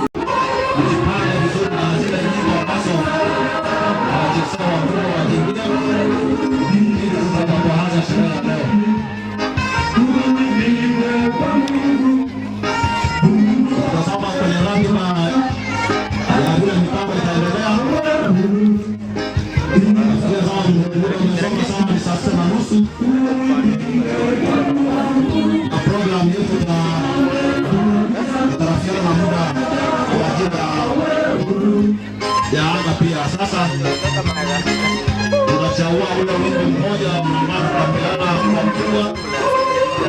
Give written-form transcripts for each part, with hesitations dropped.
Mjipange vizuri na zile nyimbo ambazo wacheza wa mpira wakiingia, ili tutakapoanza sherehe ya leo. Tutasoma kwenye ratiba ya vile mipango itaendelea. Nafikiria kama tumesoma sana ni saa 6:30 na program yetu itarafiana na muda wa ajira ya anga pia. Sasa tunachagua ule wimbo mmoja ambao tutapeana kwa mkubwa kwa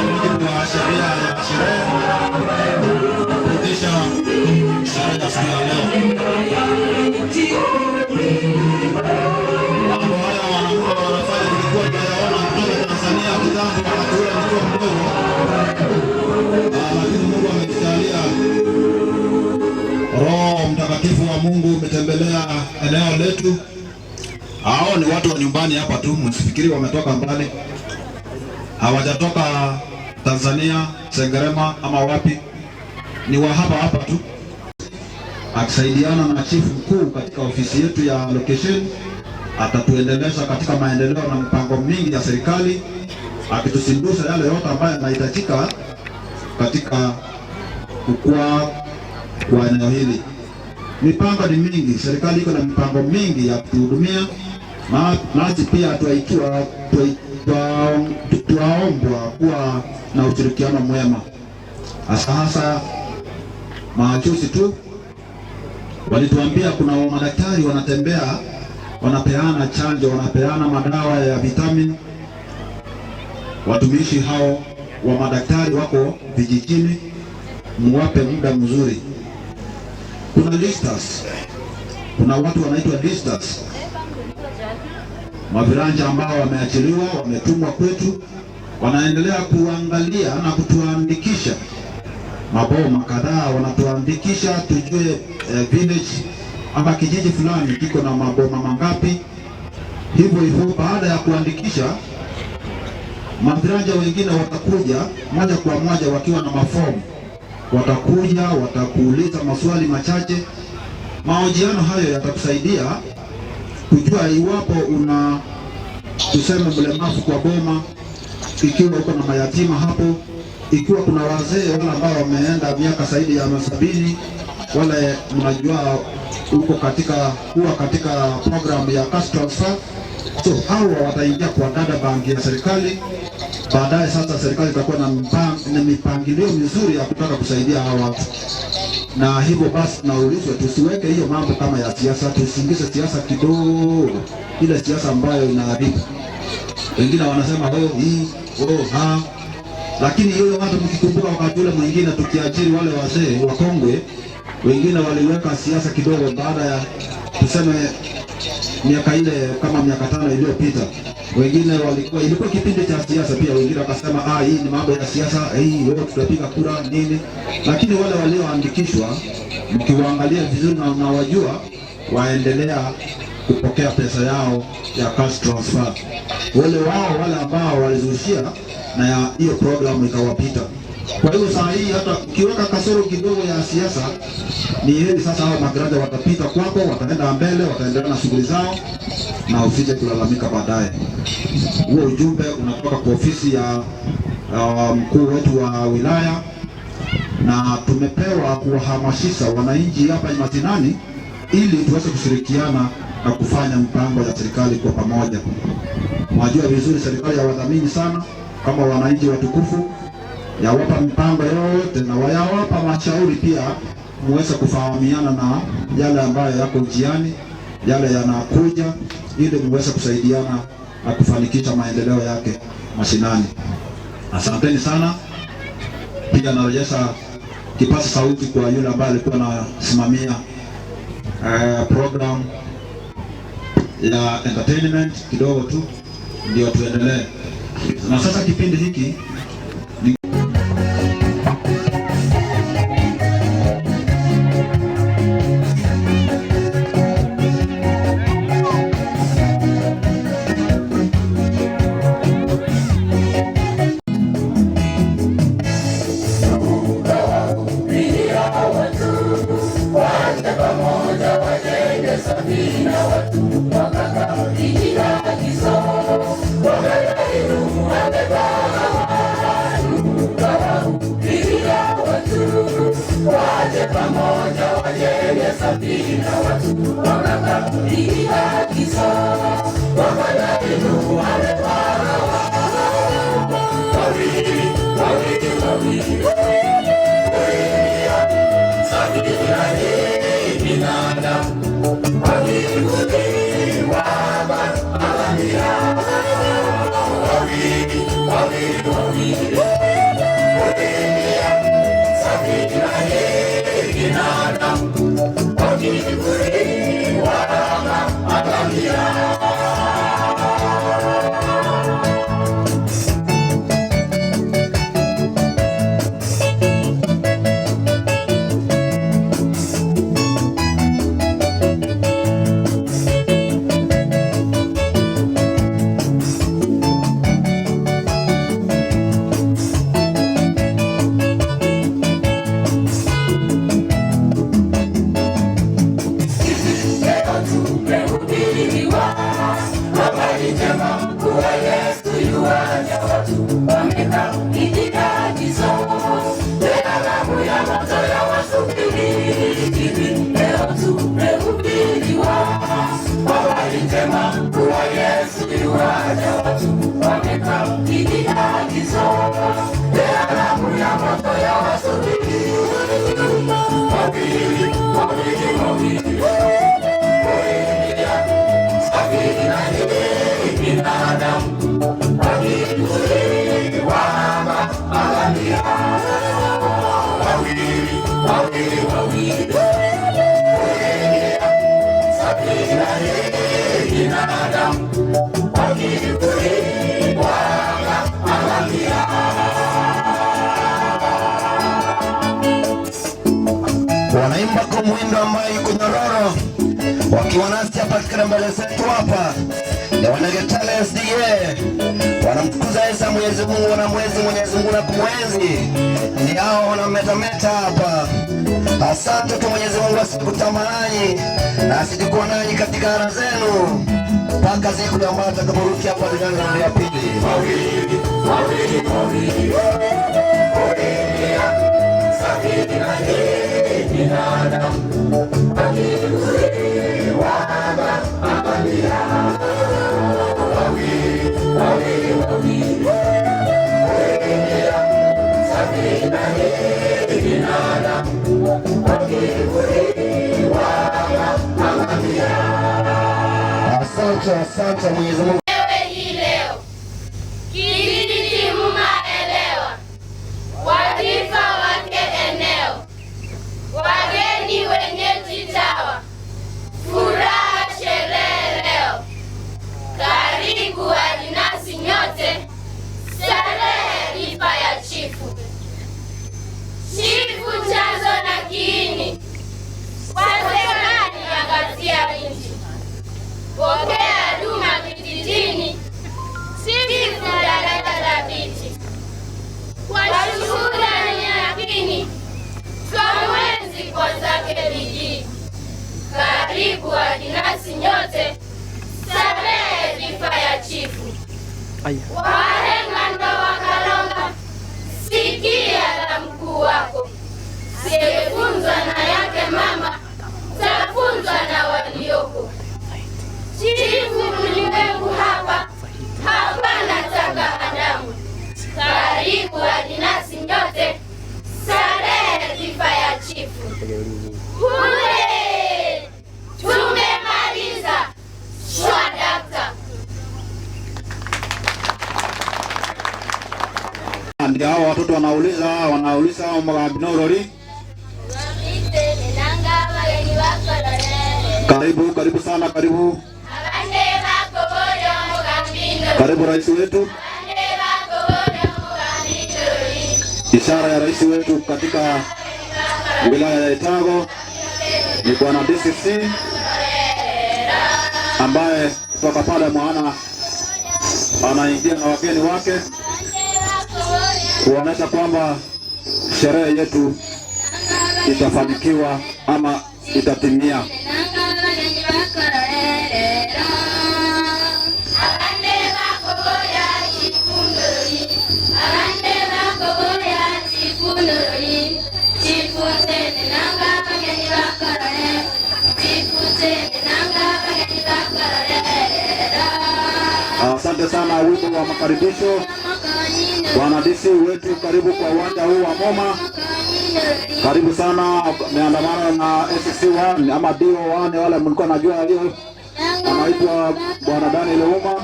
mujibu wa sheria ya sherehe kuendesha sherehe ya siku ya leo. Mambo haya wanakuwa wanafanya, tulikuwa tunayaona kutoka Tanzania kitambo, wakati ule nikiwa mdogo, lakini Mungu ametujalia Roho Mtakatifu wa Mungu umetembelea eneo letu. Hao ni watu wa nyumbani hapa tu, msifikiri wametoka mbali. Hawajatoka Tanzania, Sengerema ama wapi, ni wa hapa hapa tu, akisaidiana na chifu mkuu katika ofisi yetu ya location, atatuendeleza katika maendeleo na mipango mingi ya serikali, akitusindusha yale yote ambayo yanahitajika katika kukua kwa eneo hili. Mipango ni mingi, serikali iko na mipango mingi ya kutuhudumia, na nasi pia twaombwa kuwa na ushirikiano mwema, hasa hasa majuzi tu walituambia kuna madaktari wanatembea, wanapeana chanjo, wanapeana madawa ya vitamini. Watumishi hao wa madaktari wako vijijini, muwape muda mzuri. Kuna listers, kuna watu wanaitwa listers, maviranja ambao wameachiliwa, wametumwa kwetu, wanaendelea kuangalia na kutuandikisha maboma kadhaa, wanatuandikisha tujue village ama kijiji fulani kiko na maboma mangapi. Hivyo hivyo, baada ya kuandikisha, maviranja wengine watakuja moja kwa moja wakiwa na mafomu, watakuja watakuuliza maswali machache. Mahojiano hayo yatakusaidia kujua iwapo una tuseme mlemavu kwa boma, ikiwa uko na mayatima hapo, ikiwa kuna wazee wale ambao wameenda miaka zaidi ya 70, wale mnajua uko katika huwa katika program ya cash transfer. So hawa wataingia kwa data bank ya serikali. Baadaye sasa serikali itakuwa na na mipangilio mizuri ya kutaka kusaidia hawa watu, na hivyo basi naulizwa tusiweke hiyo mambo kama ya siasa, tusiingize siasa kidogo, ile siasa ambayo inaharibu. Wengine wanasema oh, hii oh, ha, lakini yule watu mkikumbuka, wakati ule mwingine tukiajiri wale wazee wakongwe, wengine waliweka siasa kidogo, baada ya tuseme miaka ile kama miaka 5 iliyopita, wengine walikuwa, ilikuwa kipindi cha siasa pia, wengine wakasema ah, hii ni mambo ya siasa hii, wewe tutapiga kura nini. Lakini wale walioandikishwa mkiwaangalia vizuri na unawajua, waendelea kupokea pesa yao ya cash transfer. Wale wao wale ambao walizushia na ya hiyo programu ikawapita. Kwa hiyo saa hii hata ukiweka kasoro kidogo ya siasa, ni heri sasa hao magraja watapita kwako, wataenda mbele, wataendelea na shughuli zao na usije kulalamika baadaye. Huo ujumbe unatoka kwa ofisi ya mkuu wetu wa wilaya, na tumepewa kuwahamasisha wananchi hapa mashinani ili tuweze kushirikiana na kufanya mpango ya serikali kwa pamoja. Mwajua vizuri serikali ya wadhamini sana kama wananchi watukufu, yawapa mipango yote. tena, wayawapa mashauri pia muweze kufahamiana na yale ambayo yako njiani, yale yanakuja, ili muweze kusaidiana na kufanikisha maendeleo yake mashinani. Asanteni sana. Pia narejesha kipaza sauti kwa yule ambaye alikuwa anasimamia program ya entertainment kidogo tu, ndio tuendelee. Na sasa kipindi hiki ni Wanaimba kwa mwindo ambayo iko nyororo, wakiwa nasi hapa katika mbele zetu hapa ni Wanagetale SDA, wanamtukuza Esa Mwenyezi Mungu, wanamwenzi Mwenyezi Mungu na kumwenzi, ni hao wanametameta hapa. Asante kwa Mwenyezi Mungu asikutamani na asijikuwa nanyi katika ara zenu mpaka siku ambayo atakaporukia hapa duniani na ya pili. Asante, asante Mwenyezi Mungu. Wewe hii leo kijiji mumaelewa, wadhifa wake eneo, wageni wenyeji tawa, furaha sherehe leo. Karibu adinasi nyote, starehe rifa ya chifu. Chifu chanzo na kiini, wasemani angazia nchi pokea duma vijijini, sifu daraja thabiti, kwa shuhuda ni yakini, twamwenzi kwa zake bidii. Karibu adinasi nyote, starehe rifa ya chifu. Wahenga ndo wakalonga, sikia la mkuu wako, siyefunzwa na yake mama, tafunzwa na walioko. Chifu mlimwengu hapa, hapana taka adamu. Karibu adinasi nyote, starehe Hurray! Tumemaliza. Swadakta. Ndio hao watoto wanauliza Omugambi Norori. Karibu, karibu sana, karibu. Karibu rais wetu. Ishara ya rais wetu katika wilaya ya Etago ni bwana DCC ambaye kutoka pale mwana anaingia na wageni wake kuonyesha kwamba sherehe yetu itafanikiwa ama itatimia. Asante sana, wimbo wa makaribisho. Bwana DC wetu, karibu kwa uwanja huu wa Moma. Karibu sana, ameandamana na SC1 ama DO1, wale mlikuwa najua hiyo, anaitwa Bwana Daniel Uma.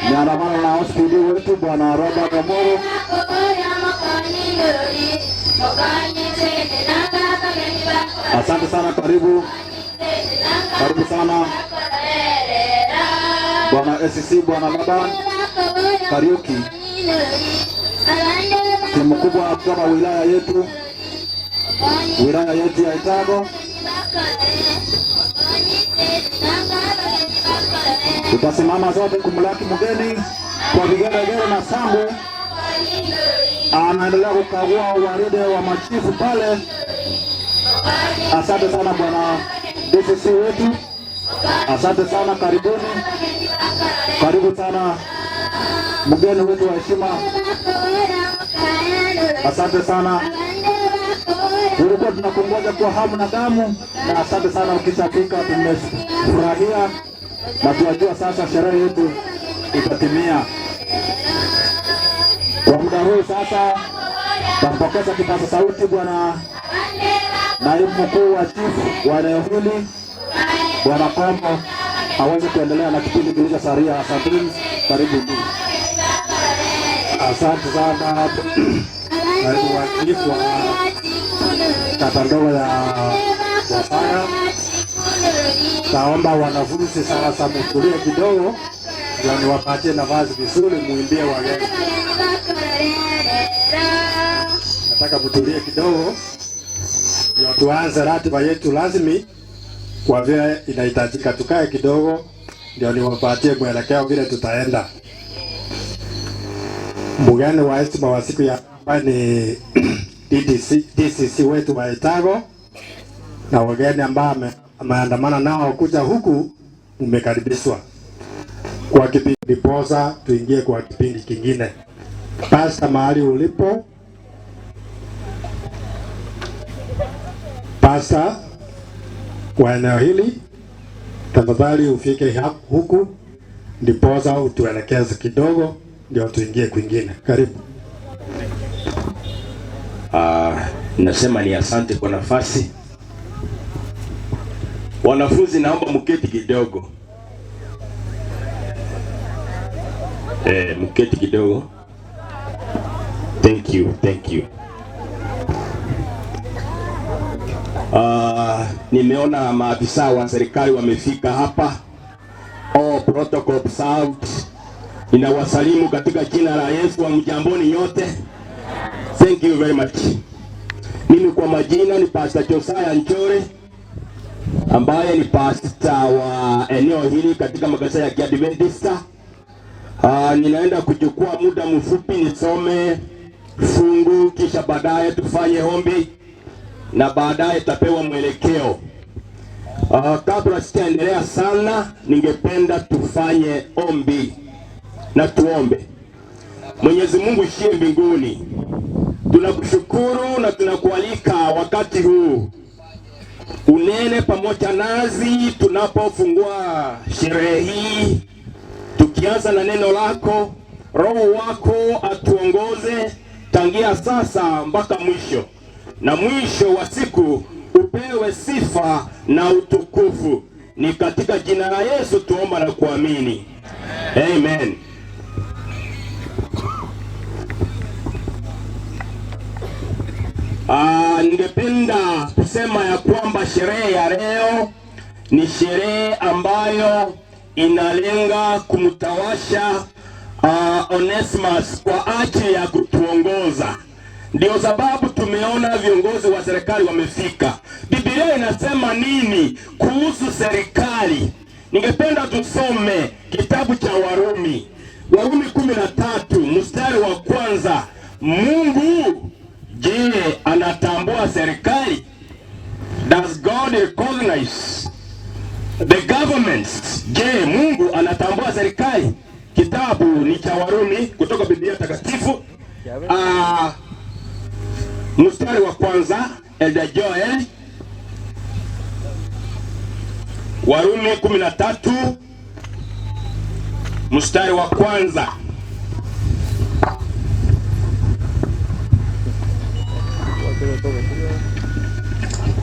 Ameandamana na OCPD wetu Bwana Robert Omoro. Asante sana, karibu karibu sana Bwana SCC, Bwana Laban Kariuki, timu kubwa kutoka wilaya yetu ya Etago. Tutasimama zote kumlaki mgeni kwa vigelegele na shangwe. Anaendelea kukagua uwaride wa machifu pale. Asante sana bwana DCC wetu, asante sana, karibuni, karibu sana mgeni wetu wa heshima, asante sana. Tulikuwa tunakungoja kwa hamu na gamu, na asante sana. Ukishafika tumefurahia na tunajua sasa sherehe yetu itatimia. Kwa muda huu sasa tampokeza kipaza sauti bwana naibu mkuu wa chifu wa eneo hili Bwana Kombo aweze kuendelea na kipindi kilichosalia. Asanteni, karibu. Asante sana, naibu wa chifu wa kata ndogo ya Wasaga. Taomba wanafunzi sasa mtulie kidogo, ndio niwapatie nafasi vizuri muimbie wageni. Nataka mtulie kidogo ndio tuanze ratiba yetu rasmi, kwa vile inahitajika tukae kidogo, ndio niwapatie mwelekeo vile tutaenda. Mgeni wa heshima wa siku ya ambaye ni DDC, DCC wetu wa Etago na wageni ambao ameandamana nao kuja huku, mmekaribishwa kwa kipindi ndiposa tuingie kwa kipindi kingine. Pasta, mahali ulipo, pasta wa eneo hili, tafadhali ufike huku ndiposa utuelekeze kidogo, ndio tuingie kwingine. Karibu. Nasema ni asante kwa nafasi. Wanafunzi, naomba mketi kidogo. Mketi kidogo. Thank you, thank you. Nimeona maafisa wa serikali wamefika hapa. All protocol observed. Ninawasalimu katika jina la Yesu. Hamjamboni nyote. Thank you very much. Mimi kwa majina ni Pastor Josiah Nchore ambaye ni pastor wa eneo hili katika makanisa ya Kiadventista. Ninaenda kuchukua muda mfupi nisome fungu kisha baadaye tufanye ombi na baadaye tapewa mwelekeo. Kabla sijaendelea sana, ningependa tufanye ombi na tuombe. Mwenyezi Mungu uishiye mbinguni, tunakushukuru na tunakualika wakati huu unene pamoja nasi tunapofungua sherehe hii, tukianza na neno lako. Roho wako atuongoze. Tangia sasa mpaka mwisho, na mwisho wa siku upewe sifa na utukufu. Ni katika jina la Yesu tuomba na kuamini, amen. Ningependa kusema ya kwamba sherehe ya leo ni sherehe ambayo inalenga kumtawasha Onesmus kwa ajili ya kutuongoza. Ndio sababu tumeona viongozi wa serikali wamefika. Biblia inasema nini kuhusu serikali? Ningependa tusome kitabu cha Warumi, Warumi 13 mstari wa kwanza. Mungu je, anatambua serikali? Does God recognize the governments? Je, Mungu anatambua serikali? Kitabu ni cha Warumi kutoka Biblia Takatifu. Mstari wa kwanza, Elder Joel. Warumi 13 mstari wa kwanza.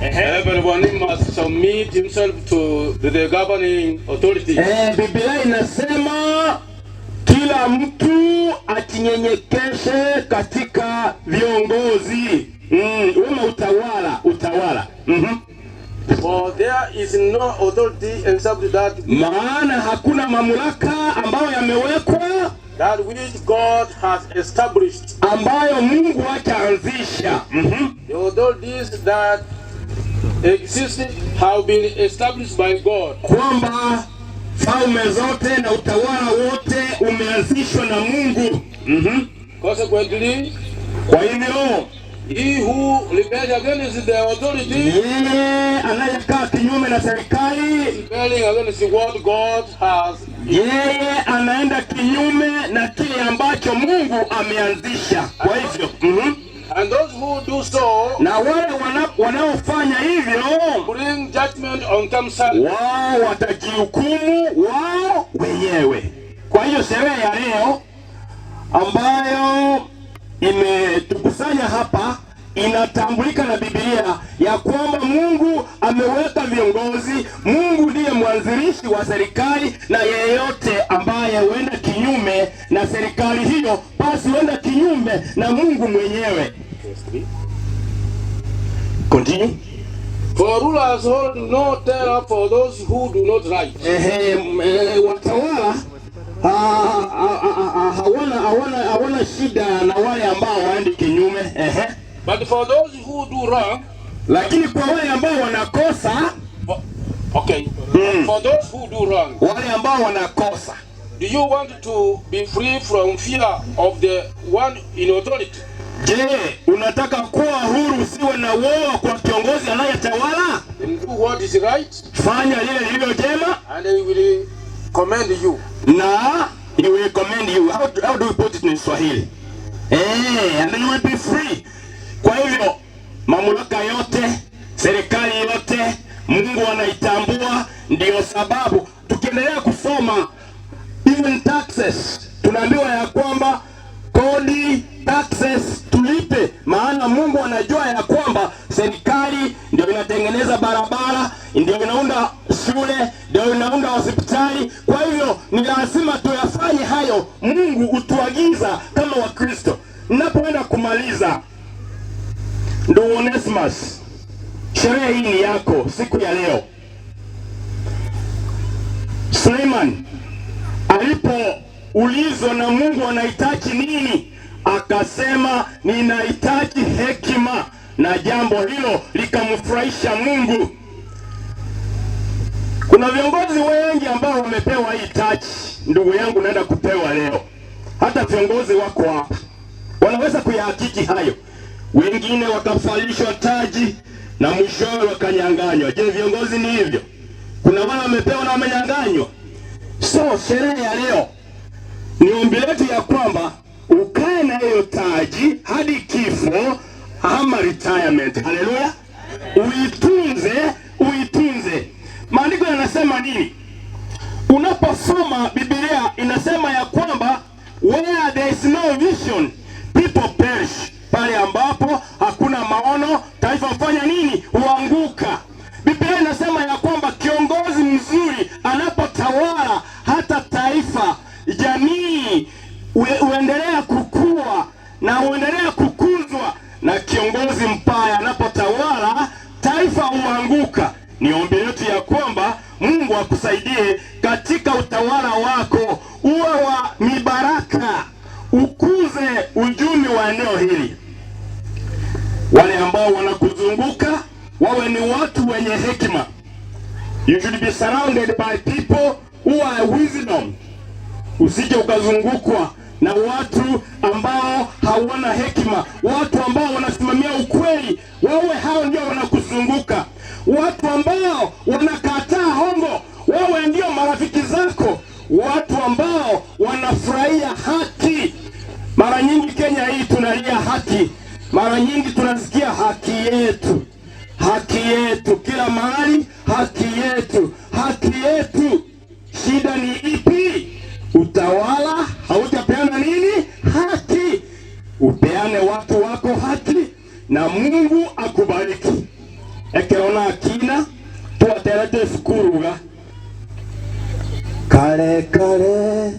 Everyone must submit himself to the governing authority. Biblia inasema kila mtu ajinyenyekeshe katika viongozi. Wema utawala. For there is no authority except that Maana hakuna mamlaka ambayo yamewekwa that which God has established. Ambayo Mungu hajaanzisha. The authorities that exist have been established by God. Kwamba falme zote na utawala wote umeanzishwa na Mungu. Consequently, Kwa hivyo he who rebels against the authority yeye anayekaa kinyume na serikali, rebelling against what God has yeye anaenda kinyume na kile ambacho Mungu ameanzisha. Kwa hivyo And those who do so na wale wanaofanya hivyo bring judgment on themselves. Wao watajihukumu wao wenyewe. Kwa hiyo sherehe ya leo ambayo imetukusanya hapa inatambulika na Biblia ya kwamba Mungu ameweka viongozi. Mungu ndiye mwanzilishi wa serikali, na yeyote ambaye huenda kinyume na serikali hiyo, basi huenda kinyume na Mungu mwenyewe. Continue. For rulers hold no terror for those who do not right. Ehe, watawala hawana shida na wale ambao waendi kinyume. Ehe. But for those who do wrong, Lakini kwa wale ambao wanakosa, okay. For those who do wrong, wale ambao wanakosa, do you want to be free from fear of the one in authority? Je, unataka kuwa huru usiwe na woga kwa kiongozi anayetawala? Then do what is right, Fanya lile lililo jema, and he will commend you. Na he will commend you. How do we put it in Swahili? And you will be free. Kwa hivyo mamlaka yote, serikali yote, Mungu anaitambua. Ndio sababu tukiendelea kusoma even taxes, tunaambiwa ya kwamba kodi, taxes tulipe, maana Mungu anajua ya kwamba serikali ndio inatengeneza barabara, ndio inaunda shule, ndio inaunda hospitali. Kwa hivyo ni lazima tuyafanye hayo, Mungu utuagiza kama Wakristo. Ninapoenda kumaliza, ndugu Onesmus, sherehe hii ni yako siku ya leo. Suleiman alipoulizwa na Mungu anahitaji nini, akasema ninahitaji hekima, na jambo hilo likamfurahisha Mungu. Kuna viongozi wengi ambao wamepewa hii taji, ndugu yangu, naenda kupewa leo. Hata viongozi wako hapa wanaweza kuyahakiki hayo. Wengine wakavalishwa taji na mwishowe wakanyang'anywa. Je, viongozi ni hivyo? Kuna wale wamepewa na wamenyang'anywa. So sherehe ya leo ni ombi letu ya kwamba ukae na hiyo taji hadi kifo ama retirement. Haleluya! Uitunze, uitunze. Maandiko yanasema nini? Unaposoma Biblia inasema ya kwamba where there is no vision, people perish. Pale ambapo hakuna maono, taifa hufanya nini? Huanguka. Biblia inasema ya kwamba kiongozi mzuri anapotawala, hata taifa, jamii huendelea kukua na huendelea kukuzwa, na kiongozi mbaya anapotawala, taifa huanguka. Ni ombi letu ya kwamba Mungu akusaidie katika utawala wako, uwe wa mibaraka, ukuze uchumi wa eneo hili. Wale ambao wanakuzunguka wawe ni watu wenye hekima. You should be surrounded by people who are wisdom. Usije ukazungukwa na watu ambao hawana hekima, watu ambao wanasimamia ukweli, wawe hao ndio wanakuzunguka. Watu ambao wanakataa hongo, wawe ndio marafiki zako. Watu ambao wanafurahia haki. Mara nyingi Kenya hii tunalia haki, mara nyingi tunasikia haki yetu, haki yetu, kila mahali haki yetu, haki yetu. Shida ni ipi? Utawala haujapeana nini? Haki. Upeane watu wako haki na Mungu akubariki. Ekerona akina twaterete sukuruga kare kare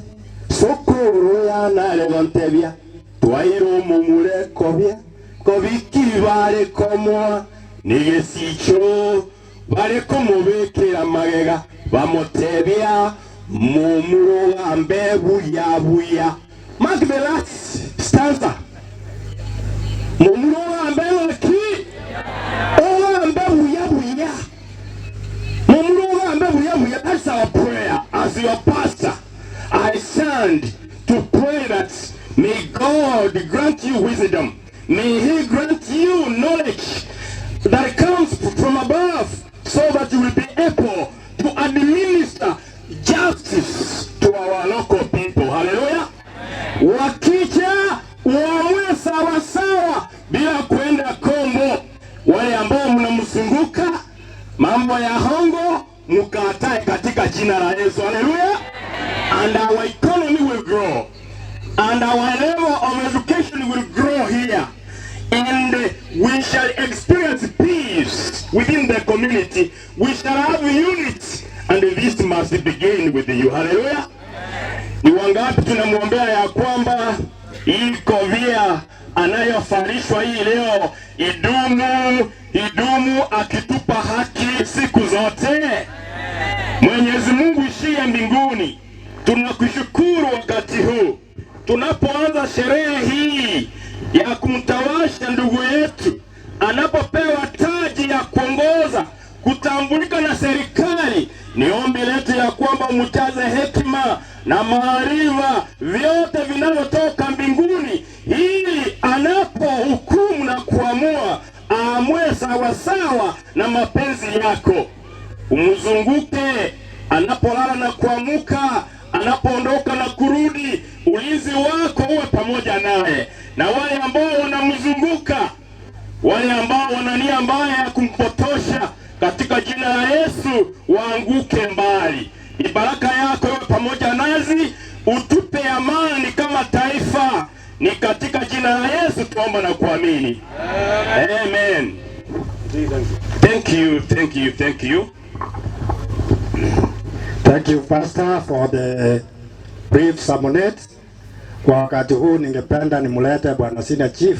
sukuru yanare gontebia twairwo mumure kobia kobiki bare komwa nigesicho bare kumubikira magega bamutebia mumurugambe buya buya. Mark the last stanza. Mumurugambe waki ogambe buya buya, mumurugambe buya buya. That's our prayer. As your pastor, I stand to pray that may God grant you wisdom. May he grant you knowledge that comes from above, so that you will be able to administer justice to our local people. Hallelujah. Wakija uamue sawasawa bila kwenda kombo. Wale ambao mnamzunguka mambo ya hongo mkatae katika jina la Yesu. Hallelujah. And our economy will grow. And our level of education will grow here. And we shall experience peace within the community. We shall have unity. And this must begin with you. Hallelujah. Ni wangapi tunamwombea ya kwamba hii kofia anayovalishwa hii leo idumu, idumu akitupa haki siku zote? Mwenyezi Mungu ishiye mbinguni, tunakushukuru wakati huu tunapoanza sherehe hii ya kumtawasha ndugu yetu anapopewa taji ya kuongoza kutambulika na serikali. Ni ombi letu ya kwamba umjaze hekima na maarifa vyote vinavyotoka mbinguni, ili anapohukumu na kuamua aamue sawasawa na mapenzi yako. Umzunguke anapolala na kuamuka, anapoondoka na kurudi, ulinzi wako uwe pamoja naye, na wale ambao wanamzunguka, wale ambao wana nia mbaya ya kumpotosha, katika jina la Yesu waanguke mbali. Ni baraka yako iwe pamoja nasi, utupe amani kama taifa. Ni katika jina la Yesu tuomba na kuamini, amen. Thank you, thank you, thank you. Thank you, Pastor, for the brief sermonette. Kwa wakati huu ningependa nimlete Bwana Senior Chief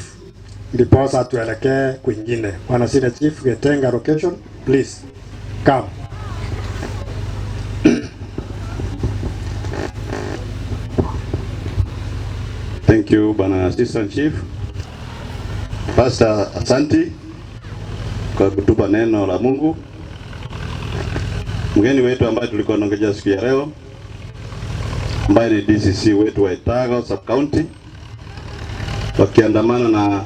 ndiposa tuelekee kwingine. Bwana Senior Chief Getenga location, please come. Thank you, Bwana Assistant Chief. Pastor, asanti kwa kutupa neno la Mungu. Mgeni wetu ambaye tulikuwa tunaongelea siku ya leo, ambaye ni DCC wetu wa Etago Sub County, wakiandamana na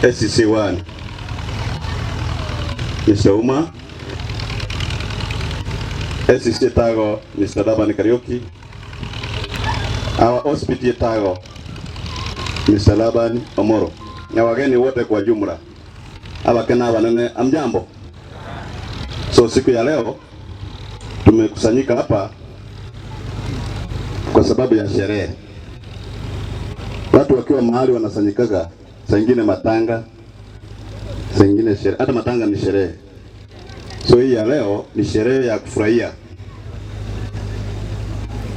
SCC1 Mr. Uma, SCC Etago Mr. Laban Kariuki, our OCPD Etago Mr. Laban Omoro na wageni wote kwa jumla, abakena abanene, amjambo. So siku ya leo tumekusanyika hapa kwa sababu ya sherehe. Watu wakiwa mahali wanasanyikaga Saa ingine matanga, saa ingine sherehe, hata matanga ni sherehe. So hii ya leo ni sherehe ya kufurahia,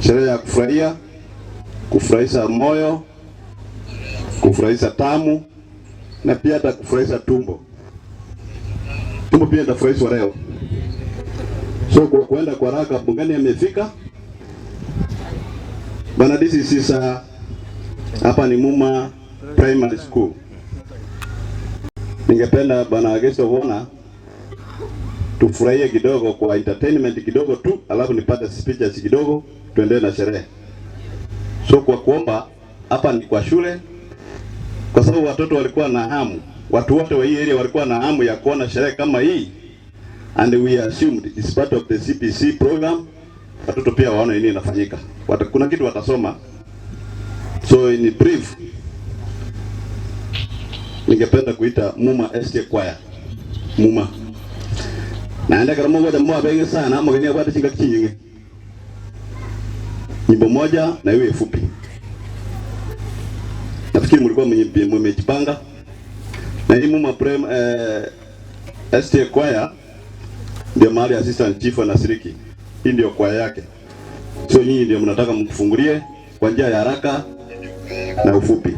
sherehe ya kufurahia, kufurahisha moyo, kufurahisha tamu na pia hata kufurahisha tumbo. Tumbo pia itafurahishwa leo. So kwa kuenda kwa haraka, bungani amefika bana. This is hapa ni Muma Primary School. Ningependa bana guest of honor tufurahie kidogo kwa entertainment kidogo tu, alafu nipate speeches kidogo, tuendelee na sherehe. So kwa kuomba, hapa ni kwa shule, kwa sababu watoto walikuwa na hamu, watu wote wa hii area walikuwa na hamu ya kuona sherehe kama hii, and we assumed it's part of the CBC program. Watoto pia waone nini inafanyika, kuna kitu watasoma. So in brief, ningependa kuita Muma SDA Choir. Muma naenda kama moja mwa bengi sana mgeni apate chinga chinyinge nyimbo moja na iwe fupi. Nafikiri mlikuwa mmejipanga na hii Muma Prem SDA Choir ndio mahali assistant chief anashiriki. Hii ndio kwaya yake. So nyinyi ndio mnataka mfungulie kwa njia ya haraka na ufupi.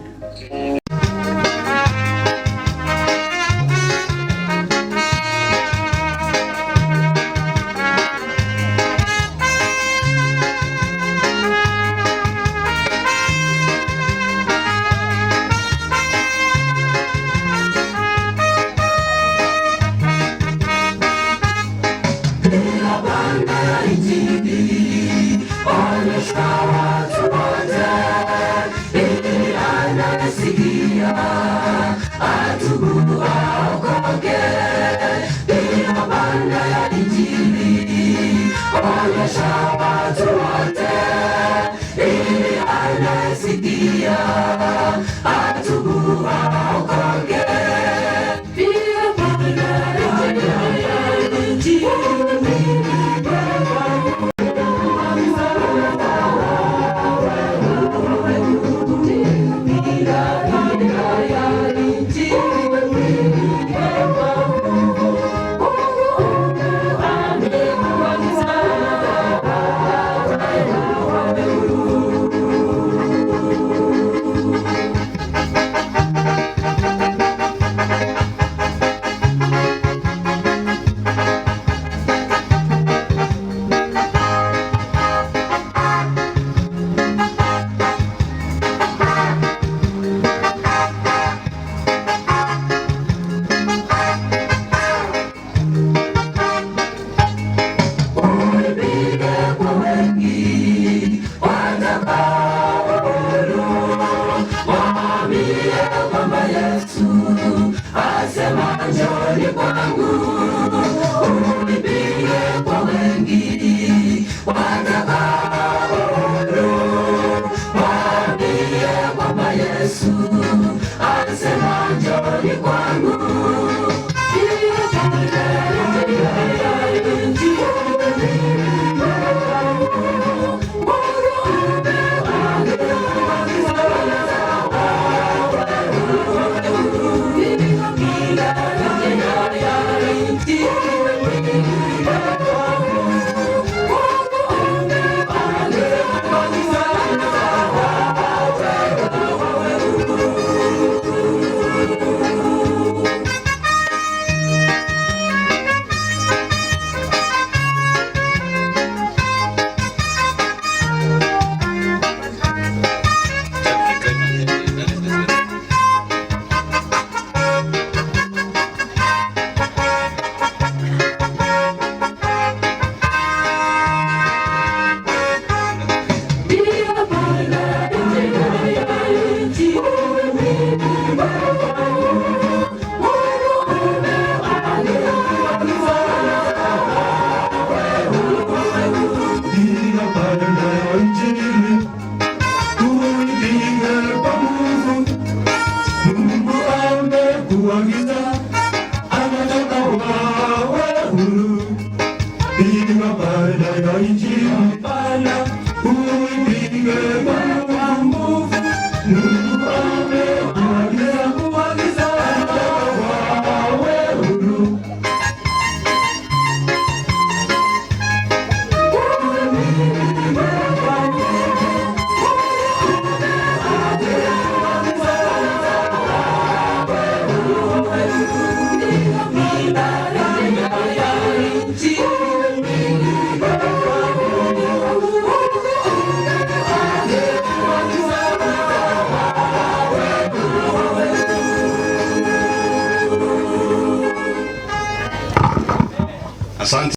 Asante.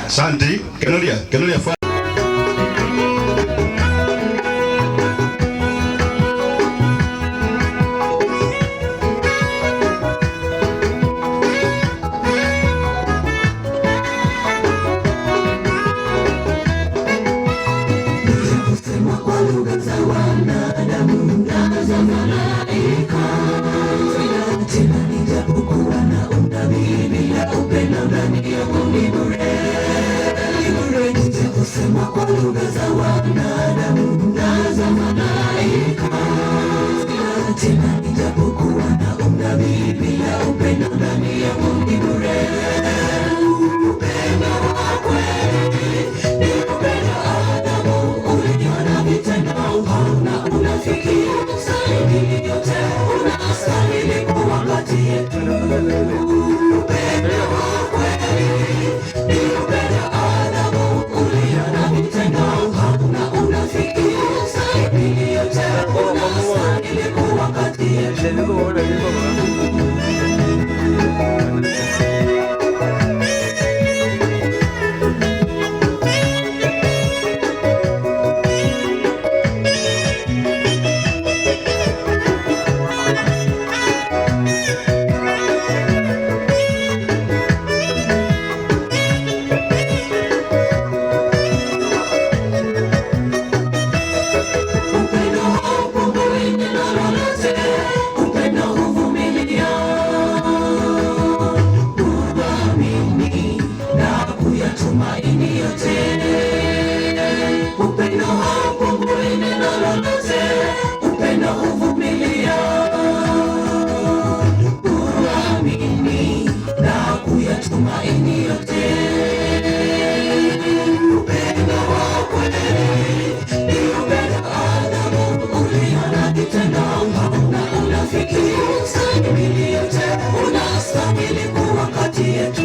Asante. Kenolia, Kenolia. Kusema kwa lugha za wanadamu na za malaika, tena nijapokuwa na unabii bila upendo. kwa lugha za wanadamu na za malaika. Tena nijapokuwa na unabii bila upendo ndani yangu ni bure. Upendo wa kweli ni upendo adhabu ulio na vitendo, hauna unafiki. Stahili yote, unastahili kuwa kati yetu. Upendo wa kweli ni upendo adhabu ulio na vitendo, hauna unafiki. Stahili yote, unastahili kuwa kati yetu. Upendo haupungui neno lolote, upendo huvumilia, huamini na kuyatumaini yote. Upendo haupungui neno lolote, upendo huvumilia, huamini na kuyatumaini yote. Upendo wa kweli ni upendo adhabu ulio na vitendo, hauna unafiki. Stahimili yote, unastahili kuwa kati yetu.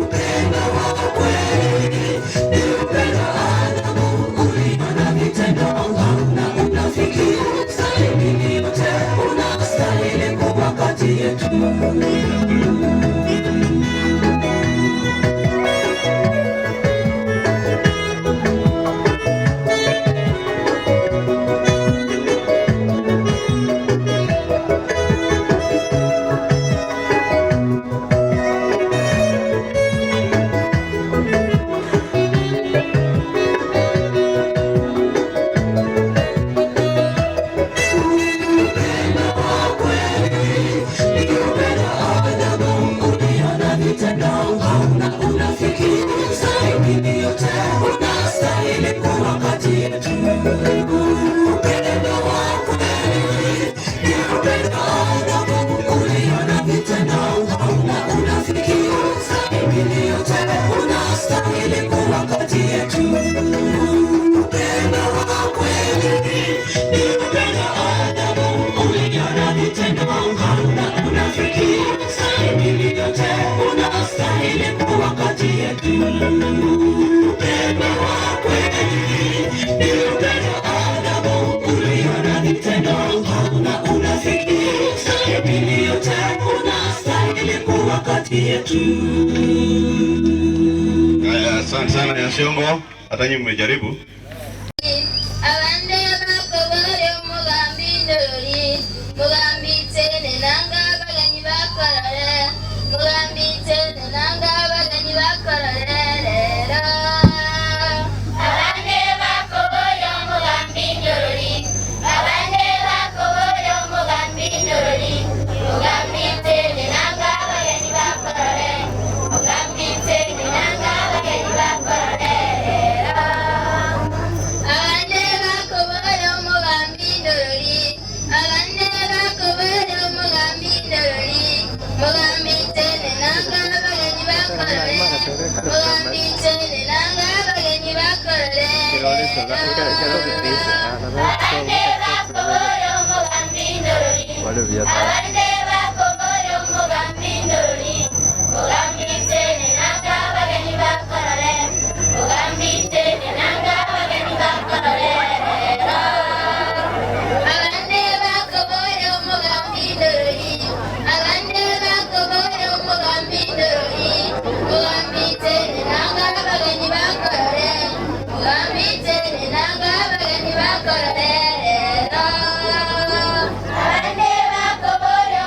Upendo wa kweli ni upendo adhabu ulio na vitendo, hauna unafiki. Stahimili yote, unastahili kuwa kati yetu. Upendo wa kweli ni upendo adhabu ulio na vitendo, hauna unafiki. Stahimili yote, unastahili kuwa kati yetu. Upendo wa kweli ni upendo adhabu ulio na vitendo, hauna unafiki. Stahimili yote, unastahili kuwa kati yetu. Upendo wa kweli ni upendo adhabu ulio na vitendo, hauna unafiki. Stahimili yote, unastahili kuwa kati yetu. Upendo wa kweli ni upendo adhabu ulio na vitendo, hauna unafiki. Stahimili yote, unastahili kuwa kati yetu. Haya, asante sana Nyasiongo, hata nyinyi mmejaribu. Abande bakobole omugambi ndololi, mugambi tene nanga abagenyi bakolole, mugambi tene nanga abagenyi bakolole leero. Abande bakobole omugambi ndololi, abande bakobole omugambi ndololi, mugambi tene nanga abagenyi bakolole, mugambi tene nanga abagenyi bakolole leero. Abande bakobole omugambi ndololi, abande bakobole omugambi ndololi, mugambi tene nanga abagenyi bakolole, mugambi tene nanga abagenyi bakolole. Abande bakobole omugambi ndololi, abande bakobole omugambi ndololi, mugambi tene nanga abagenyi bakolole, mugambi tene nanga abagenyi bakolole. Abande bakobole omugambi ndololi, abande bakobole omugambi ndololi, mugambi tene nanga abagenyi bakolole, mugambi tene nanga abagenyi bakolole. Abande bakobole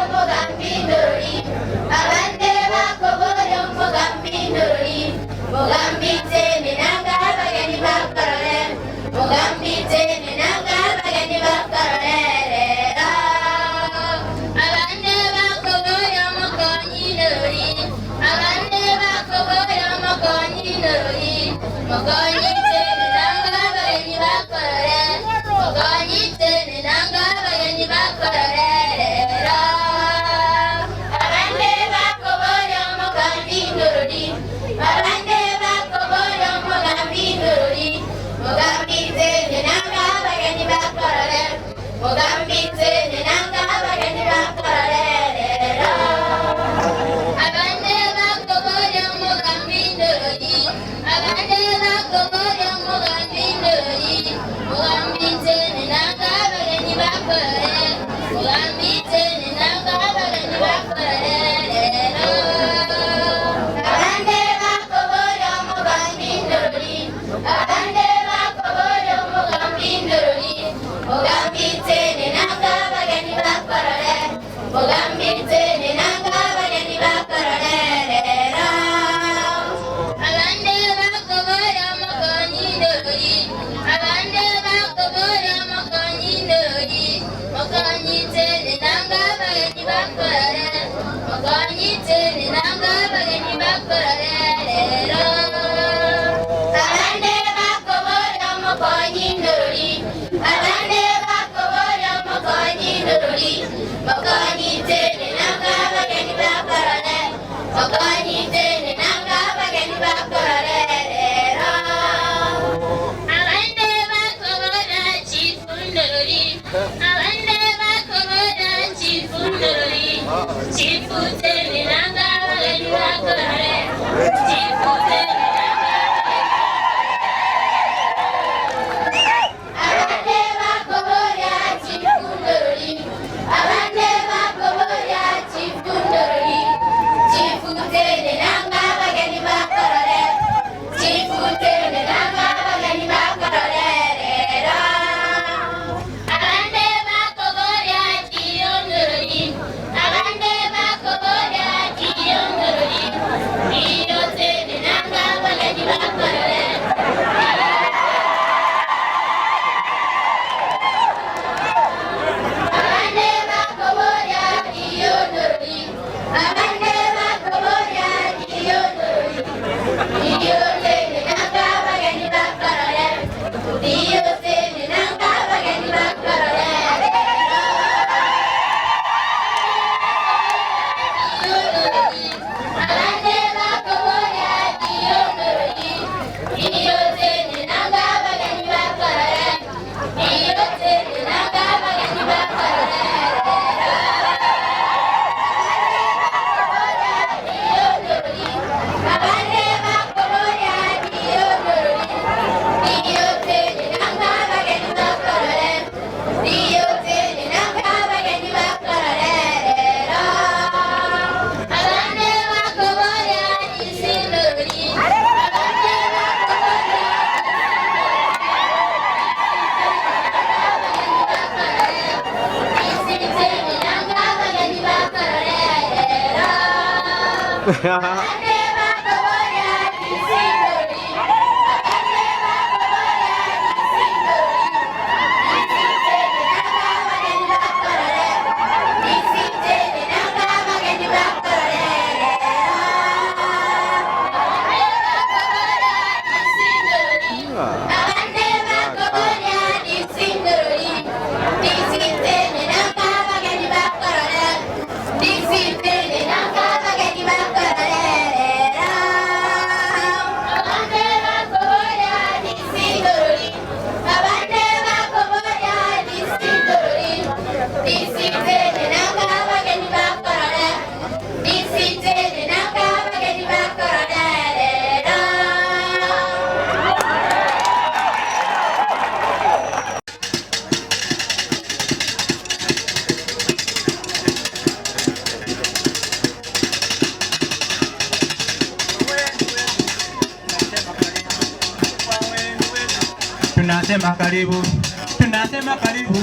Tunasema karibu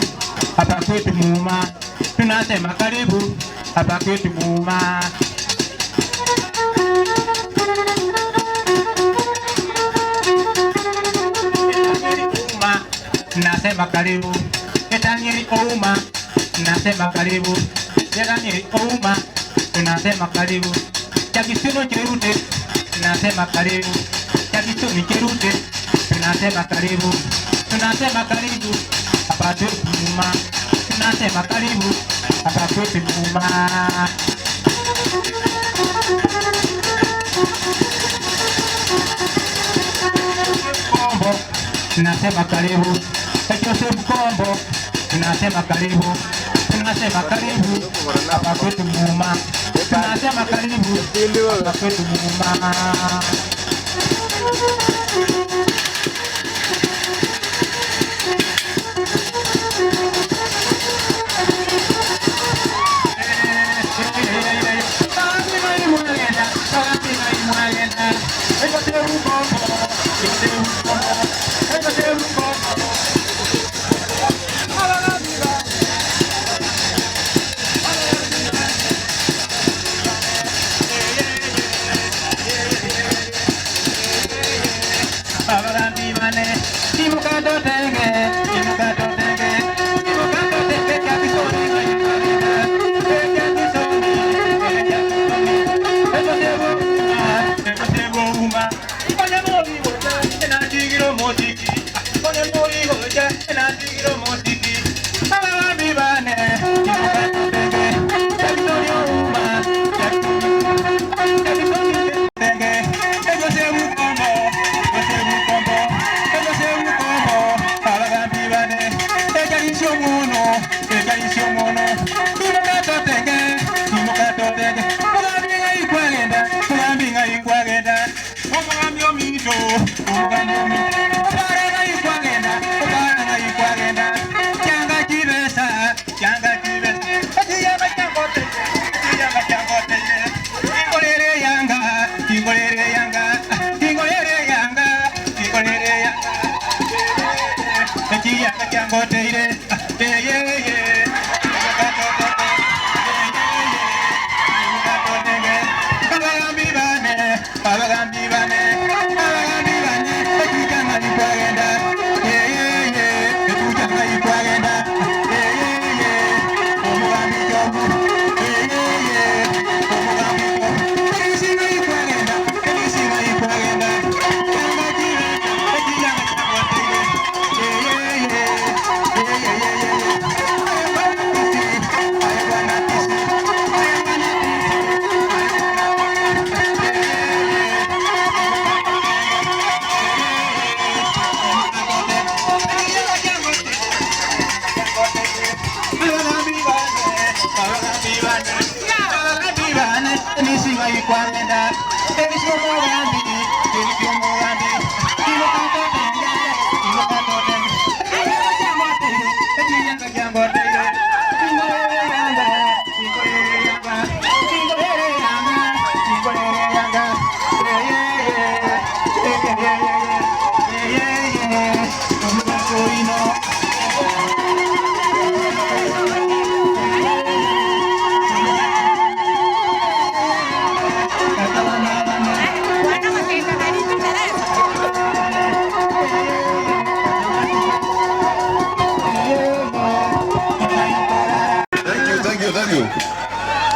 hapa kwetu Muuma, tunasema karibu hapa kwetu Muuma. Ouma, tunasema karibu Etangeri Ouma, tunasema karibu Etangeri Ouma, tunasema karibu Chakisuno Cherute, tunasema karibu Chakisuno Cherute, tunasema karibu. Tunasema karibu hapa kwetu Muuma, tunasema karibu hapa kwetu Muuma. Kombo, tunasema karibu Joseph Kombo, tunasema karibu, tunasema karibu hapa kwetu Muuma, tunasema karibu hapa kwetu Muuma.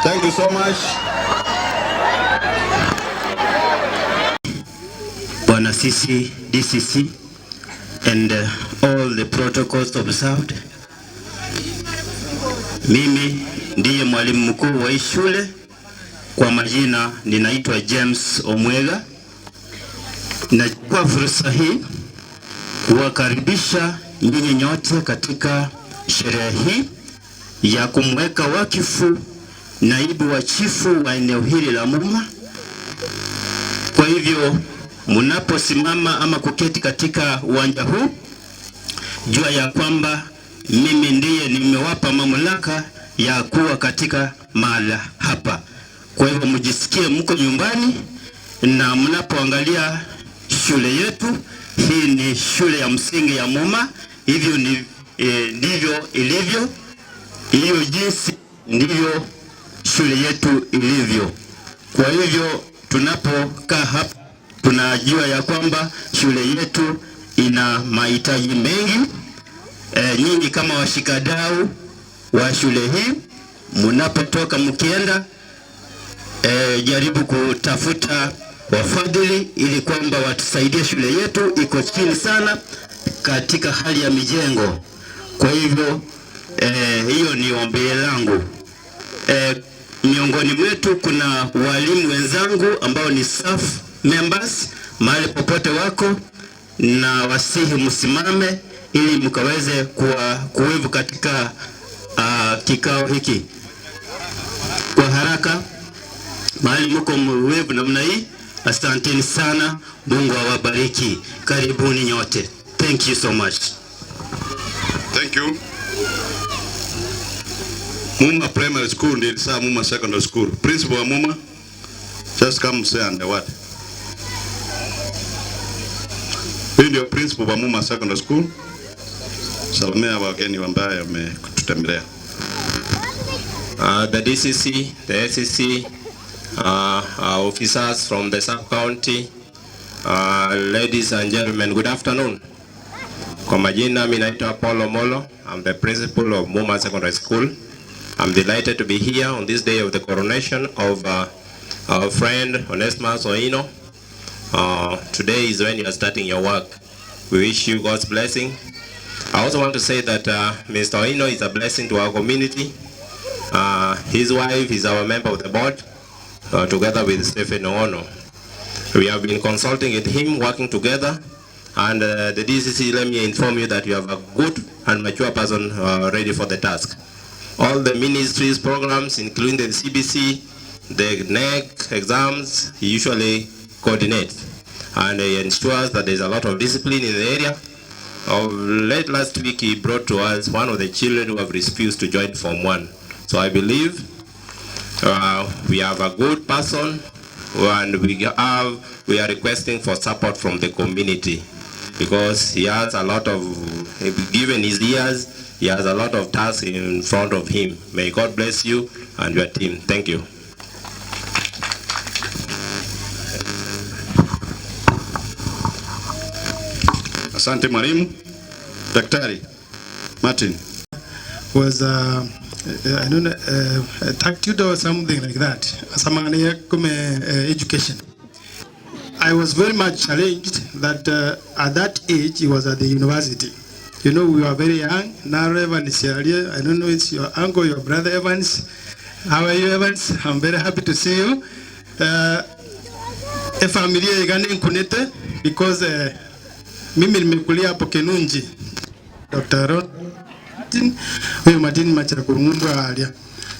Thank you so much. Bwana Sisi, DCC, and all the protocols observed. Mimi ndiye mwalimu mkuu wa hii shule. Kwa majina ninaitwa James Omwega. Nachukua fursa hii kuwakaribisha nyinyi nyote katika sherehe hii ya kumweka wakifu naibu wa chifu wa eneo hili la Muma. Kwa hivyo mnaposimama ama kuketi katika uwanja huu, jua ya kwamba mimi ndiye nimewapa mamlaka ya kuwa katika mahala hapa. Kwa hivyo mjisikie mko nyumbani, na mnapoangalia shule yetu, hii ni shule ya msingi ya Muma. Hivyo ni ndivyo ilivyo, hiyo jinsi ndivyo shule yetu ilivyo. Kwa hivyo tunapokaa hapa tunajua ya kwamba shule yetu ina mahitaji mengi. Nyinyi kama washikadau wa shule hii, mnapotoka mkienda, jaribu kutafuta wafadhili ili kwamba watusaidie. Shule yetu iko chini sana katika hali ya mijengo. Kwa hivyo hiyo ni ombi langu. Miongoni mwetu kuna walimu wenzangu ambao ni staff members, mahali popote wako, na wasihi msimame ili mkaweze kuwevu katika kikao hiki kwa haraka. Mahali mko mwevu namna hii. Asanteni sana, Mungu awabariki. Karibuni nyote. Thank you so much. Thank you. Muma Primary School ndiye saa Muma Secondary School. Principal wa Muma, just come say and what. Huyu ndio principal wa Muma Secondary School. Salamia wageni ambaye wamekututembelea. The DCC, the SCC, officers from the sub-county, ladies and gentlemen, good afternoon. Kwa majina mimi naitwa Paul Omolo. I'm the principal of Muma Secondary School. I'm delighted to be here on this day of the coronation of our friend Onesmus Oino. Today is when you are starting your work. We wish you God's blessing. I also want to say that Mr. Oino is a blessing to our community. His wife is our member of the board, together with Stephen Oono. We have been consulting with him, working together, and the DCC, let me inform you that you have a good and mature person ready for the task. All the ministries programs, including the CBC, the NEC exams, he usually coordinates. And he ensures that there's a lot of discipline in the area. Of late last week, he brought to us one of the children who have refused to join Form 1. So I believe we have a good person, and we are requesting for support from the community, because he has a lot of, given his years, he has a lot of tasks in front of him. May God bless you and your team. Thank you. Asante mwalimu. Daktari Martin was I don't know, tattooed or something like that. Education. I was very much challenged that at that age he was at the university. You know, we were very young. Now Evans, I don't know, it's your uncle, your brother Evans. How are you, Evans? I'm very happy to see you. Familia igani nkunete because mimi nimekulia hapo Kenunji. Dr. Martin, huyo Martin Machakurungu alia.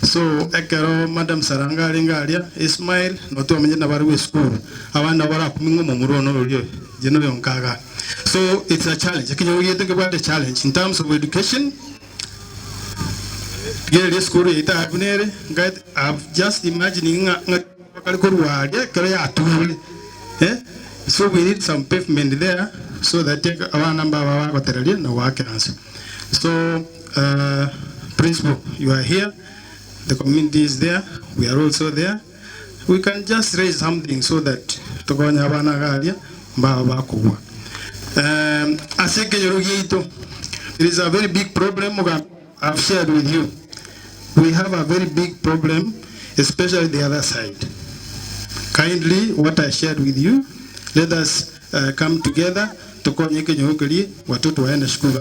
So ekero Madam Saranga alinga alia Ismail notu amenye na baruwe school. Abana bara kumingo mu murono rulio. Jeno yonkaga. So it's a challenge. Can you think about the challenge in terms of education? Gere school ita abunere guide I've just imagining eh? So we need some pavement there so that our number na work. So principal, you are here, the community is there, we are also there. We can just raise something so that tukonya abana galia mbaba bakubwa. There is a very big problem I've shared with you. We have a very big problem, especially the other side. Kindly, what I shared with you, let us come together watoto waende shule.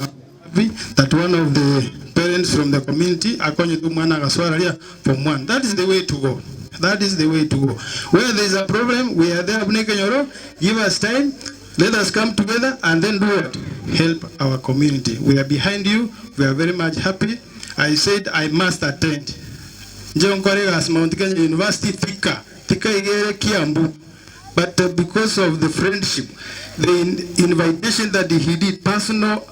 That one of the parents from the community akonye tu mwana akaswara from one. That is the way to go. That is the way to go. Where there is a problem, we are there. Give us time. Let us come together and then do what? Help our community. We are behind you. We are very much happy. I said I must attend. Mount Kenya University, Thika. Thika igere Kiambu. But because of the friendship, the invitation that he did, personal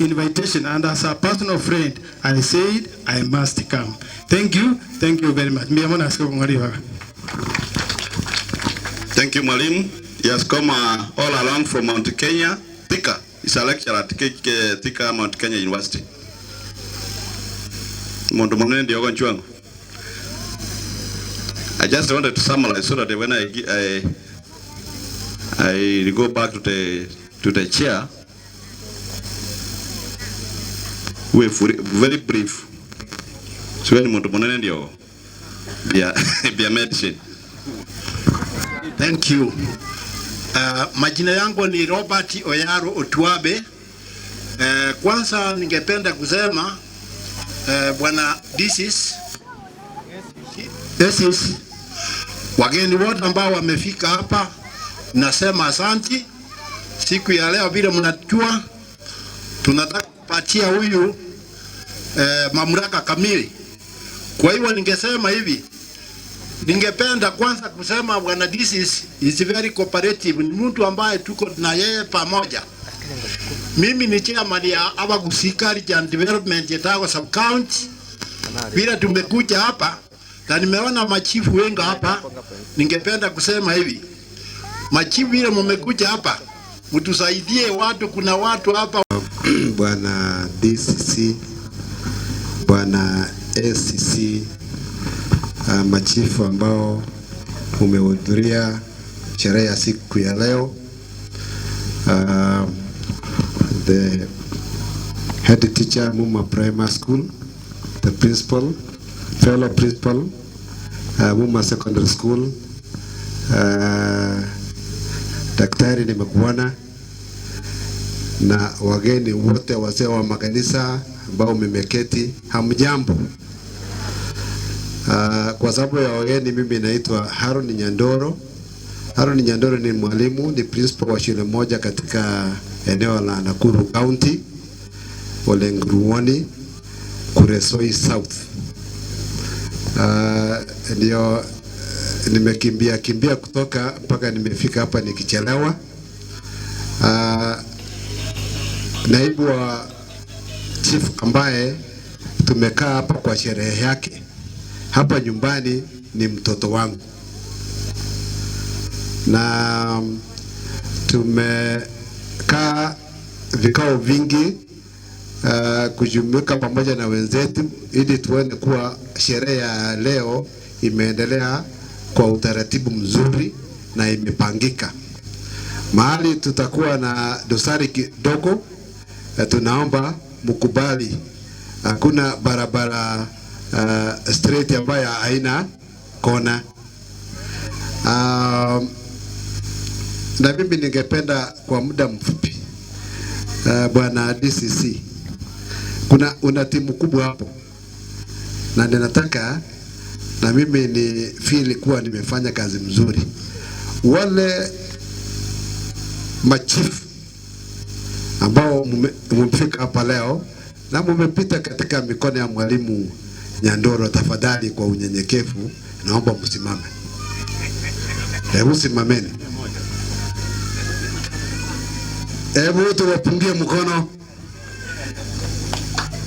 invitation, and as a personal friend, I said I must come. Thank you. Thank you very much. Thank you, Mwalimu. He has come all along from Mount Kenya, Thika. He's a lecturer at Thika Mount Kenya University. I just wanted to summarize so that when I go back to the chair, we very brief. So when medicine. Thank you. Majina yangu ni Robert Oyaro Otuabe. Kwanza ningependa kusema bwana this is wageni wote ambao wamefika hapa, nasema asanti. Siku ya leo vile mnajua tunataka kupatia huyu mamlaka kamili. Kwa hiyo ningesema hivi, ningependa kwanza kusema bwana this is very cooperative, ni mtu ambaye tuko na yeye pamoja. Mimi ni chairman ya Abagusi Culture and Development Etago Sub County. Bila tumekuja hapa na nimeona machifu wengi hapa, ningependa kusema hivi, machifu vile mmekuja hapa mtusaidie watu, kuna watu hapa. Bwana DCC, Bwana ACC, machifu ambao umehudhuria sherehe ya siku ya leo, the head teacher Muma Primary School, the principal, fellow principal, Muma Secondary School, daktari nimekuona, na wageni wote wazee wa makanisa ambao mmeketi, hamjambo. Kwa sababu ya wageni, mimi naitwa Haron Nyandoro. Haron Nyandoro ni mwalimu, ni principal wa shule moja katika eneo la Nakuru County, Olenguruone. Kuresoi South. Ndio nimekimbia kimbia kutoka mpaka nimefika hapa nikichelewa. Naibu wa chief ambaye tumekaa hapa kwa sherehe yake hapa nyumbani ni mtoto wangu, na tumekaa vikao vingi kujumuika pamoja na wenzetu ili tuone kuwa sherehe ya leo imeendelea kwa utaratibu mzuri na imepangika. Mahali tutakuwa na dosari kidogo, tunaomba mkubali. Hakuna barabara straight ambayo haina kona. Na mimi ningependa kwa muda mfupi, Bwana DCC, kuna una timu kubwa hapo, na ninataka na mimi ni feel kuwa nimefanya kazi mzuri. Wale machifu ambao mmefika hapa leo na mmepita katika mikono ya Mwalimu Nyandoro, tafadhali kwa unyenyekevu naomba msimame. Hebu simameni. Hebu tuwapungie mkono.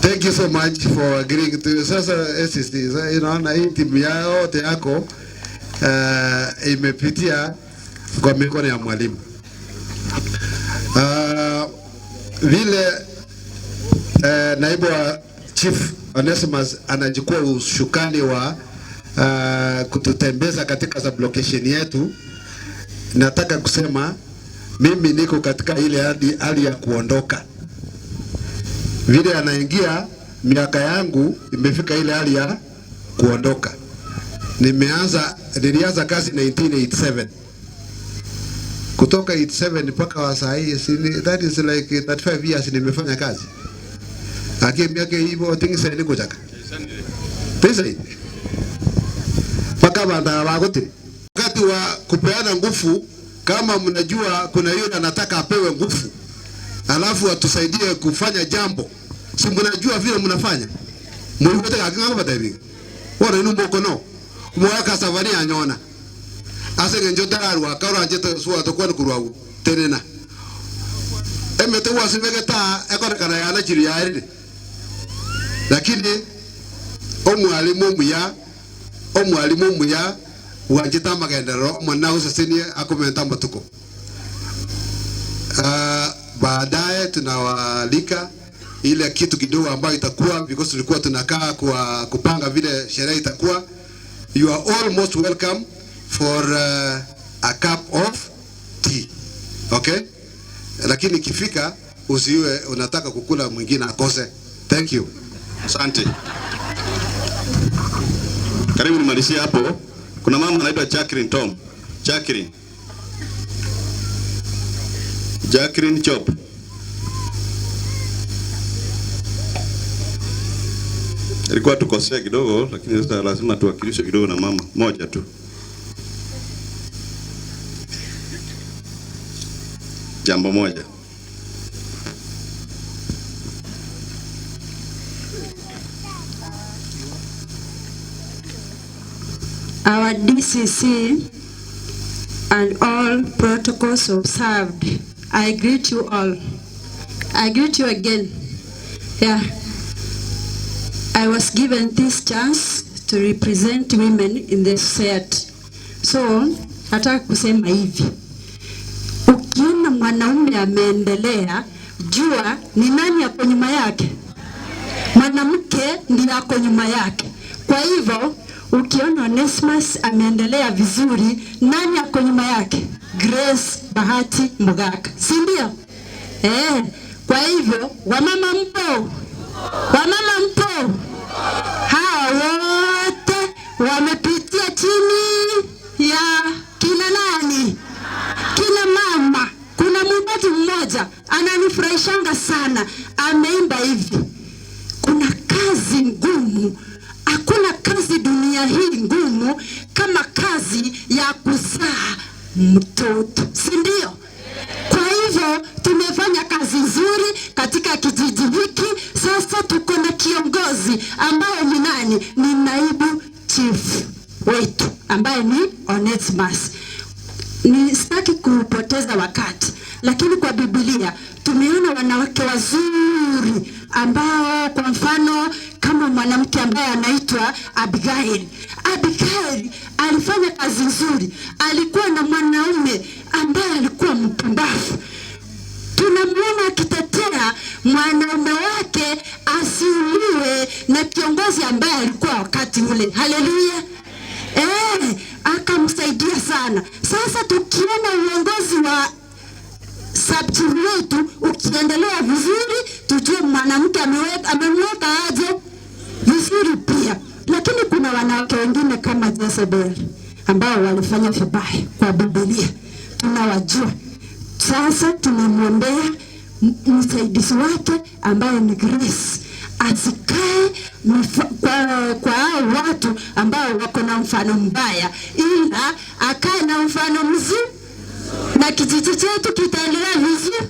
Thank you so much for agreeing to. Sasa SSD, inaona hii timu yote yako imepitia kwa mikono ya mwalimu. Vile naibu wa chief Onesimus anachukua ushukani wa kututembeza katika sublocation yetu, nataka kusema mimi niko katika ile hali ya kuondoka. Vile anaingia, miaka yangu imefika ile hali ya kuondoka. Nilianza kazi 1987. Kutoka 87 mpaka saa hii, that is like 35 years nimefanya kazi. Aki miaka hivyo things ni kuchaka. Pesa hii. Mpaka banda bagoti. Wakati wa kupeana nguvu, kama mnajua kuna yule anataka apewe nguvu, alafu atusaidie kufanya jambo. Si mnajua vile mnafanya. Mlikuwa akinga bata hivi. Wora inu mbokono. Mwaka safari anyona. Ase ngenjo dararwa akara njete suwa tokwa nkurwa tenena. Emete wasimegeta ekorekana yana chiri ya ere. Lakini omwalimu muya wanjita magenderero mwana usesenie akomenta matuko. Baadaye tunawalika ile kitu kidogo ambayo itakuwa, because tulikuwa tunakaa kwa kupanga vile sherehe itakuwa. You are all most welcome for a cup of tea. Okay? Lakini ikifika usiwe unataka kukula mwingine akose. Thank you. Asante. Karibu nimalizie hapo. Kuna mama anaitwa Jacqueline Tom. Jacqueline. Jacqueline Chop. Ilikuwa tukosea kidogo, lakini sasa lazima tuwakilishe kidogo na mama moja tu. Jambo moja. Our DCC and all protocols observed. I greet you all. I greet you again. Yeah. I was given this chance to represent women in the society. So, nataka kusema hivi. Ukiona mwanaume ameendelea, jua ni nani ako nyuma yake. Mwanamke ndiye ako nyuma yake. Kwa hivyo, ukiona Onesimus ameendelea vizuri, nani ako nyuma yake? Grace Bahati Mugaka. Si ndio? Kwa hivyo, wamama mpo. Wamama mpo. Hawa wote wamepitia chini ya kina nani? Kina mama. Kuna mwimbaji mmoja ananifurahishanga sana, ameimba hivi: kuna kazi ngumu, hakuna kazi dunia hii ngumu kama kazi ya kuzaa mtoto, si ndio? Kwa hivyo Tumefanya kazi nzuri katika kijiji hiki. Sasa tuko na kiongozi ambaye ni nani? Ni naibu chief wetu ambaye ni Onesmus. Ni sitaki kupoteza wakati, lakini kwa Biblia tumeona wanawake wazuri ambao, kwa mfano kama mwanamke ambaye anaitwa Abigail. Abigail alifanya kazi nzuri, alikuwa na mwanaume ambaye alikuwa mpumbavu. Tunamuona akitetea mwanaume wake asiuliwe na kiongozi ambaye alikuwa wakati ule. Haleluya! Akamsaidia sana. Sasa tukiona uongozi wa sub-chief wetu ukiendelea vizuri, tujue mwanamke amemweka aje vizuri pia. Lakini kuna wanawake wengine kama Jezebel ambao walifanya vibaya kwa Biblia, tunawajua. Sasa tunamwombea msaidizi wake ambaye ni Grace, asikae kwa hao watu ambao wako na mfano mbaya, ila akae na mfano mzuri, na kijiji chetu kitaendelea vizuri.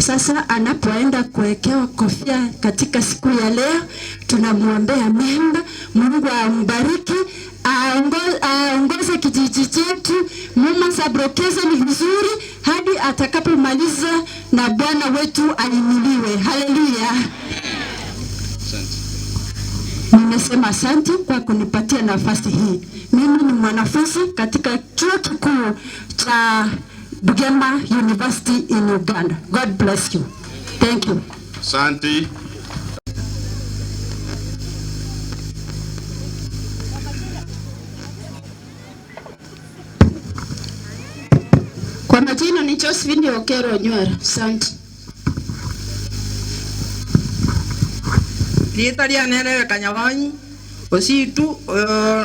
Sasa anapoenda kuwekewa kofia katika siku ya leo, tunamwombea mema, Mungu ambariki, aongoze kijiji chetu Muma Sub-Location vizuri hadi atakapomaliza, na Bwana wetu ainuliwe. Haleluya. Nimesema asante kwa kunipatia nafasi hii. Mimi ni mwanafunzi katika chuo kikuu cha Bugema University in Uganda. God bless you. Thank you. Asante. Kwa majina ni Josephine Okero Onywera. Asante. Rieta rianere Kanyabanyi ositu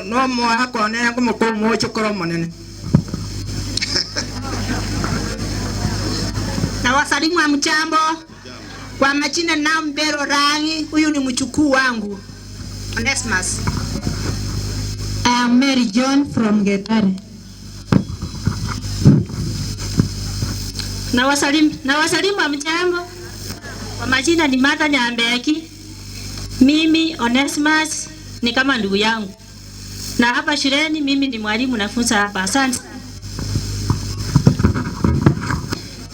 no moa kone ko mocho koro monene. Na wasalimu wa mchambo. Kwa majina na Mbero Rangi, huyu ni mchukuu wangu Onesmus. I am Mary John from Getare. Na wasalimu wa mchambo. Kwa majina ni Martha Nyambeki. Mimi Onesmus ni kama ndugu yangu. Na hapa shuleni mimi ni mwalimu, nafunza hapa. Asante.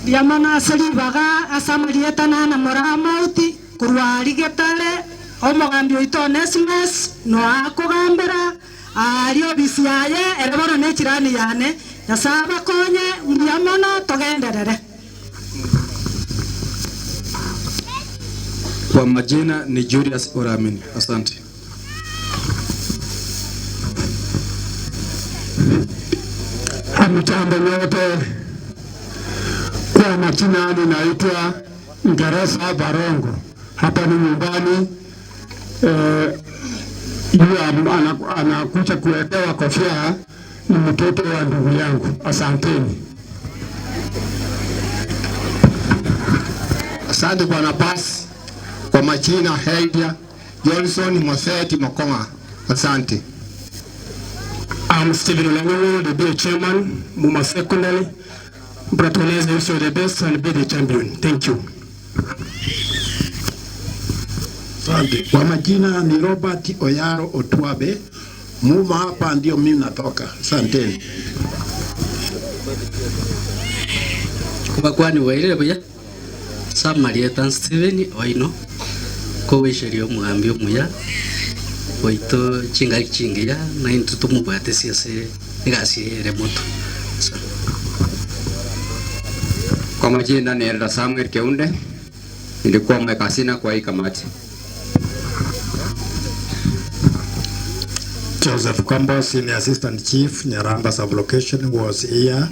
Diamana asali baga asamarietana na moramauti kurwari Getare omogambi oito Onesmus no akogambera ari obisi yaye ereboro ne chirani yane Nyasaye akonye mbuya togenderere. Kwa majina ni Julius Oramini. Asante. Hamjambo nyote. Kwa majina ninaitwa Ngeresa Barongo. Hapa ni nyumbani. Yule anakuja kuwekewa kofia ni mtoto wa ndugu yangu. Asanteni. Asante Bwana Pass. Kwa majina Heldia Johnson Moseti Mokonga. Asante. I'm Stephen Olango, the BA chairman, Muma Secondary. Bratonese, wish you the best and be the champion. Thank you. Asante. Kwa majina ni Robert Oyaro Otuabe. Muma hapa ndio mimi natoka. Asanteni. Kwa kwani waile buya Samaritan Steven oino ko wisherio mugambi omuya oito chinga chingiya na intu tumubwate siase igasiere moto. Kwa majina ni Elda Samuel Keunde, nilikuwa mwekasina kwa hii kamati. Joseph Kombo, Senior Assistant Chief, Nyaramba Sub-Location, was here.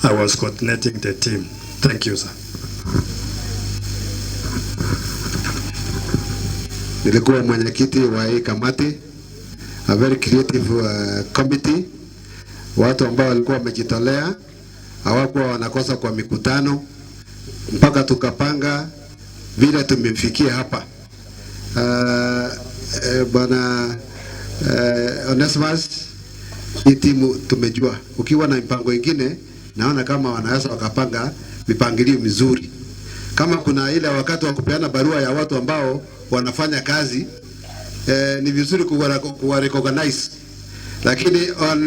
I was coordinating the team. Thank you, sir. Nilikuwa mwenyekiti wa hii kamati, a very creative committee. Watu ambao walikuwa wamejitolea, hawakuwa wanakosa kwa mikutano, mpaka tukapanga vile tumefikia hapa. Bwana Onesmus, hii timu tumejua. Ukiwa na mpango ingine Naona kama wanaweza wakapanga mipangilio mizuri. Kama kuna ile wakati wa kupeana barua ya watu ambao wanafanya kazi, ni vizuri kuwa recognize. Lakini on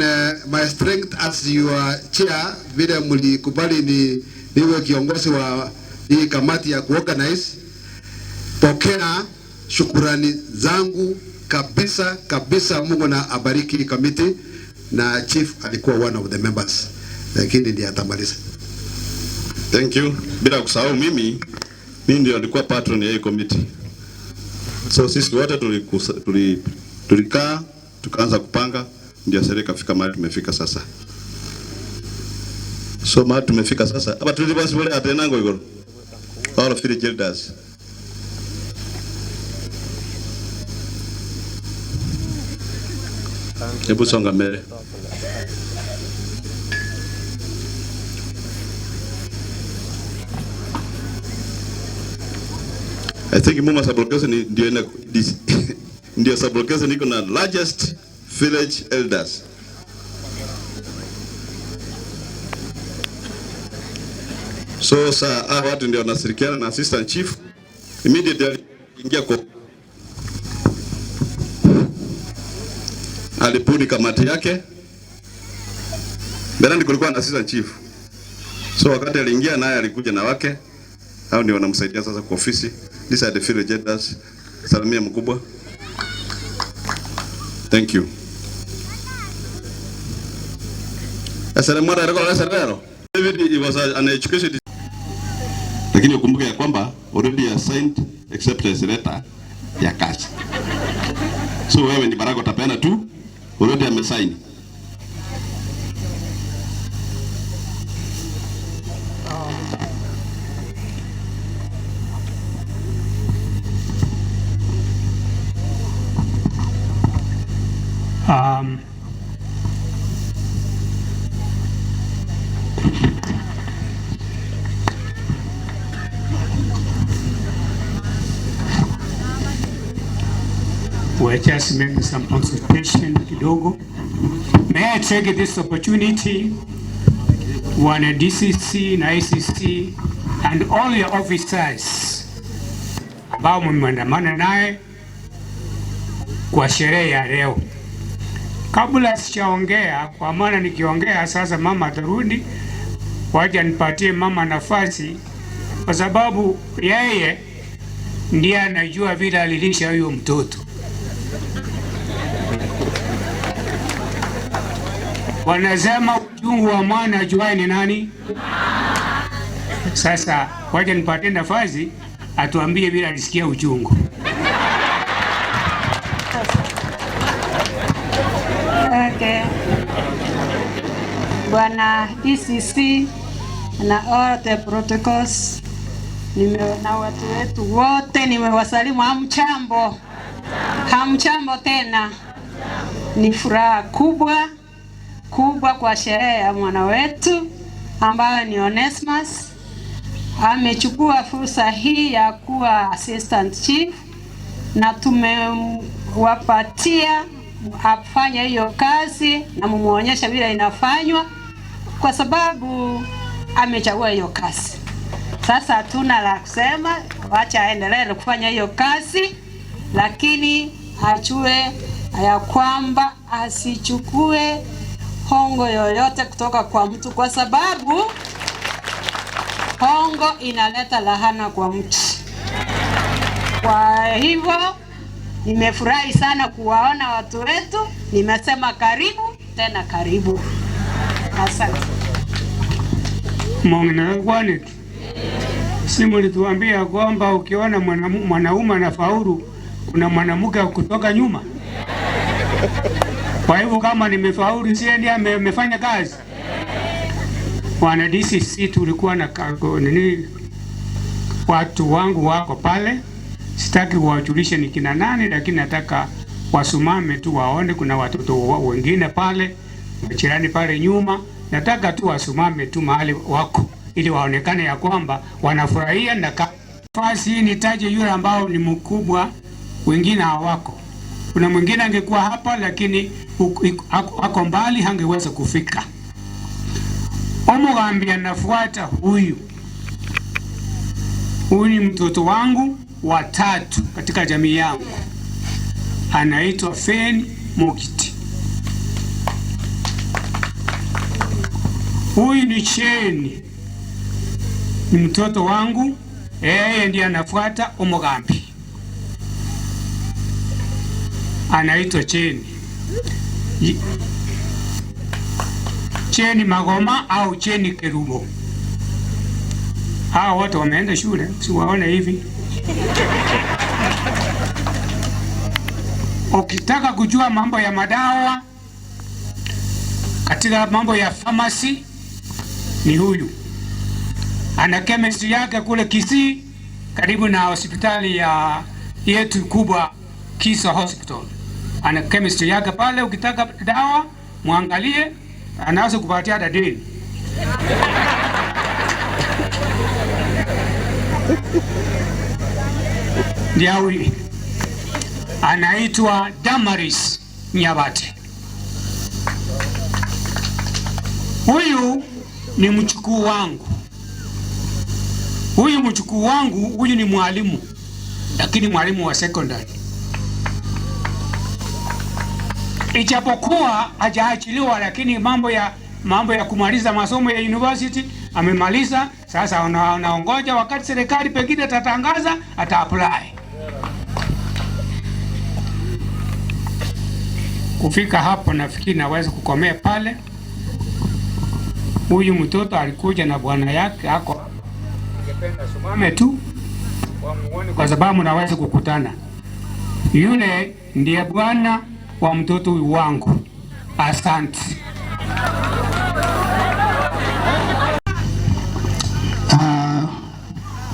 my strength as your chair, vile mlikubali niwe kiongozi wa hii kamati ya kuorganize, pokea shukurani zangu kabisa kabisa. Mungu na abariki committee, na chief alikuwa one of the members, lakini ndiye atamaliza. Thank you. Bila kusahau mimi ndio nilikuwa patron ya hii committee. So sisi wote tulikaa tukaanza kupanga, ndio serikali ikafika mahali tumefika sasa. So mahali tumefika sasa, hapa tulibasi wale atenango igoro. All of the elders. Hebu songa mbele. I think Muma sub-location ndio sub-location iko na largest village elders. So saa watu ndio wanashirikiana na assistant chief immediately ingia kwa alipuni kamati yake. Mbeleni kulikuwa na assistant chief. So wakati aliingia naye alikuja na wake. Hao ndio wanamsaidia sasa kwa ofisi. These are the village elders. Salamia mkubwa. Thank you. David, it was an education. Lakini ukumbuke ya kwamba already assigned acceptance letter ya kazi. So wewe ni baraka utapeana tu, already amesign. We're just making some consultation kidogo. May I take this opportunity, wana DCC na ICC and all your officers ambao mmeandamana naye kwa sherehe ya leo. Kabla sijaongea, kwa maana nikiongea sasa mama atarudi, wacha nipatie mama nafasi, kwa sababu yeye ndiye anajua vile alilisha huyo mtoto. Wanasema uchungu wa mwana ajuaye ni nani? Sasa wacha nipatie nafasi atuambie vile alisikia uchungu. Okay. Bwana DCC na all the protocols, na watu wetu wote nimewasalimu. Hamchambo, hamchambo tena. Ni furaha kubwa kubwa kwa sherehe ya mwana wetu ambayo ni Onesmus. Amechukua fursa hii ya kuwa assistant chief na tumewapatia afanye hiyo kazi na mumuonyesha vile inafanywa, kwa sababu amechagua hiyo kazi. Sasa hatuna la kusema, wacha aendelee kufanya hiyo kazi, lakini ajue ya kwamba asichukue hongo yoyote kutoka kwa mtu, kwa sababu hongo inaleta lahana kwa mtu. Kwa hivyo nimefurahi sana kuwaona watu wetu. Nimesema karibu tena karibu. Asante. Mwanangu, si mlituambia kwamba ukiona mwanaume anafaulu kuna mwanamke kutoka nyuma? Kwa hivyo kama nimefaulu, si ndiye amefanya kazi. Wana DCC tulikuwa na nini, watu wangu wako pale. Sitaki kuwajulisha ni kina nani, lakini nataka wasimame tu waone kuna watoto wengine pale, majirani pale nyuma. Nataka tu wasimame tu mahali wako ili waonekane ya kwamba wanafurahia. Na nafasi hii nitaje yule ambao ni mkubwa, wengine hawako. Kuna mwingine angekuwa hapa lakini ako mbali, hangeweza kufika. Omugambi anafuata huyu. Huyu ni mtoto wangu wa tatu katika jamii yangu, anaitwa Fen Mokiti. Huyu ni Cheni, ni mtoto wangu, yeye ndiye anafuata Omugambi, anaitwa Cheni. Cheni Magoma au Cheni Kerubo. Hawa wote wameenda shule, si waone hivi. Ukitaka kujua mambo ya madawa katika mambo ya pharmacy ni huyu. Ana chemistry yake kule Kisii karibu na hospitali ya yetu kubwa Kisa Hospital. Ana chemistry yake pale, ukitaka dawa muangalie, anaweza kupatia hata deni. Ndiye huyu. Anaitwa Damaris Nyabate. Huyu ni mchukuu wangu. Huyu mchukuu wangu, huyu ni mwalimu, lakini mwalimu wa secondary. Ijapokuwa hajaachiliwa, lakini mambo ya kumaliza masomo ya university amemaliza. Sasa anaongoja wakati serikali pengine atatangaza, ata apply. Kufika hapo nafikiri naweza kukomea pale. Huyu mtoto alikuja na bwana yake ako. Ningependa simame tu wamuone kwa sababu naweza kukutana. Yule ndiye bwana wa mtoto huyu wangu. Asante.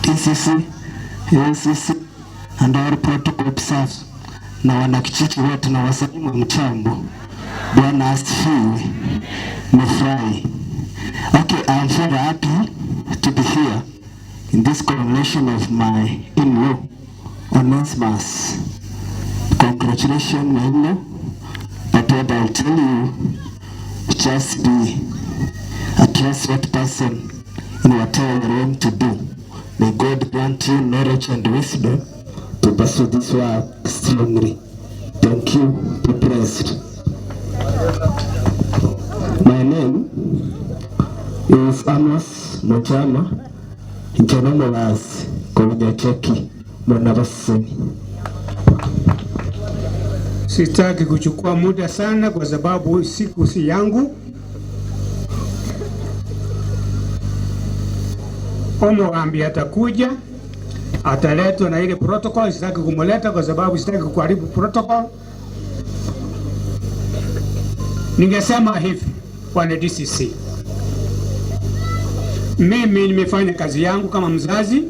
TCC, ACC and all protocol officers na wanakijiji wote na wasalimu mchambo. Bwana asifiwe. Nimefurahi. Okay, I am very happy to be here in this coronation of my in-law, Onesimus. Congratulations, my in-law. But what I'll tell you, just be a trustworthy person in whatever you're going to do. May God grant you knowledge and wisdom to pursue this work strongly. Thank you. Be blessed. My name is Amos Mochama, Nchenomolaz, Kounyacheki, Mwanavaseni. Sitaki kuchukua muda sana kwa sababu siku si yangu. Omugambi atakuja, ataletwa na ile protocol. Sitaki kumuleta kwa sababu sitaki kuharibu protocol. Ningesema hivi, bwana DCC, mimi nimefanya kazi yangu kama mzazi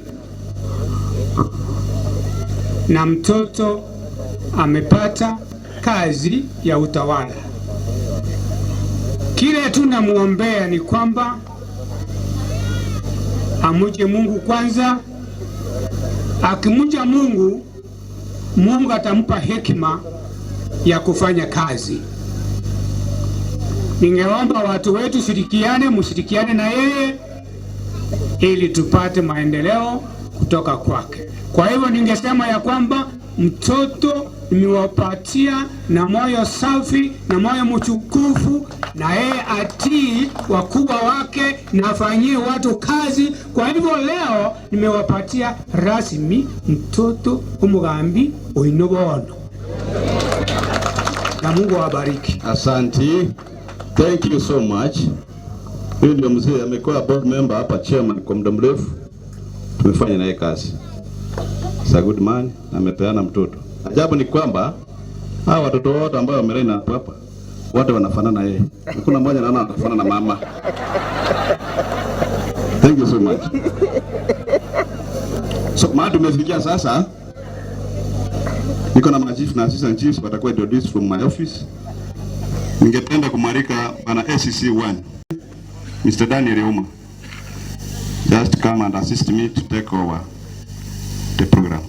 na mtoto amepata kazi ya utawala. Kile tunamuombea ni kwamba amuje Mungu kwanza. Akimja Mungu, Mungu atampa hekima ya kufanya kazi. Ningeomba watu wetu shirikiane, mshirikiane na yeye ili tupate maendeleo kutoka kwake. Kwa hivyo ningesema ya kwamba mtoto nimewapatia na moyo safi na moyo mtukufu, na yeye atii wakubwa wake na afanyie watu kazi. Kwa hivyo leo nimewapatia rasmi mtoto Omugambi Oinobono, na Mungu awabariki. Asante. Thank you so much. Huyu ndio mzee amekuwa board member hapa, chairman kwa muda mrefu. Tumefanya naye kazi. He's a good man, amepeana mtoto. Ajabu ni kwamba hawa watoto wote ambao wamelea hapa wote wanafanana yeye. Hakuna mmoja naona anafanana na mama. Thank you so much. So maana tumefikia sasa, niko na machief na assistant chiefs watakuwa introduced from my office. Ningependa kumwalika bwana ACC1 Mr. Daniel Ouma. Just come and assist me to take over the program.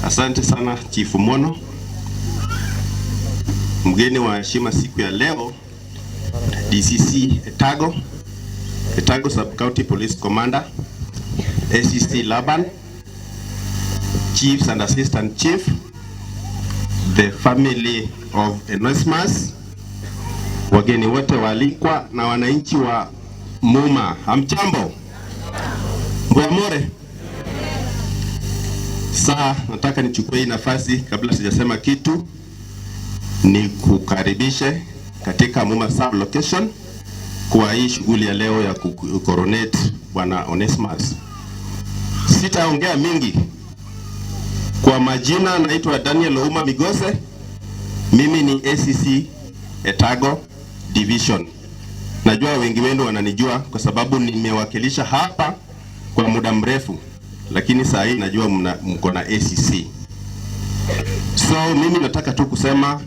Asante sana Chief Mono, mgeni wa heshima siku ya leo, DCC Etago, Etago Sub County Police Commander, ACC Laban, Chiefs and Assistant Chief, the family of Onesmus, wageni wote waalikwa na wananchi wa Muma. Hamjambo? Mbuyamore. Saa nataka nichukue hii nafasi kabla sijasema kitu, ni kukaribishe katika Muma sub location kwa hii shughuli ya leo ya kucoronate Bwana Onesmus. Sitaongea mingi. Kwa majina naitwa Daniel Ouma Migose. Mimi ni ACC Etago Division. Najua wengi wenu wananijua kwa sababu nimewakilisha hapa kwa muda mrefu, lakini saa hii najua mko na ACC. So mimi nataka tu kusema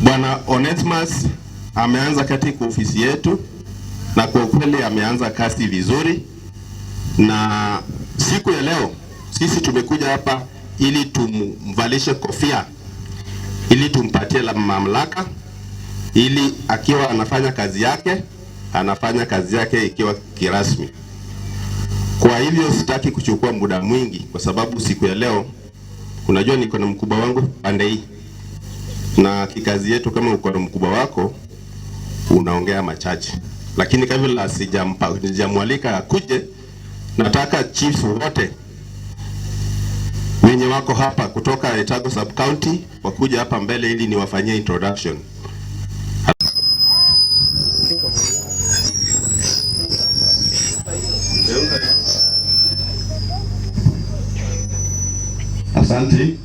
Bwana Onesmus ameanza katika ofisi yetu na kwa kweli ameanza kazi vizuri, na siku ya leo sisi tumekuja hapa ili tumvalishe kofia, ili tumpatie la mamlaka, ili akiwa anafanya kazi yake, anafanya kazi yake ikiwa kirasmi. Kwa hivyo sitaki kuchukua muda mwingi kwa sababu siku ya leo unajua niko na mkubwa wangu pande hii, na kikazi yetu kama uko na mkubwa wako unaongea machache, lakini kabla sijamwalika akuje, nataka chiefs wote wenye wako hapa kutoka Etago Sub County wakuja hapa mbele ili niwafanyie introduction. Asante.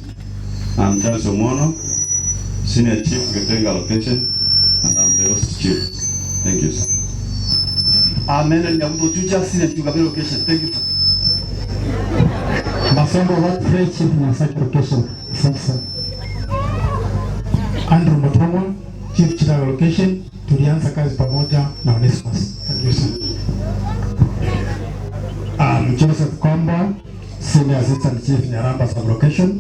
I'm Charles Omono, Senior Chief Getenga Location, and I'm the host chief. Thank you, sir. Amen. Nyambo Juja, Senior Chief Gabel Location. Thank you, sir. Masombo Ward 3 Chief Nyasaki Location. Asante sana. Andrew Mutomwa, Chief Chitago Location. Tulianza kazi pamoja na Onesmus. Thank you, sir. I'm Joseph Komba, Senior Assistant Chief Nyaramba Sub Location,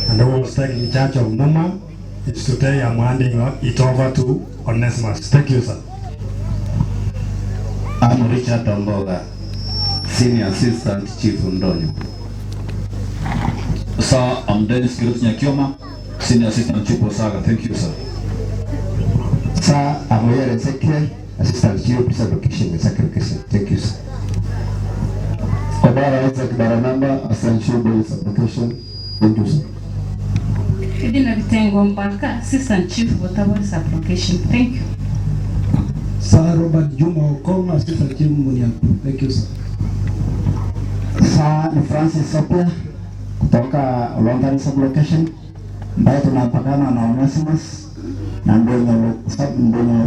and who was taking charge of Muma. It's today I'm handing it over to Onesmus. Thank you, sir. I'm Richard Omboga, Senior Assistant Chief Ndonyo. Sir, I'm Dennis Kirot Nyakioma, Senior Assistant Chief Osaga. Thank you, sir. Sir, I'm Oyere Ezekiel, Assistant Chief Sub Location, Ezekiel Location. Thank you, sir. Obara Isaac Baranamba, Assistant Chief Sub Location. Thank you, sir. Edina Bitengo Mbaka, Assistant Chief Botabo Sub Location. Thank you. Sir Robert Juma Okong, Assistant Chief Muniapo. Thank you, sir. Sir ni Francis Sopia kutoka London Sub Location ambaye tunapakana na Onesmus na Ndonyo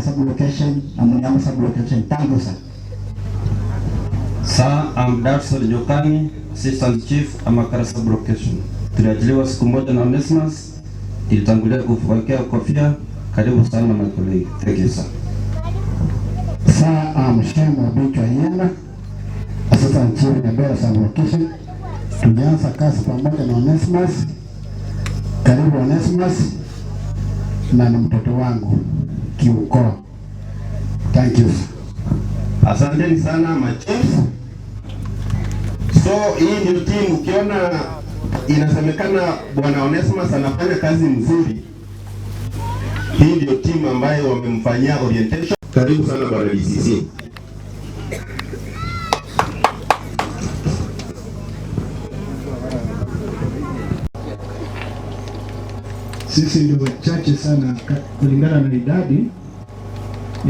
Sub Location na Muniapo Sub Location. Thank you, sir. Sir, I'm Darson Jokani, Assistant Chief Amakara Sub Location. Tuliajiliwa siku moja na Onesmus, nilitangulia kuwekea kofia. Karibu sana my colleague. Thank you, sir. Sir, I'm Shem Obicho Ayena, Assistant Chief Nyabera Sub Location. Tulianza kazi pamoja na Onesmus. Karibu Onesmus, na ni mtoto wangu kiukoo. Thank you. Asanteni sana machiefs. So hii ndio team, ukiona inasemekana Bwana Onesmus anafanya kazi nzuri, hii ndio team ambayo wamemfanyia orientation. Karibu sana Bwana DCC. Sisi ndio wachache sana kulingana na idadi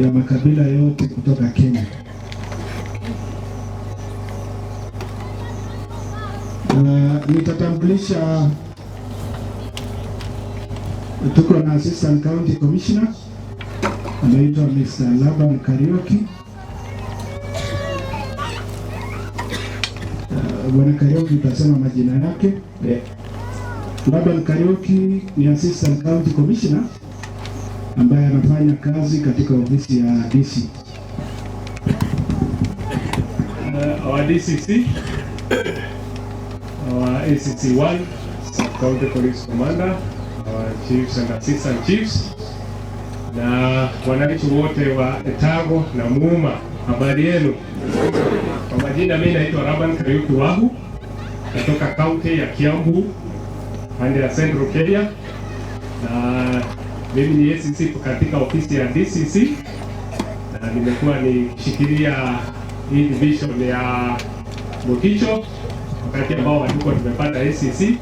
ya makabila yote kutoka Kenya. Nitatambulisha, tuko na Assistant County Commissioner anaitwa Mr. Laban Kariuki. Bwana Kariuki utasema majina yake. Laban Kariuki ni Assistant County Commissioner ambaye anafanya kazi katika ofisi ya DC. Our DCC, our ACC1, Sub-County Police Commander, our chiefs and assistant chiefs, na wananchi wote wa Etago na Muuma, habari yenu? Kwa majina mimi naitwa Raban Kariuki Wahu, natoka kaunti ya Kiambu, pande ya Central Kenya, na mimi ni ACC katika ofisi ya DCC, na nimekuwa nikishikilia hii division ya Mokicho wakati ambao hatukuwa tumepata ACC,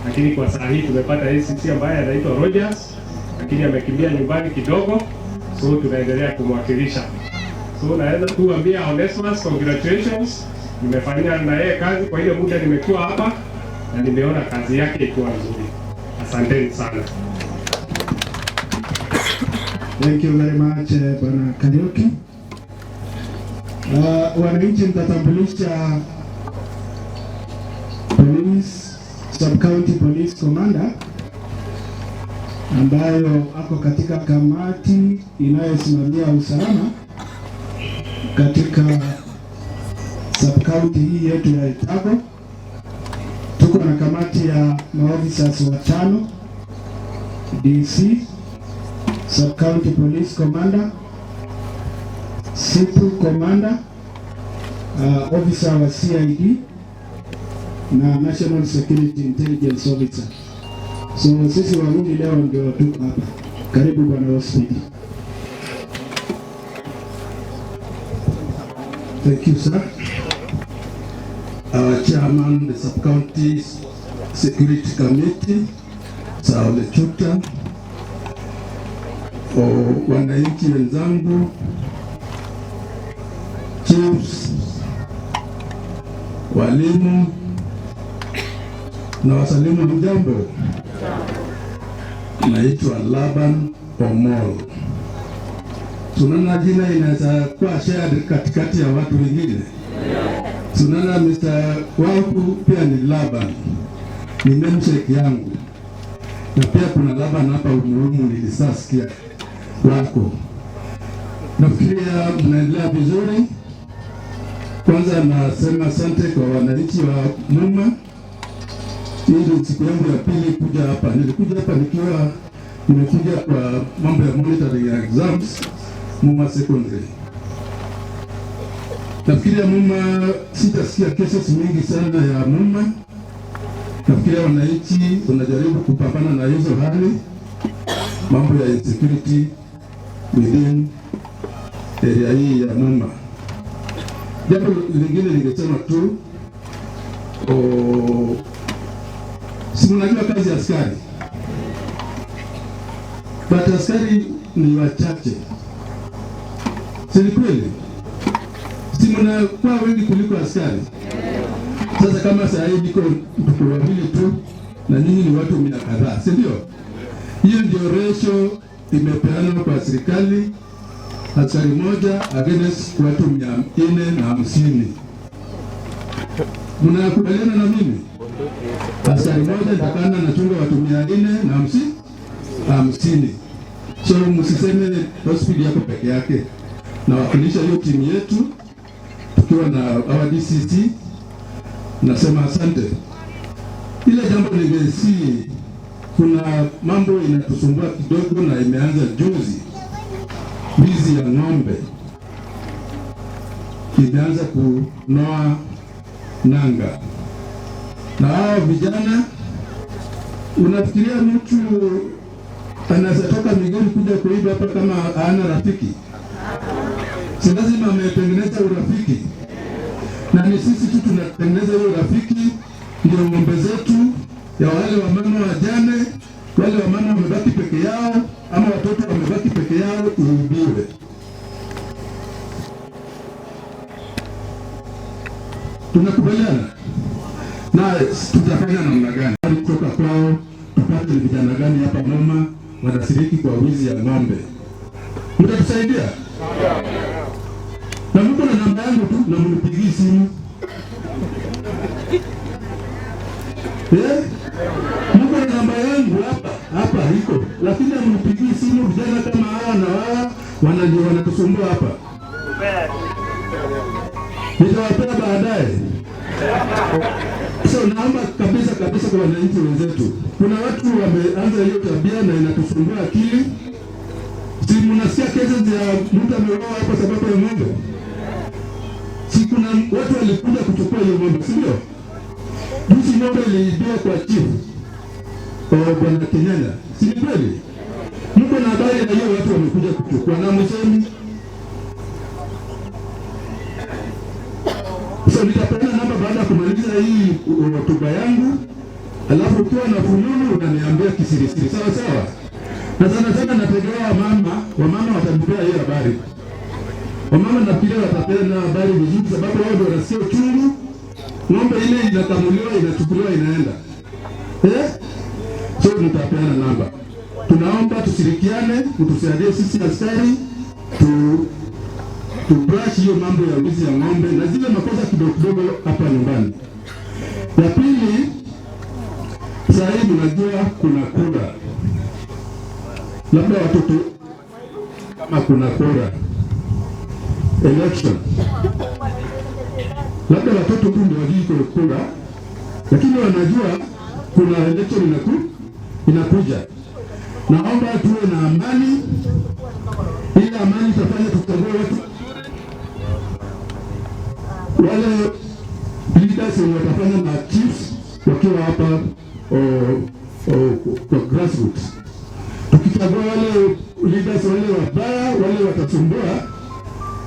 lakini kwa saa hii tumepata ACC ambaye anaitwa Rogers, lakini amekimbia nyumbani kidogo, so tunaendelea kumwakilisha. So naweza kuambia Onesmus, congratulations. Nimefanya na yeye kazi kwa ile muda nimekuwa hapa na nimeona kazi yake ikiwa nzuri. Asanteni sana. Thank you very much, Bwana Kariuki. Wananchi mtatambulisha Police Sub-County Police Commander ambayo ako katika kamati inayosimamia usalama katika sub-county hii yetu ya Etago. Tuko na kamati ya maofficers watano: DC, Sub-County Police Commander, SIPU Commander, officer wa CID na National Security Intelligence Officer. So sisi wawili leo ndio tuko hapa. Karibu Bwana Osmond. Thank you, sir. Our chairman, the Sub-County Security Committee, Sir Ole Chuta, wananchi wenzangu, chiefs, walimu na wasalimu, mjambo. Naitwa Laban Omolo. Tunaona jina inaweza kuwa shared katikati ya watu wengine. Tunaona Mr. Wangu pia ni Laban, ni namesake yangu, na pia kuna Laban hapa umuhimu nilisasikia wako. Nafikiria mnaendelea vizuri. Kwanza nasema asante kwa wananchi wa Muma. Hii ni siku yangu ya pili kuja hapa. Nilikuja hapa nikiwa nimekuja kwa mambo ya monitoring ya exams Muma Secondary. Nafikiria Muma sitasikia cases mingi sana ya Muma. Nafikiria wananchi wanajaribu kupambana na hizo hali, mambo ya insecurity within area hii ya Muma. Jambo lingine ningesema tu, si mnajua kazi ya askari, but askari ni wachache, si ni kweli? Si mnakuwa wengi kuliko askari? Sasa kama saa hii niko tuko wawili tu na nyinyi ni watu 100 kadhaa, si ndio? Hiyo ndio ratio imepeanwa kwa serikali, askari moja against watu 450. Mnakubaliana na mimi? Askari moja takana anachunga watu 450. So msiseme hospitali yako peke yake. Nawakilisha hiyo timu yetu tukiwa na our DCC. Nasema asante. Ile jambo ningesi, kuna mambo inatusumbua kidogo na imeanza juzi. Wizi ya ng'ombe imeanza kunoa nanga. Na hao vijana, unafikiria mtu anaweza toka Migori kuja kuiba hapa kama hana rafiki? Si lazima ametengeneza urafiki. Na ni sisi tu tunatengeneza hiyo urafiki, ndio ng'ombe zetu ya wale wamama wajane, wale wamama wamebaki peke yao ama watoto wamebaki peke yao iibiwe. Tunakubaliana? Na tutafanya namna gani? Kutoka kwao tupate vijana gani hapa Muma wanashiriki kwa wizi ya ng'ombe? Mtatusaidia? Na mko na namba yangu tu na mnipigie simu. Mko na namba yangu hapa, hapa iko. Lakini mnipigie simu vijana kama hawa na hawa wanatusumbua hapa. Nitawapea baadaye. So So naomba kabisa kabisa kwa wananchi wenzetu, kuna watu wameanza hiyo tabia na inatusumbua akili. Si mnasikia kesi za mtu ameuawa hapa sababu ya ng'ombe? Si kuna watu walikuja kuchukua hiyo ng'ombe, si ndio? Juzi ng'ombe iliibiwa kwa chief Bwana Kenyanya, si ni kweli? Mko na habari ya hiyo watu wamekuja kuchukua na msemi. So nitapeana namba baada ya kumaliza hii hotuba yangu, alafu ukiwa na fununu unaniambia kisirisiri, sawa sawa? Na sana sana nategemea wamama watanipea hiyo habari. Wamama nafikiria watapeana habari vizuri, sababu wao ndio wanasikia uchungu. Ng'ombe ile inakamuliwa, inachukuliwa, inaenda. So nitapeana namba. Tunaomba tushirikiane, mtusaidie sisi askari tu brush hiyo mambo ya wizi ya ng'ombe na zile makosa kidogo kidogo hapa nyumbani. Ya pili, sasa hivi unajua kuna kura. Labda watoto kama kuna kura election, labda watoto tu ndio wajui kuna kura, lakini wanajua kuna election inakuja. Naomba tuwe na amani. Ile amani itafanya tuchague watu wale leaders wenye watafanya na chiefs wakiwa hapa kwa grassroots. Tukichagua wale leaders wale wabaya, wale watasumbua,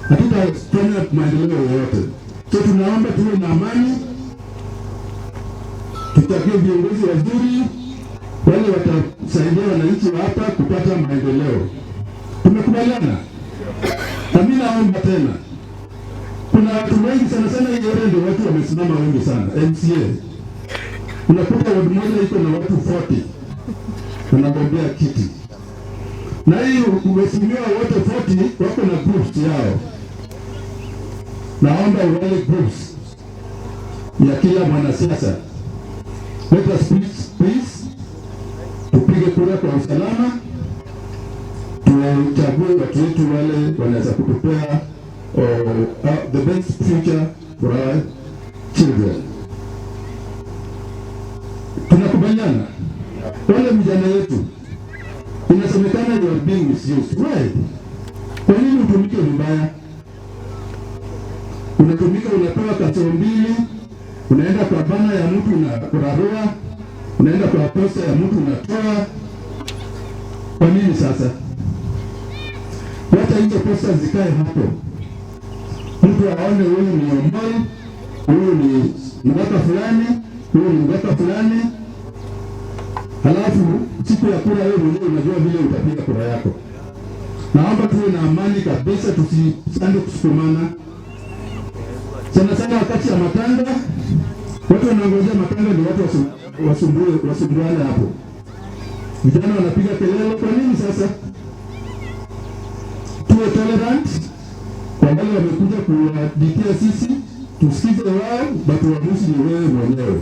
hatutafanya maendeleo yoyote. So tunaomba tuwe na amani, tuchague viongozi wazuri wale watasaidia wananchi wa hapa kupata maendeleo. Tumekubaliana? Na mimi naomba tena, kuna watu wengi sana sana hii area ndio watu wamesimama wengi sana MCA. Unakuta ward moja iko na watu 40 wanagombea kiti, na hii mheshimiwa wote 40 wako na groups yao. Naomba wale groups ya kila mwanasiasa, let us please tupige kura kwa usalama, tuchague watu wetu wale wanaweza kutupea the best future for our children. Tunakubaliana? Wale vijana wetu inasemekana you are being misused. Why? Kwa nini utumike vibaya? Unatumika, unapewa kasoro mbili, unaenda kwa bana ya mtu unararua, unaenda kwa posta ya mtu unatoa. Kwa nini sasa? Wacha hizo posta zikae hapo, mtu aone huyu ni Omol, huyu ni mgaka fulani, huyu ni mgaka fulani. Halafu siku ya kura wewe mwenyewe unajua vile utapiga kura yako. Naomba tuwe na amani kabisa, tusisande kusukumana. Sana sana wakati ya matanga, watu wanaongojea matanga ndio watu wasumbuane hapo. Vijana wanapiga kelele, kwa nini sasa? Tuwe tolerant kwa wale wamekuja kuwadikia sisi, tusikize wao, but uamuzi ni wewe mwenyewe.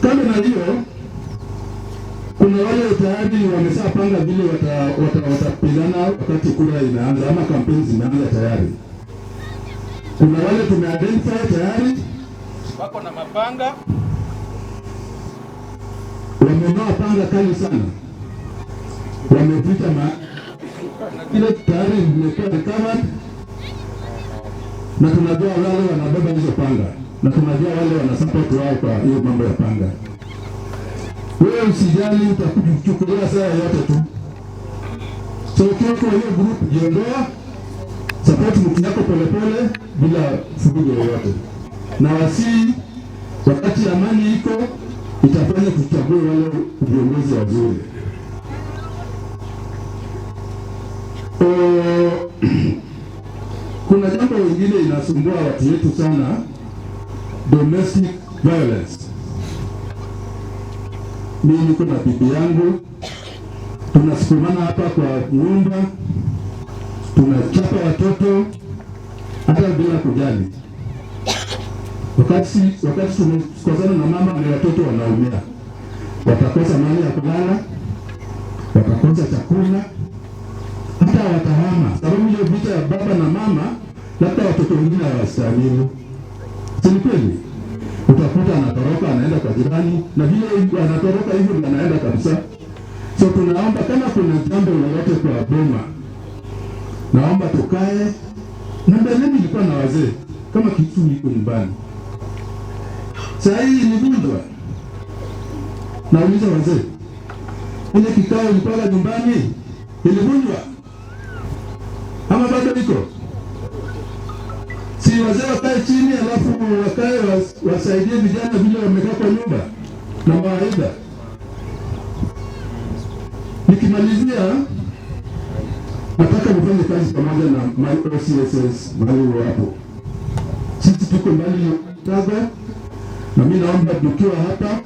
Kando na hiyo, kuna wale tayari wameshapanga vile watapigana wakati kura inaanza ama kampeni zimeanza tayari. Kuna wale tumeidentify tayari wako na mapanga, wamenoa panga kali sana, wamevita ile tayari imekuwa recovered, na tunajua wale wanabeba hizo panga na tunajua wale wanasupport wao kwa hiyo mambo ya panga. Wewe usijali, utakuchukulia saa yote tu. So ukiwa kwa hiyo group, jiondoa, support mtu yako polepole bila furugu yoyote. Na wasii, wakati amani iko, itafanya tuchague wale viongozi wazuri. Kuna jambo lingine inasumbua watu wetu sana, domestic violence. Mimi niko na bibi yangu, tunasukumana hapa kwa nyumba, tunachapa watoto hata bila kujali. Wakati tumekosana na mama, ni watoto wanaumia, watakosa mahali ya kulala, watakosa chakula, hata watahama. Sababu hiyo vita ya baba na mama, labda watoto wengine hawastahimili. Si ni kweli? Utakuta anatoroka anaenda kwa jirani, na vile anatoroka hivyo ndio anaenda kabisa. So tunaomba kama kuna jambo lolote kwa boma, naomba tukae na mbeleni. Nilikuwa na wazee kama kitu iko nyumbani, saa hii ilivunjwa. Nauliza wazee, ile kikao ilikuwa nyumbani ilivunjwa ama bado iko? Si wazee wakae chini, alafu wakae wasaidie vijana vile wamekaa kwa nyumba na mawaidha. Nikimalizia, nataka nifanye kazi pamoja na my OCSS mahali wapo. Sisi tuko mbali Etago, na mimi naomba tukiwa hapa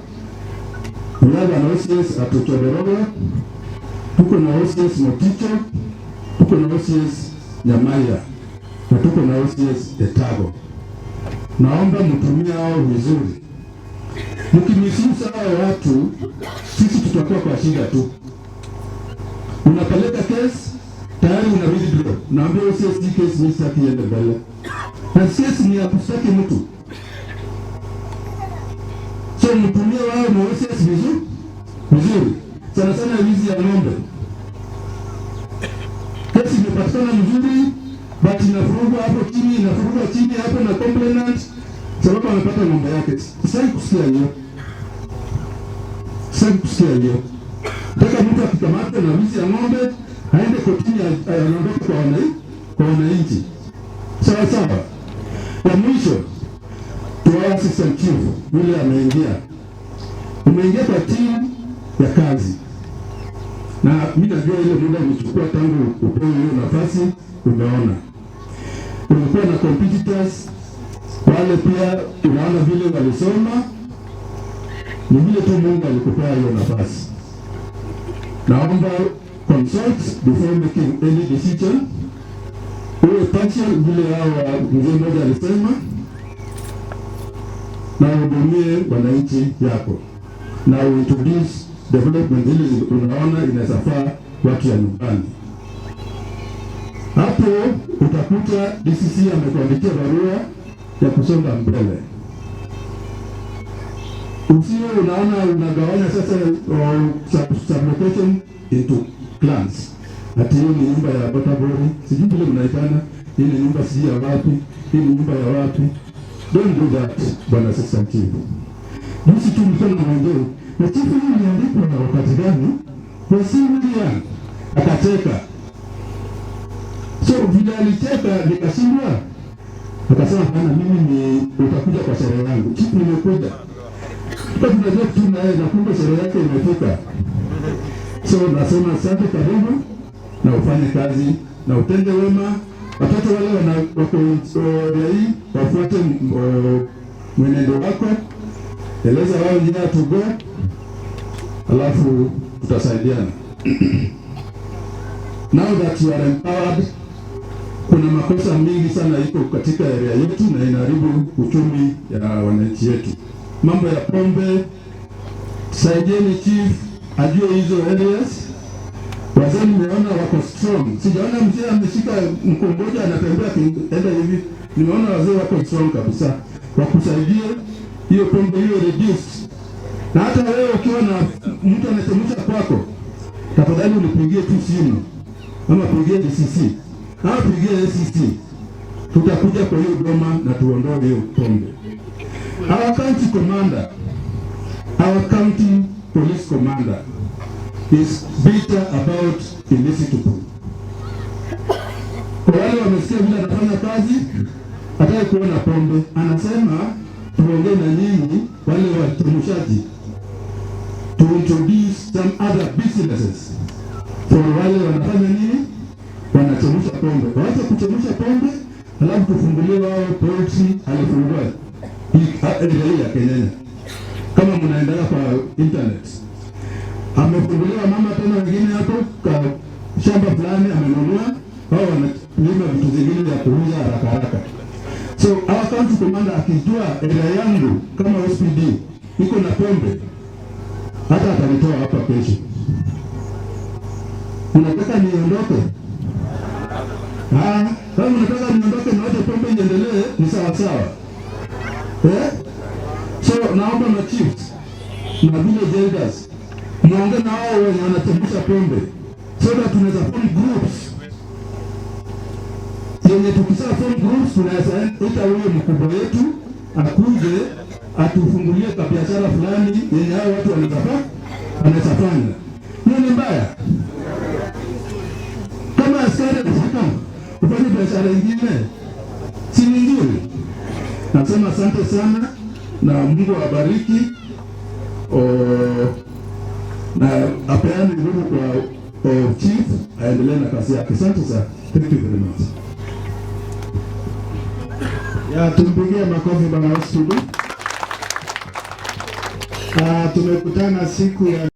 we have an OCS at Ochoborogo, tuko na OCS Moticho, tuko na OCS Nyamaiya na tuko na OCS Etago. Naomba mtumie hao vizuri. Mkimisuse hao watu, sisi tutakuwa kwa shida tu. Unapeleka case tayari una withdraw, naambia OCS hii case mimi sitaki iende mbele, na case ni ya kushtaki mtu, so mtumie wao na OCS vizuri vizuri, sana sana wizi ya ng'ombe. Kesi imepatikana mzuri, but inafurugwa hapo chini, inafurugwa chini hapo na complainant sababu amepata ng'ombe yake. Sitaki kusikia hiyo, sitaki kusikia hiyo. Nataka mtu akikamatwa na wizi ya ng'ombe aende kotini, anaondoka kwa wananchi. Sawa sawa. Ya mwisho, to assistant chief yule ameingia, umeingia kwa timu ya kazi, na mi najua ile muda umechukua tangu upewe hiyo nafasi, umeona ulikuwa na competitors wale pia, unaona vile walisoma, ni vile tu Mungu alikupea hiyo nafasi. Naomba consult before making any decision, uwe partial vile hao mzee mmoja alisema, na uhudumie wananchi yako na uintroduce development ili unaona inaweza faa watu ya nyumbani. Hapo utakuta DCC amekuandikia barua ya kusonga mbele. Usiwe unaona unagawanya sasa sublocation into clans. Ati hii ni nyumba ya Botabori, sijui vile mnaitana, hii ni nyumba sijui ya wapi, hii ni nyumba ya wapi. Don't do that, bwana assistant chief. Juzi tu nilikuwa naongea na chief, hii iliandikwa na wakati gani? Kwa William akacheka. So vile alicheka nikashindwa, akasema hapana, mimi ni utakuja kwa sherehe yangu. Chief, nimekuja. Tuka tunajua tu na yeye na kumbe sherehe yake imefika. So nasema asante, karibu na ufanye kazi na utende wema. Watoto wale wana wako hii wafuate mwenendo wako, eleza wao njia to go, alafu tutasaidiana. Now that you are empowered, kuna makosa mingi sana iko katika area yetu na inaharibu uchumi ya wananchi yetu. Mambo ya pombe, saidieni chief ajue hizo areas. Wazee nimeona wako strong, sijaona mzee ameshika mkongojo anatembea akienda hivi. Nimeona wazee wako strong kabisa, wakusaidie hiyo pombe hiyo reduced. Na hata wewe ukiwa na mtu anachemsha kwako, tafadhali unipigie tu simu ama pigie DCC ama pigie ACC, tutakuja kwa hiyo boma na tuondoe hiyo pombe. Our county commander, our county police commander is bitter about illicit brew. Kwa wale wamesikia vile anafanya kazi, hataki kuona pombe, anasema tuongee na nyinyi wale wachemshaji to introduce some other businesses for wale wanafanya nini, wanachemsha pombe, waache kuchemsha pombe, alafu tufungulie wao poultry. Alifungua hii area hii ya Kenyenya, kama mnaendelea kwa internet, amefunguliwa mama tena wengine hapo kwa shamba fulani amenunua, wao wanalima vitu zingine vya kuuza haraka haraka. So our county commander akijua area yangu kama OCPD iko na pombe, hata atanitoa hapa kesho. Unataka niondoke? Ah, kama unataka niondoke na wache pombe iendelee, ni sawa sawa. Eh? So naomba na chiefs na village elders muongee na hao wenye wanachemsha pombe so that tunaweza form groups yenye tukisha form groups tunaweza ita huyo mkubwa wetu akuje atufungulie kwa biashara fulani yenye hao watu wanaweza fanya. Hiyo ni mbaya. Kama askari anataka ufanye biashara ingine, si ni nzuri? Nasema asante sana na Mungu awabariki na apeane nguvu kwa chief aendelee na kazi yake. Asante sana. Thank you very much. Ya, tumpigie makofi bwana Ostudu. Tumekutana siku ya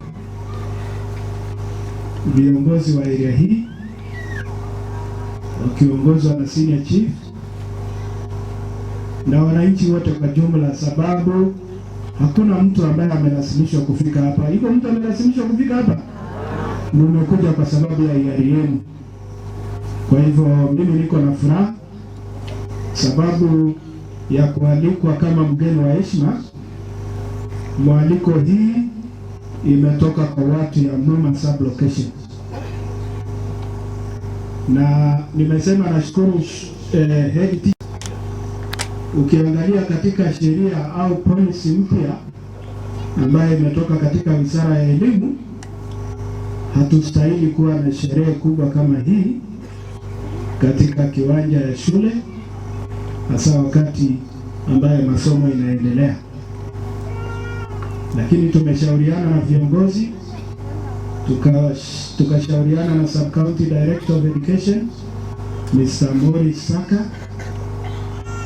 viongozi wa area hii wakiongozwa na senior chief na wananchi wote kwa jumla, sababu hakuna mtu ambaye amelazimishwa kufika hapa. Iko mtu amelazimishwa kufika hapa? Nimekuja kwa sababu ya hiari yenu. Kwa hivyo mimi niko na furaha sababu ya kualikwa kama mgeni wa heshima. Mwaliko hii imetoka kwa watu ya Muma sub location, na nimesema nashukuru head teacher. Ukiangalia katika sheria au policy mpya ambayo imetoka katika Wizara ya Elimu, hatustahili kuwa na sherehe kubwa kama hii katika kiwanja ya shule, hasa wakati ambaye masomo inaendelea. Lakini tumeshauriana na viongozi, tukashauriana na Sub County Director of Education Mr. Morris Saka,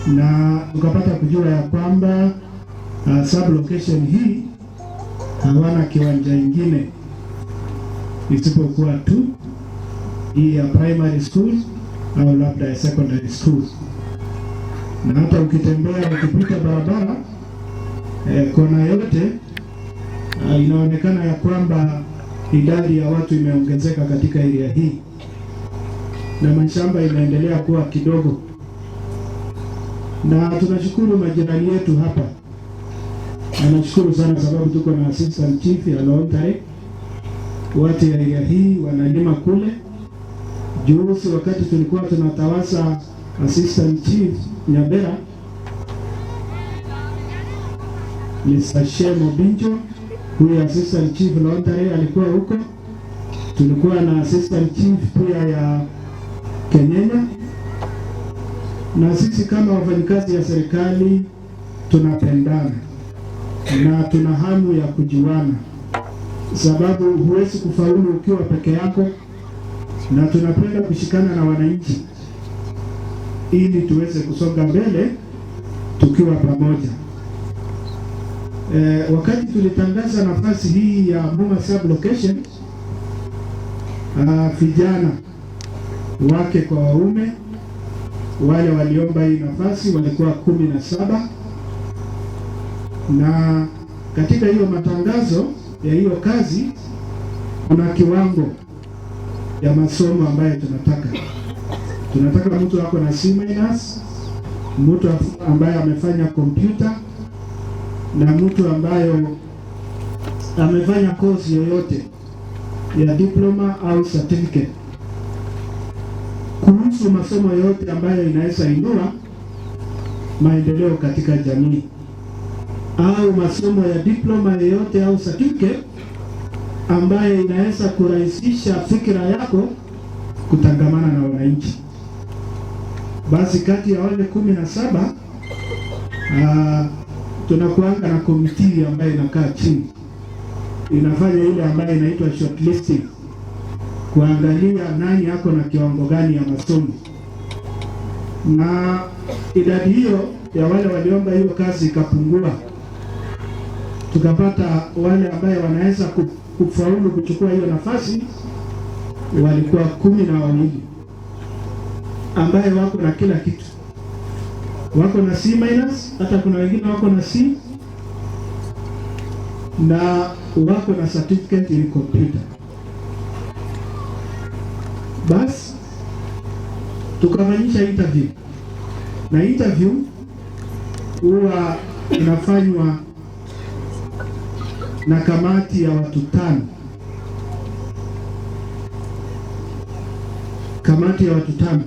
na tukapata kujua ya kwamba sub location hii hawana kiwanja ingine isipokuwa tu hii ya primary school au labda ya secondary school. Na hata ukitembea ukipita barabara kona yote inaonekana ya kwamba idadi ya watu imeongezeka katika area hii na mashamba inaendelea kuwa kidogo, na tunashukuru majirani yetu hapa, na nashukuru sana sababu tuko na assistant chief ya Lontare. Watu ya area hii wanalima kule. Juzi wakati tulikuwa tunatawasa assistant chief Nyabera, Mr. Shemo Binjo, huyu assistant chief Lontare alikuwa huko. Tulikuwa na assistant chief pia ya Kenyenya, na sisi kama wafanyikazi ya serikali tunapendana na tuna hamu ya kujuana, sababu huwezi kufaulu ukiwa peke yako, na tunapenda kushikana na wananchi ili tuweze kusonga mbele tukiwa pamoja. Wakati tulitangaza nafasi hii ya Muma sub location, vijana wake kwa waume wale waliomba hii nafasi walikuwa 17, na katika hiyo matangazo ya hiyo kazi kuna kiwango ya masomo ambayo tunataka. Tunataka mtu ako na C minus, mtu ambaye amefanya kompyuta na mtu ambayo amefanya course yoyote ya diploma au certificate kuhusu masomo yote ambayo inaweza inua maendeleo katika jamii, au masomo ya diploma yoyote au certificate ambayo inaweza kurahisisha fikira yako kutangamana na wananchi. Basi kati ya wale 17 tunakuanga na committee ambayo inakaa chini inafanya ile ambayo inaitwa shortlisting, kuangalia nani ako na kiwango gani ya masomo, na idadi hiyo ya wale waliomba hiyo kazi ikapungua, tukapata wale ambaye wanaweza kufaulu kuchukua hiyo nafasi walikuwa 12 ambaye wako na kila kitu, wako na C minus, hata kuna wengine wako na C na wako na certificate in computer. Basi tukafanyisha interview, na interview huwa inafanywa na kamati ya watu 5. Kamati ya watu 5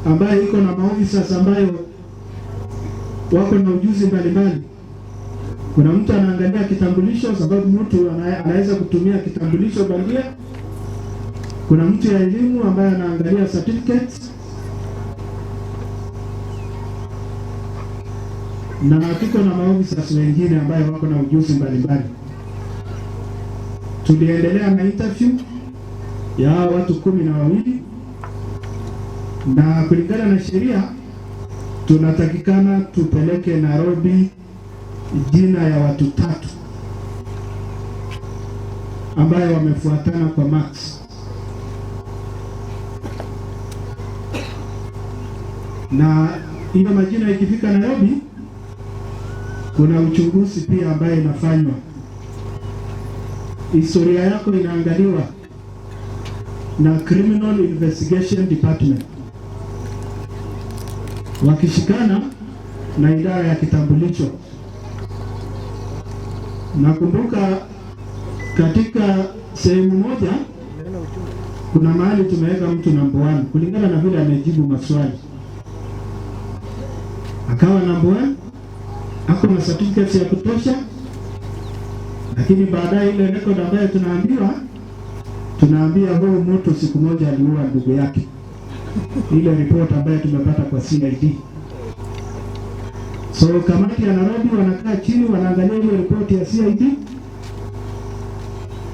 ambayo iko na maofisa ambayo wako na ujuzi mbalimbali. Kuna mtu anaangalia kitambulisho, sababu mtu anaweza kutumia kitambulisho bandia. Kuna mtu ya elimu ambaye anaangalia certificates, na tuko na maofisa wengine ambayo wako na ujuzi mbalimbali. Tuliendelea na interview ya watu 12, na kulingana na sheria tunatakikana tupeleke Nairobi jina ya watu 3 ambayo wamefuatana kwa marks. Na hiyo majina ikifika Nairobi, kuna uchunguzi pia ambayo inafanywa. Historia yako inaangaliwa na Criminal Investigation Department, wakishikana na idara ya kitambulisho. Nakumbuka katika sehemu moja kuna mahali tumeweka mtu namba 1 kulingana na vile amejibu maswali, akawa namba 1, ako na certificates ya kutosha, lakini baadaye ile record ambayo tunaambia huyu mtu siku moja aliua ndugu yake, ile report ambayo tumepata kwa CID. So kamati ya Nairobi wanakaa chini, wanaangalia ile report ya CID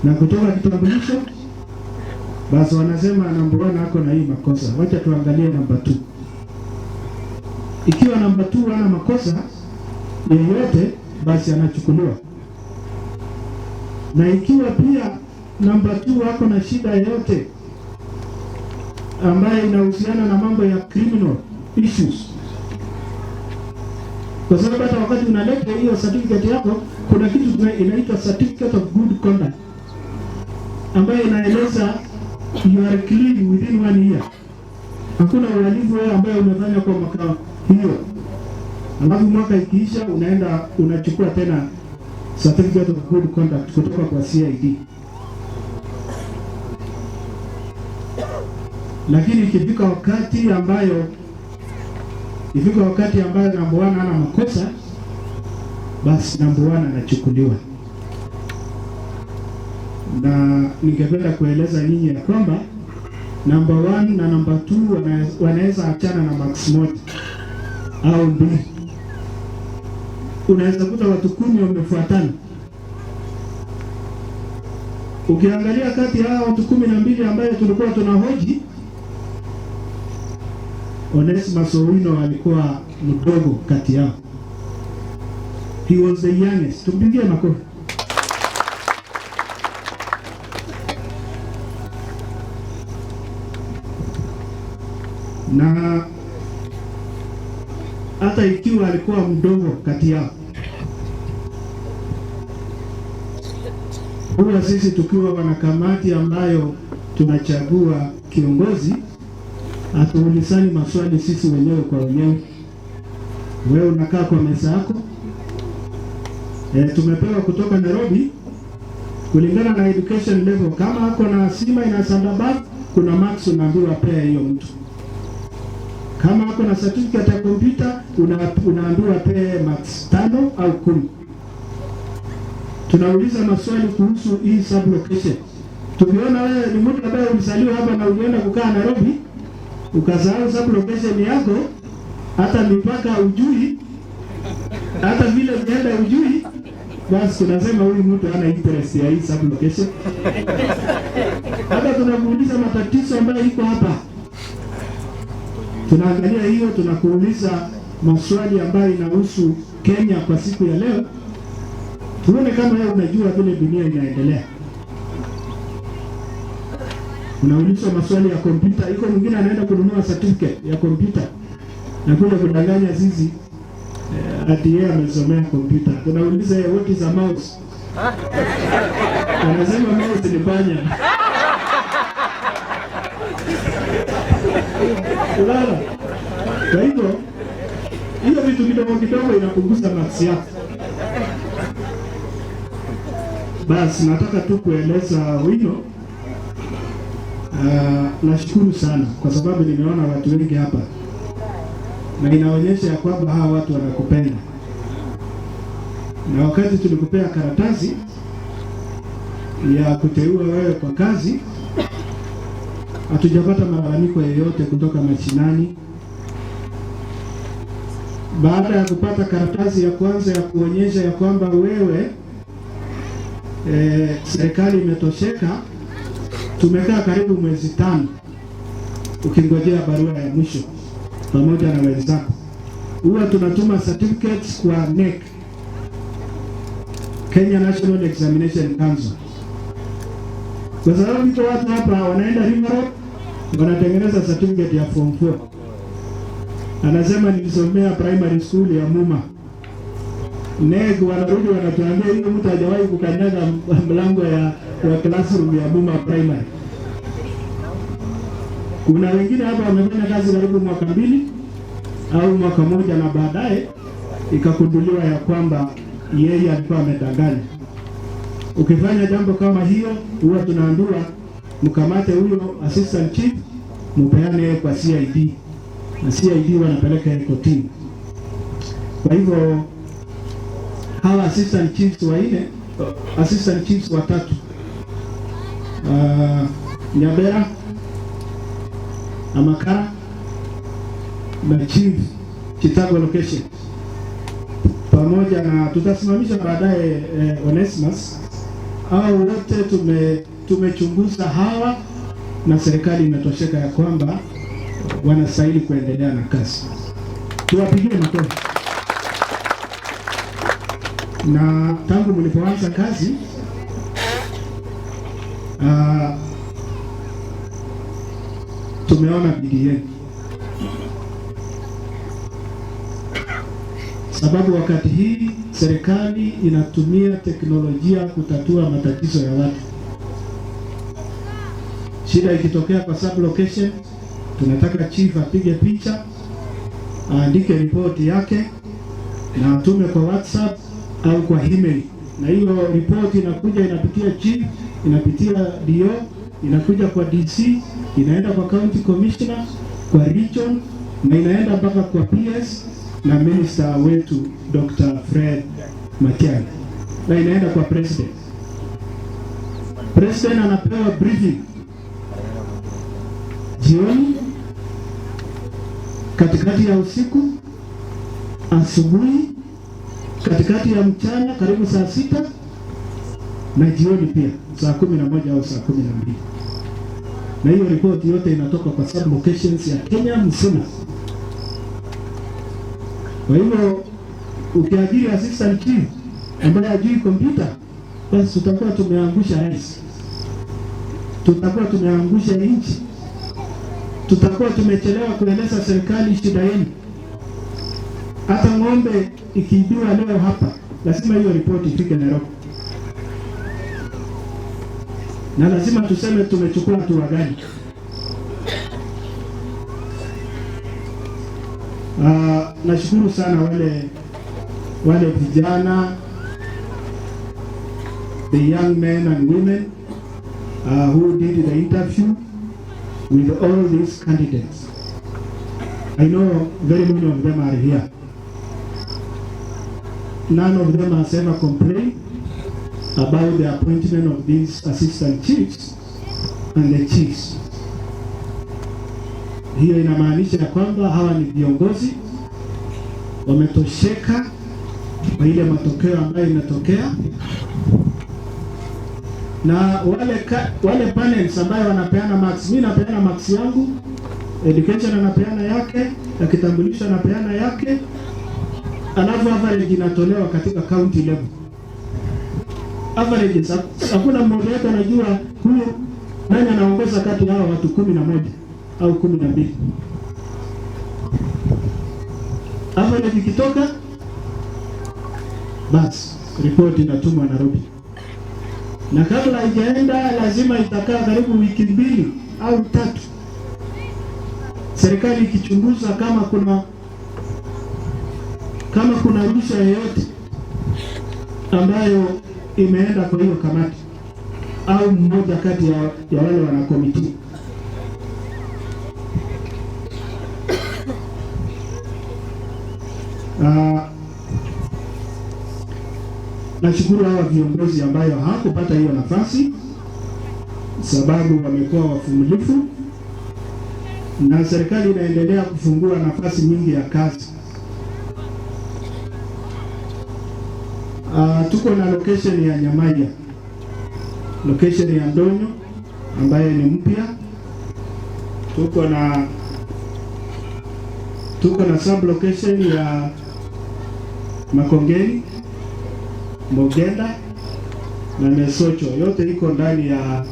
na kutoka kitambulisho, basi wanasema namba 1 ako na hii makosa, wacha tuangalie namba 2. Ikiwa namba 2 hana makosa yeyote, basi anachukuliwa. Na ikiwa pia namba 2 ako na shida yoyote ambayo inahusiana na mambo ya criminal issues, kwa sababu hata wakati unaleta hiyo certificate yako, kuna kitu inaitwa certificate of good conduct ambayo inaeleza you are clean within 1 year. Hakuna uhalifu wewe ambayo umefanya kwa mwaka hiyo. Alafu mwaka ikiisha, unaenda unachukua tena certificate of good conduct kutoka kwa CID. Lakini ikifika wakati ambayo namba 1 hana makosa, basi namba 1 anachukuliwa. Na ningependa kueleza nyinyi ya kwamba namba 1 na namba 2 wanaweza achana na marks 1 au 2. Unaweza kuta watu 10 wamefuatana. Ukiangalia kati ya watu 12 ambayo tulikuwa tunahoji, Onesmus Owino alikuwa mdogo kati yao. He was the youngest. Tumpigie makofi. Na hata ikiwa alikuwa mdogo kati yao, huwa sisi tukiwa wanakamati ambayo tunachagua kiongozi, hatuulizani maswali sisi wenyewe kwa wenyewe. Wewe unakaa kwa meza yako. Tumepewa kutoka Nairobi kulingana na education level. Kama ako na sima ina sandabak, kuna marks unaambiwa pea hiyo mtu. Kama ako na certificate ya kompyuta, unaambiwa pea marks 5 au 10. Tunauliza maswali kuhusu hii sublocation. Tukiona wewe ni mtu ambaye ulizaliwa hapa na ulienda kukaa Nairobi, ukasahau sublocation yako, hata mipaka ujui, hata vile unaenda ujui, basi tunasema huyu mtu hana interest ya hii sublocation. Hata tunamuuliza matatizo ambayo iko hapa, tunaangalia hiyo, tunakuuliza maswali ambayo inahusu Kenya kwa siku ya leo, tuone kama wewe unajua vile dunia inaendelea. Unaulizwa maswali ya kompyuta. Iko mwingine anaenda kununua certificate ya kompyuta na kuja kudanganya sisi ati yeye amesomea kompyuta. Tunauliza what is a mouse? Anasema mouse ni panya. Unaona? Kwa hivyo Hiyo vitu kidogo kidogo inapunguza marks yako. Basi nataka tu kueleza Wino, nashukuru sana kwa sababu nimeona watu wengi hapa na inaonyesha ya kwamba hawa watu wanakupenda, na wakati tulikupea karatasi ya kuteua wewe kwa kazi, hatujapata malalamiko yoyote kutoka mashinani. Baada ya kupata karatasi ya kwanza ya kuonyesha ya kwamba wewe serikali imetosheka, tumekaa karibu mwezi 5 ukingojea barua ya mwisho pamoja na wenzako. Huwa tunatuma certificates kwa KNEC, Kenya National Examination Council, kwa sababu iko watu hapa wanaenda River Road wanatengeneza certificate ya form 4, anasema nilisomea primary school ya Muma. KNEC wanarudi wanatuambia hiyo mtu hajawahi kukanyaga mlango ya classroom ya Muma primary. Kuna wengine hapa wamefanya kazi karibu mwaka 2 au mwaka 1 na baadaye ikakunduliwa ya kwamba yeye alikuwa amedanganya. Ukifanya jambo kama hiyo, huwa tunaambiwa mkamate huyo assistant chief, mpeane kwa CID, na CID wanapeleka kotini. Kwa hivyo hawa assistant chiefs wanne, assistant chiefs watatu, Nyabera, Amakara na chief Chitagwe location, pamoja na tutasimamisha baadaye Onesmus, hao wote tumechunguza hawa na serikali imetosheka ya kwamba wanastahili kuendelea na kazi. Tuwapigie makofi. Na tangu mlipoanza kazi tumeona bidii yenu, sababu wakati hii serikali inatumia teknolojia kutatua matatizo ya watu. Shida ikitokea kwa sub location, tunataka chief apige picha, aandike ripoti yake na atume kwa WhatsApp au kwa email, na hiyo ripoti inakuja inapitia chief, inapitia DO, inakuja kwa DC, inaenda kwa county commissioner, kwa region na inaenda mpaka kwa PS na minister wetu Dr. Fred Matiang'i, na inaenda kwa president. President anapewa briefing jioni, katikati ya usiku, asubuhi, katikati ya mchana karibu saa 6 na jioni pia saa 11 au saa 12. Na hiyo ripoti yote inatoka kwa sub locations ya Kenya mzima. Kwa hivyo ukiajiri assistant chief ambaye hajui kompyuta, basi tutakuwa tumeangusha rais, tutakuwa tumeangusha nchi, tutakuwa tumechelewa kueleza serikali shida yenu. Hata ng'ombe ikiibiwa leo hapa, lazima hiyo ripoti ifike Nairobi, na lazima tuseme tumechukua hatua gani. Nashukuru sana wale vijana, the young men and women who did the interview with all these candidates. I know very many of them are here. None of them has ever complained about the appointment of these assistant chiefs and the chiefs. Hiyo inamaanisha kwamba hawa ni viongozi wametosheka kwa ile matokeo ambayo imetokea, na wale panels ambayo wanapeana marks, mimi napeana marks yangu, education anapeana yake, na kitambulisho anapeana yake, alafu average inatolewa katika county level. Average, hakuna mmoja wetu anajua huyu nani anaongoza kati ya hao watu 11 au 12. Average ikitoka, basi report inatumwa Nairobi, na kabla haijaenda lazima itakaa karibu wiki 2 au 3, serikali ikichunguza kama kuna Kama kuna rushwa yoyote ambayo imeenda kwa hiyo kamati au mmoja kati ya wale wanakomiti. Nashukuru hawa viongozi ambayo hawakupata hiyo nafasi, sababu wamekuwa wavumilivu na serikali inaendelea kufungua nafasi nyingi ya kazi. Tuko na location ya Nyamaiya, location ya Ndonyo ambaye ni mpya. Tuko na sub location ya Makongeni, Mogenda na Mesocho, yote iko ndani ya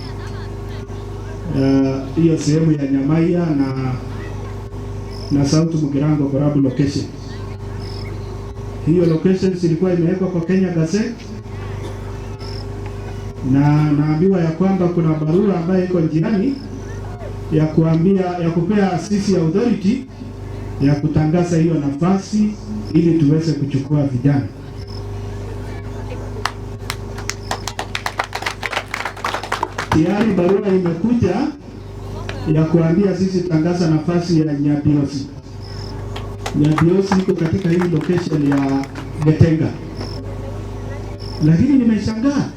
hiyo sehemu ya Nyamaiya na South Mugirango Borabu location. Hiyo location ilikuwa imewekwa kwa Kenya Gazette na naambiwa ya kwamba kuna barua ambayo iko njiani ya kuambia ya kupea sisi authority ya kutangaza hiyo nafasi ili tuweze kuchukua vijana. Tayari barua imekuja ya kuambia sisi tangaza nafasi ya Nyabiosi. Nyabiosi iko katika hii location ya Getenga, lakini nimeshangaa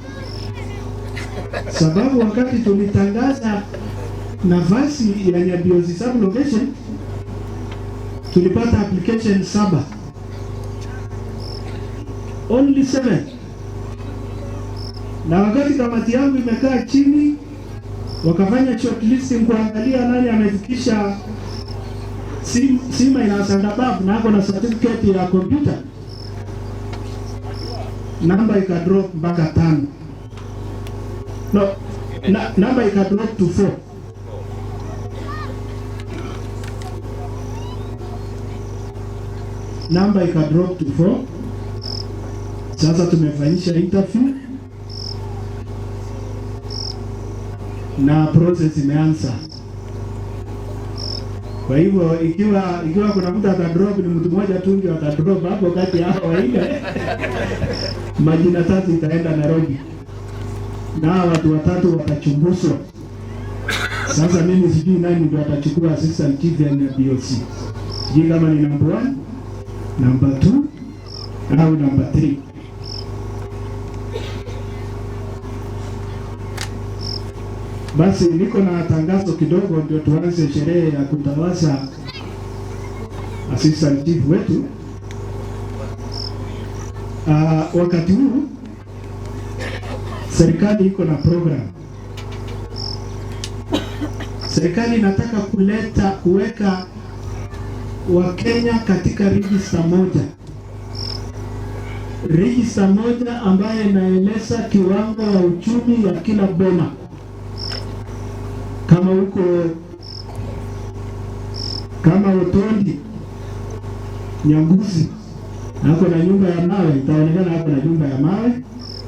sababu wakati tulitangaza nafasi ya Nyabiosi sub location tulipata application 7, only 7. Na wakati kamati yangu imekaa chini wakafanya shortlisting kuangalia nani amefikisha C minus and above na ako na certificate ya computer, namba ika drop mpaka 5. No, namba ika drop to 4. Namba ika drop to 4. Sasa tumefanyisha interview na process imeanza. Kwa hivyo ikiwa kuna mtu atadrop, ni mtu mmoja tu ndio atadrop hapo kati ya hao wanne. Majina 3 itaenda Nairobi na watu 3 watachunguzwa. Sasa mimi sijui nani ndio atachukua assistant chief ya BOC. Sijui kama ni number 1, number 2 au number 3. Basi niko na tangazo kidogo ndio tuanze sherehe ya kutawaza assistant chief wetu. Wakati huu serikali iko na program. Serikali inataka kuweka Wakenya katika register moja. Register moja ambayo inaeleza kiwango ya uchumi ya kila boma. Kama uko kama Otondi Nyanguzi na ako na nyumba ya mawe, itaonekana ako na nyumba ya mawe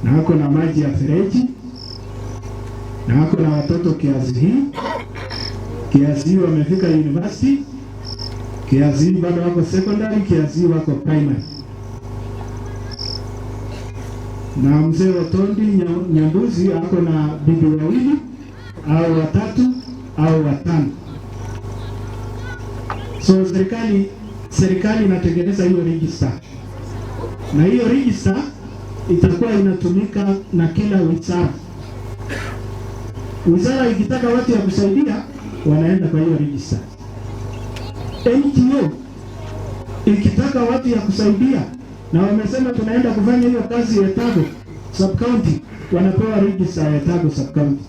na ako na maji ya fereji na ako na watoto kiasi hii, kiasi hii wamefika university, kiasi hii bado wako secondary, kiasi hii wako primary. Na mzee Otondi Nyambuzi ako na bibi 2 au 3 au 5. So serikali inatengeneza hiyo register, na hiyo register itakuwa inatumika na kila wizara. Wizara ikitaka watu ya kusaidia wanaenda kwa hiyo register. NGO ikitaka watu ya kusaidia na wamesema tunaenda kufanya hiyo kazi ya Etago sub county, wanapewa register ya Etago sub county.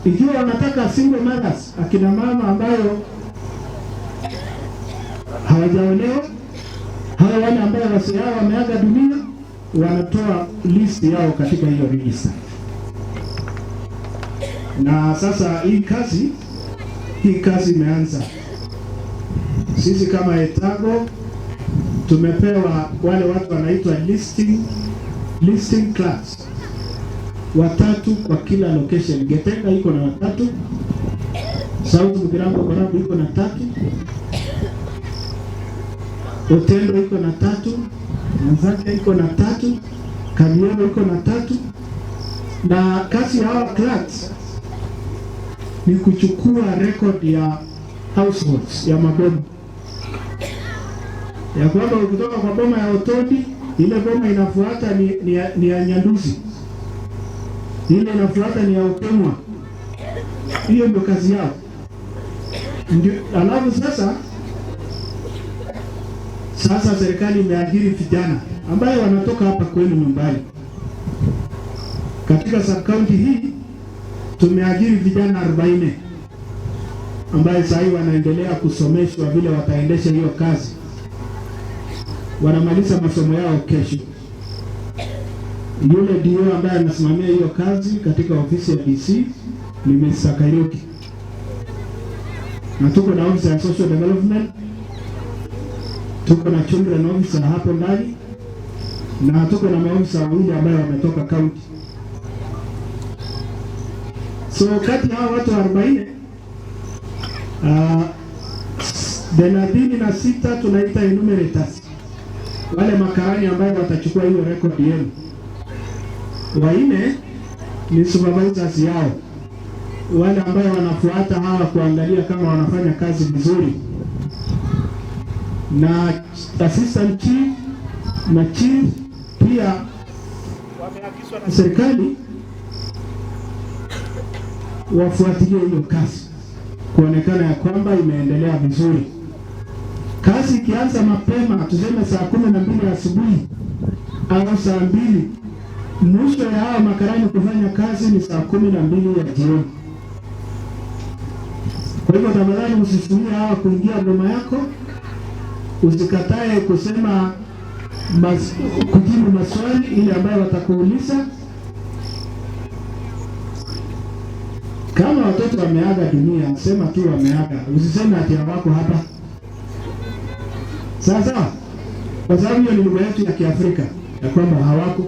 Ikiwa wanataka single mothers, akina mama ambayo hawajaolewa, hawa wale ambao wazee wao wameaga dunia, wanatoa list yao katika hiyo register. Na sasa hii kazi imeanza. Sisi kama Etago tumepewa wale watu wanaitwa listing class 3 kwa kila location. Getenga iko na 3, South Mugirango Borabu iko na 3, Otendo iko na tatu, Nyanzake iko na tatu, Kamiero iko na tatu, na kazi ya hawa clerks ni kuchukua record ya households ya maboma, ya kwamba ukitoka kwa boma ya Otondi, ile boma inafuata ni ya Nyanduzi, ile inafuata ni ya Okemwa. Hiyo ndio kazi yao. Ndio, alafu sasa serikali imeajiri vijana ambayo wanatoka hapa kwenu nyumbani. Katika sub county hii tumeajiri vijana 40 ambaye sasa hivi wanaendelea kusomeshwa vile wataendesha hiyo kazi. Wanamaliza masomo yao kesho. Yule ndio ambaye anasimamia hiyo kazi katika ofisi ya DC ni Mr. Kairuki, na tuko na office ya social development, tuko na children officer hapo ndani, na tuko na maofisa wawili ambayo wametoka county. So kati ya hao watu 40, 36 tunaita enumerators, wale makarani ambayo watachukua hiyo record yenu. Wanne ni supervisors yao, wale ambayo wanafuata hawa kuangalia kama wanafanya kazi vizuri, na assistant chief na chief pia wameagizwa na serikali wafuatilie hiyo kazi kuonekana ya kwamba imeendelea vizuri. Kazi ikianza mapema, tuseme saa 12 asubuhi au saa 2, mwisho ya hawa makarani kufanya kazi ni saa 12 ya jioni. Kwa hivyo tafadhali msitumie hawa kuingia boma yako, usikatae kusema kujibu maswali ile ambayo watakuuliza. Kama watoto wameaga dunia, sema tu wameaga, usiseme ati hawako hapa. Sawa sawa? Kwa sababu hiyo ni lugha yetu ya Kiafrika ya kwamba hawako,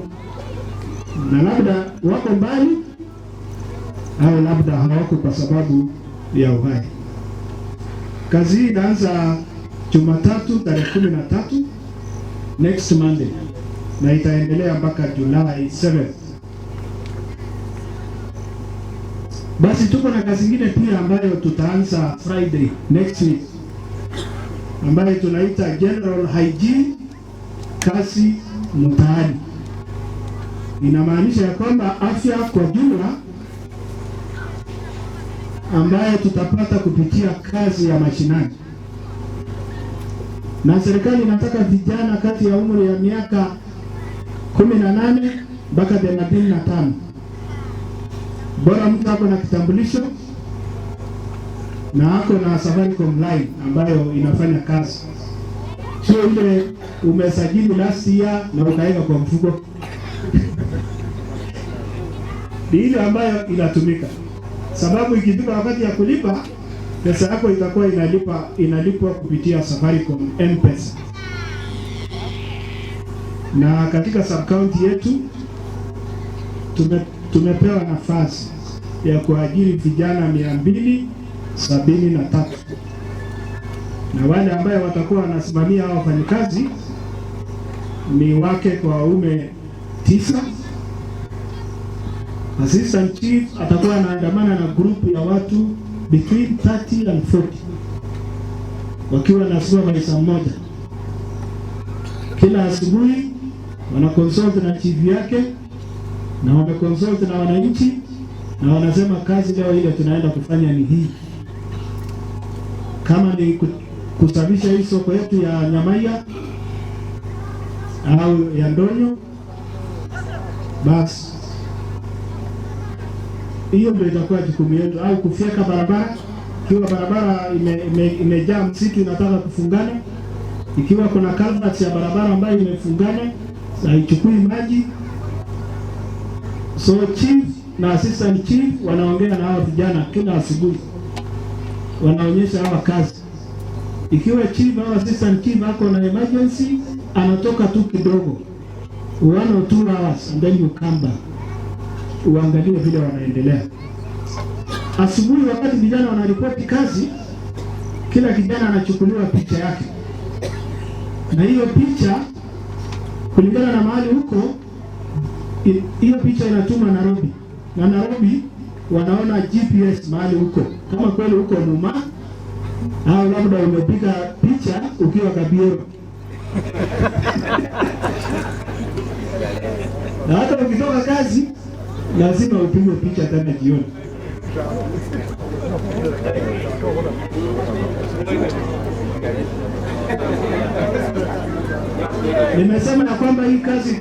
na labda wako mbali au labda hawako kwa sababu ya uhai. Kazi hii inaanza Jumatatu tarehe 13, next Monday, na itaendelea mpaka July 7. Basi tuko na kazi nyingine pia ambayo tutaanza Friday next week, ambayo tunaita General Hygiene, kazi mtaani. Inamaanisha ya kwamba afya kwa jumla ambayo tutapata kupitia kazi ya mashinani. Na serikali inataka vijana kati ya umri ya miaka 18 mpaka 35. Bora mtu ako na kitambulisho na ako na Safaricom line ambayo inafanya kazi, sio ile umesajili last year na ukaweka kwa mfuko ni ile ambayo inatumika, sababu ikifika wakati ya kulipa pesa yako itakuwa inalipwa kupitia Safaricom M-Pesa. Na katika sub county yetu tumepewa nafasi ya kuajiri vijana 273, na wale ambaye watakuwa wanasimamia hao wafanyikazi ni wake kwa waume 9. Assistant chief atakuwa anaandamana na group ya watu between 30 and 40 wakiwa na supervisor mmoja. Kila asubuhi wana consult na chief yake na wame consult na wananchi na wanasema kazi leo ile tunaenda kufanya ni hii. Kama ni kusafisha hii soko yetu ya Nyamaiya au ya Ndonyo, basi hiyo ndio itakuwa jukumu yetu, au kufyeka barabara. Ikiwa barabara imejaa msitu inataka kufungana, ikiwa kuna culvert ya barabara ambayo imefungana haichukui maji, so chief na assistant chief wanaongea na hawa vijana kila asubuhi, wanaonyesha hawa kazi. Ikiwa chief au assistant chief ako na emergency, anatoka tu kidogo 1 or 2 hours and then you come back, uangalie vile wanaendelea. Asubuhi wakati vijana wanaripoti kazi, kila kijana anachukuliwa picha yake Na hiyo picha kulingana na mahali huko, hiyo picha inatuma Nairobi, na Nairobi wanaona GPS mahali huko, kama kweli huko Muma au labda umepiga picha ukiwa Kabiero. Na hata ukitoka kazi lazima upige picha tena jioni. Nimesema ya kwamba hii kazi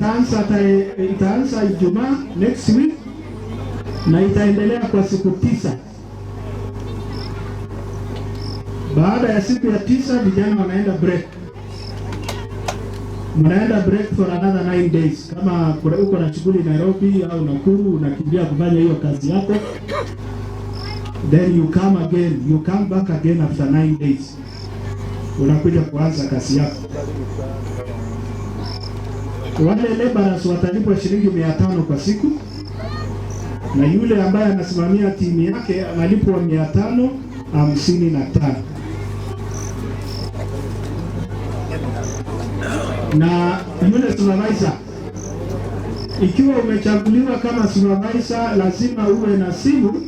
itaanza Ijumaa next week na itaendelea kwa siku 9. Baada ya siku ya 9 vijana wanaenda break. Mnaenda break for another 9 days. Kama uko na shughuli Nairobi au Nakuru, unakimbia kufanya hiyo kazi yako, then you come again, you come back again after 9 days. Unakuja kuanza kazi yako. Wale laborers watalipwa shilingi 500 kwa siku, na yule ambaye anasimamia timu yake analipwa 555. Na yule supervisor, ikiwa umechaguliwa kama supervisor, lazima uwe na simu,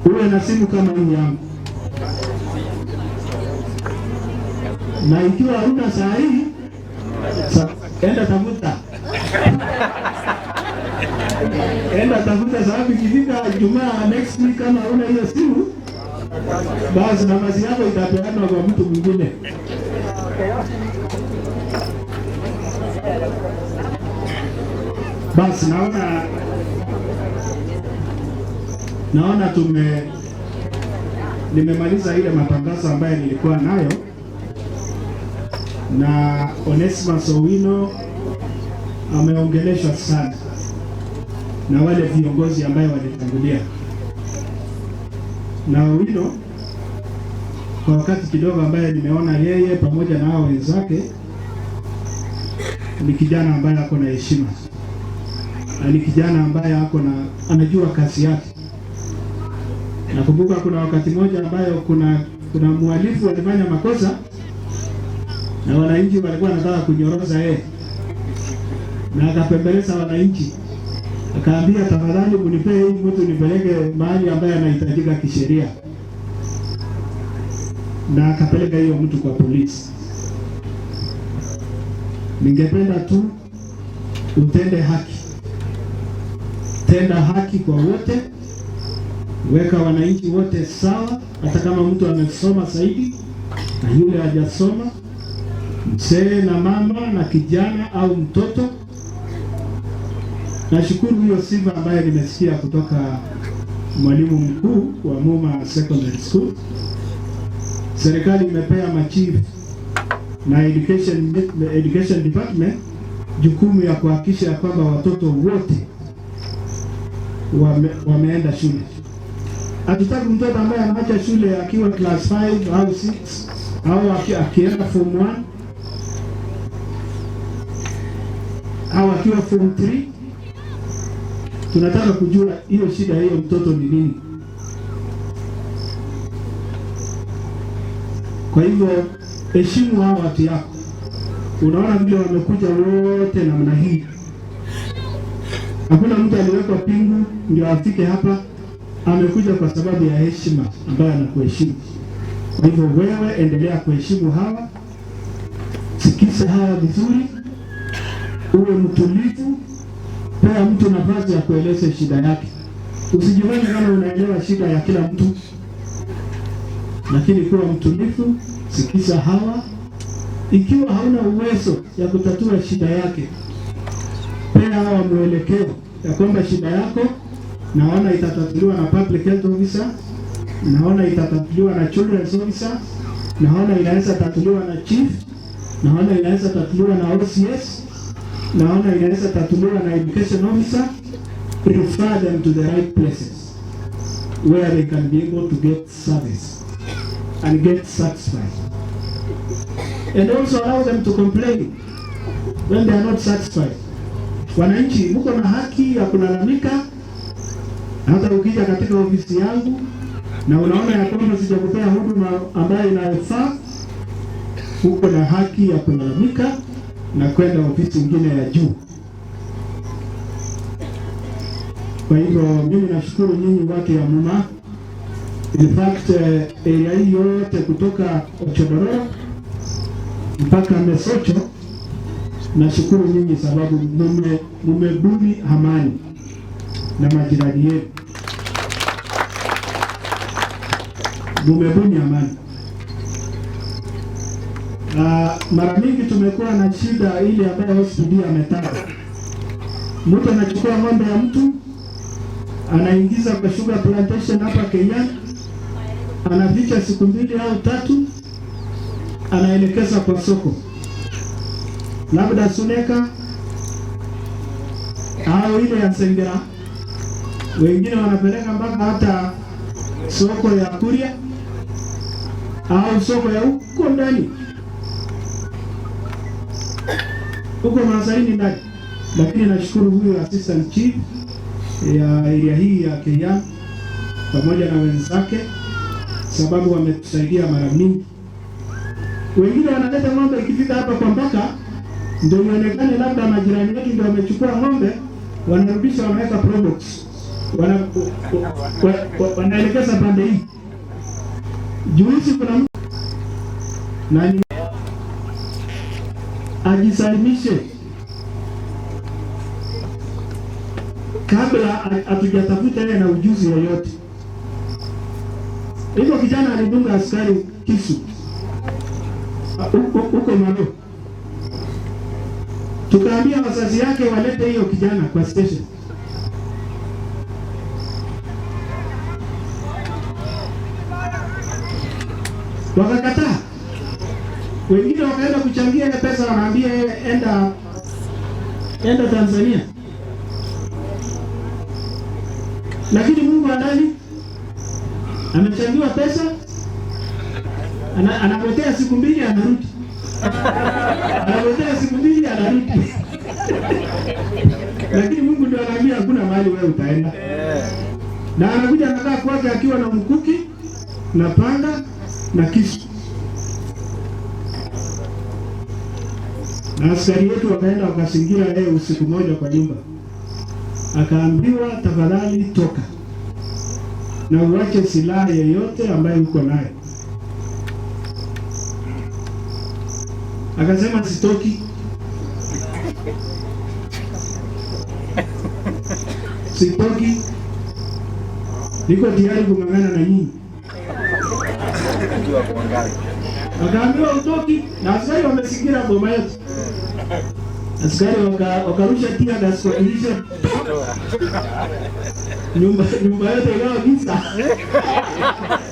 uwe na simu kama hii yangu. Na ikiwa huna saa hii, enda tafuta. Enda tafuta, sababu ikifika Ijumaa next week kama huna hiyo simu, basi nafasi yako itapeanwa kwa mtu mwingine. Basi naona nimemaliza ile matangazo ambayo nilikuwa nayo, na Onesmus Owino ameongeleshwa sana na wale viongozi ambayo walitangulia. Na Owino kwa wakati kidogo ambaye nimeona yeye pamoja na hao wenzake, ni kijana ambaye ako na heshima, na ni kijana ambaye ako na anajua kazi yake. Nakumbuka kuna wakati mmoja ambayo kuna mhalifu alifanya makosa na wananchi walikuwa wanataka kunyoroza yeye, na akapembeleza wananchi, akaambia tafadhali mnipee hii mtu nipeleke mahali ambaye anahitajika kisheria, na akapeleka hiyo mtu kwa polisi. Ningependa tu utende haki, tenda haki kwa wote, weka wananchi wote sawa, hata kama mtu amesoma zaidi na yule hajasoma, mzee na mama na kijana au mtoto. Nashukuru hiyo sifa ambayo nimesikia kutoka mwalimu mkuu wa Muma Secondary School. Serikali imepea machief na education department jukumu ya kuhakikisha kwamba watoto wote wameenda shule. Hatutaki mtoto ambaye anaacha shule akiwa class 5 au 6 au akienda form 1 au akiwa form 3. Tunataka kujua hiyo shida hiyo mtoto ni nini. Kwa hivyo heshimu hao watu yako. Unaona vile wamekuja wote namna hii. Hakuna mtu aliwekwa pingu ndio afike hapa. Amekuja kwa sababu ya heshima ambayo anakuheshimu. Kwa hivyo wewe endelea kuheshimu hawa, sikiza hawa vizuri, uwe mtulivu, pea mtu nafasi ya kueleza shida yake. Usijifanye kama unaelewa shida ya kila mtu, lakini kuwa mtulivu, sikiza hawa. Ikiwa hauna uwezo ya kutatua shida yake, pea hawa mwelekeo ya kwamba shida yako naona itatatuliwa na public health officer, naona itatatuliwa na children's officer, naona inaweza tatuliwa na chief, naona inaweza tatuliwa na OCS, naona inaweza tatuliwa na education officer. Refer them to the right places where they can be able to get service and get satisfied. And also allow them to complain when they are not satisfied. Wananchi, mko na haki ya kulalamika. Hata ukija katika ofisi yangu na unaona ya kwamba sijakupea huduma ambayo inayofaa, Uko na haki ya kulalamika na kwenda ofisi nyingine ya juu. Kwa hivyo mimi nashukuru nyinyi watu ya Muma. In fact, area hii yote kutoka Ochodororo mpaka Mesocho, nashukuru nyinyi sababu mumebuni amani na majirani yenu, mumebuni amani. Mara mingi tumekuwa na shida ile ambayo SPD ametaja. Mtu anachukua ng'ombe ya mtu anaingiza kwa sugar plantation hapa Kenya, anaficha siku 2 au 3, anaelekeza kwa soko, labda Suneka au ile ya Sengera. Wengine wanapeleka mpaka hata soko ya Kuria au soko ya huko ndani huko Masaini ndani. Lakini nashukuru huyu assistant chief ya area hii ya Kenya pamoja na wenzake, sababu wametusaidia mara mingi. Wengine wanaleta ng'ombe, ikifika hapa kwa mpaka ndio ionekane labda majirani wetu ndio wamechukua ng'ombe, wanarudisha, wanaweka probox, wanaelekeza pande hii. Juzi kuna mtu nani ajisalimishe kabla hatujatafuta yeye na ujuzi yoyote. Hivyo kijana alidunga askari kisu huko Malo. Tukaambia wazazi yake walete hiyo kijana kwa station. Wakakataa. Wengine wakaenda kuchangia ile pesa, wanaambia enda Tanzania. Lakini Mungu andani amechangiwa pesa, anapotea siku 2 anarudi. Anapotea siku 2 anarudi. Lakini Mungu ndio anaambia hakuna mahali wewe utaenda. Na anakuja anakaa kwake akiwa na mkuki na panga na kisu. Na askari wetu wakaenda wakasingira yeye usiku moja kwa nyumba. Akaambiwa tafadhali toka na uache silaha yoyote ambayo uko nayo. Akasema sitoki. Sitoki. Niko tayari kung'ang'ana na nyinyi. Akaambiwa utoki, na askari wamesingira boma yote. Askari wakarusha tear gas kwa dirisha. Nyumba yote ikawa giza.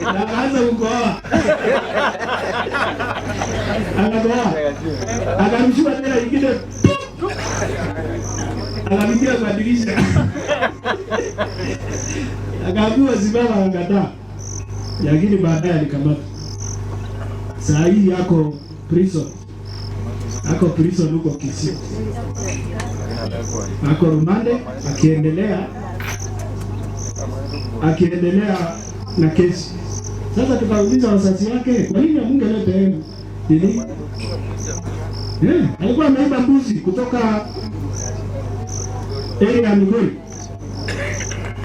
Na akaanza kukohoa. Akakohoa. Akarushiwa tena nyingine. Akapitia kwa dirisha. Akaambiwa simama, akakataa. Lakini baadaye alikamatwa. Saa hii yako prison. Ako prison huko Kisii. Ako rumande akiendelea na kesi. Sasa tukauliza wazazi wake, kwa nini hamungeleta yeye? Nini? Alikuwa ameiba mbuzi kutoka area ya Migori.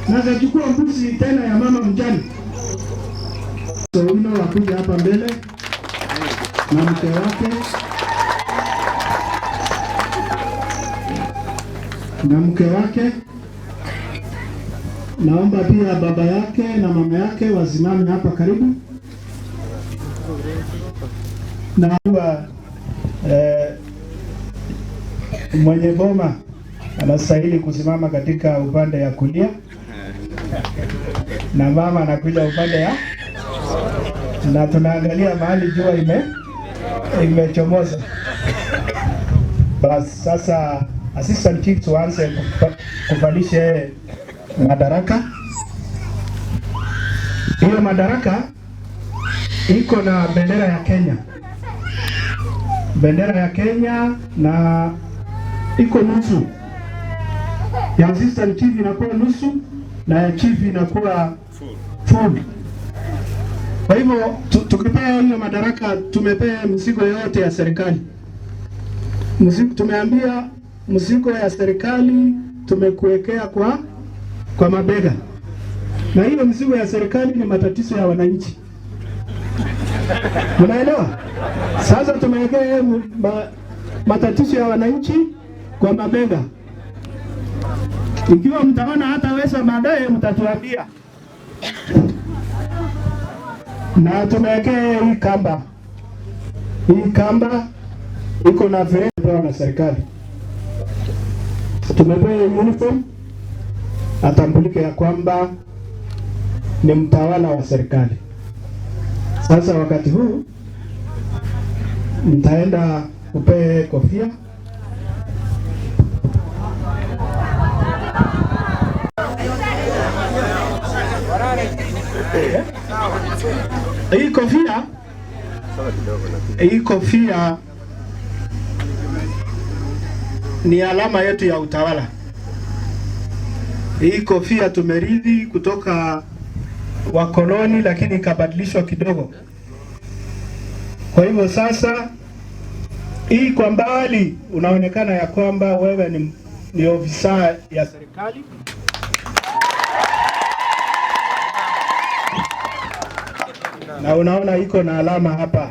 Na akachukua mbuzi tena ya mama mjane. Sowino wakuja hapa mbele na mke wake. Na mke wake. Naomba pia baba yake na mama yake wasimame hapa karibu. Na mwenye boma anastahili kusimama katika upande ya kulia na mama anakuja upande ya, na tunaangalia mahali jua imechomoza. Bas sasa assistant chief tuanze kuvalisha madaraka. Hiyo madaraka iko na bendera ya Kenya. Bendera ya Kenya na iko nusu. Ya assistant chief inakuwa nusu na ya chief inakuwa full. Kwa hivyo Tukipewa hiyo madaraka, tumepewa mzigo yote ya serikali. Tumeambia mzigo ya serikali tumekuwekea kwa mabega, na hiyo mzigo ya serikali ni matatizo ya wananchi. Unaelewa? Sasa tumewekea matatizo ya wananchi kwa mabega. Ikiwa mtaona hataweza baadaye, mtatuambia. Na tumewekea hii kamba. Hii kamba iko na virefu na serikali. Tumepewa uniform atambulike ya kwamba ni mtawala wa serikali. Sasa wakati huu mtaenda kupee kofia. Hii kofia ni alama yetu ya utawala. Hii kofia tumerithi kutoka wakoloni, lakini ikabadilishwa kidogo. Kwa hivyo sasa hii kwa mbali unaonekana ya kwamba wewe ni ofisa ya serikali. Na unaona iko na alama hapa.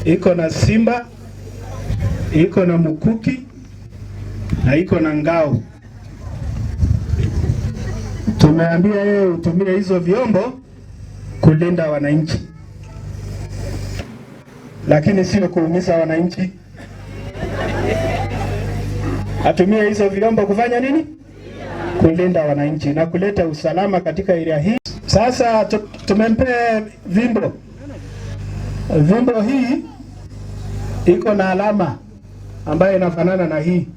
Iko na simba, iko na mkuki na iko na ngao. Tumeambia yeye utumie hizo vyombo kulinda wananchi, lakini sio kuumiza wananchi. Atumie hizo vyombo kufanya nini? Kulinda wananchi na kuleta usalama katika area hii. Sasa tumempe vimbo. Vimbo hii iko na alama ambayo inafanana na hii.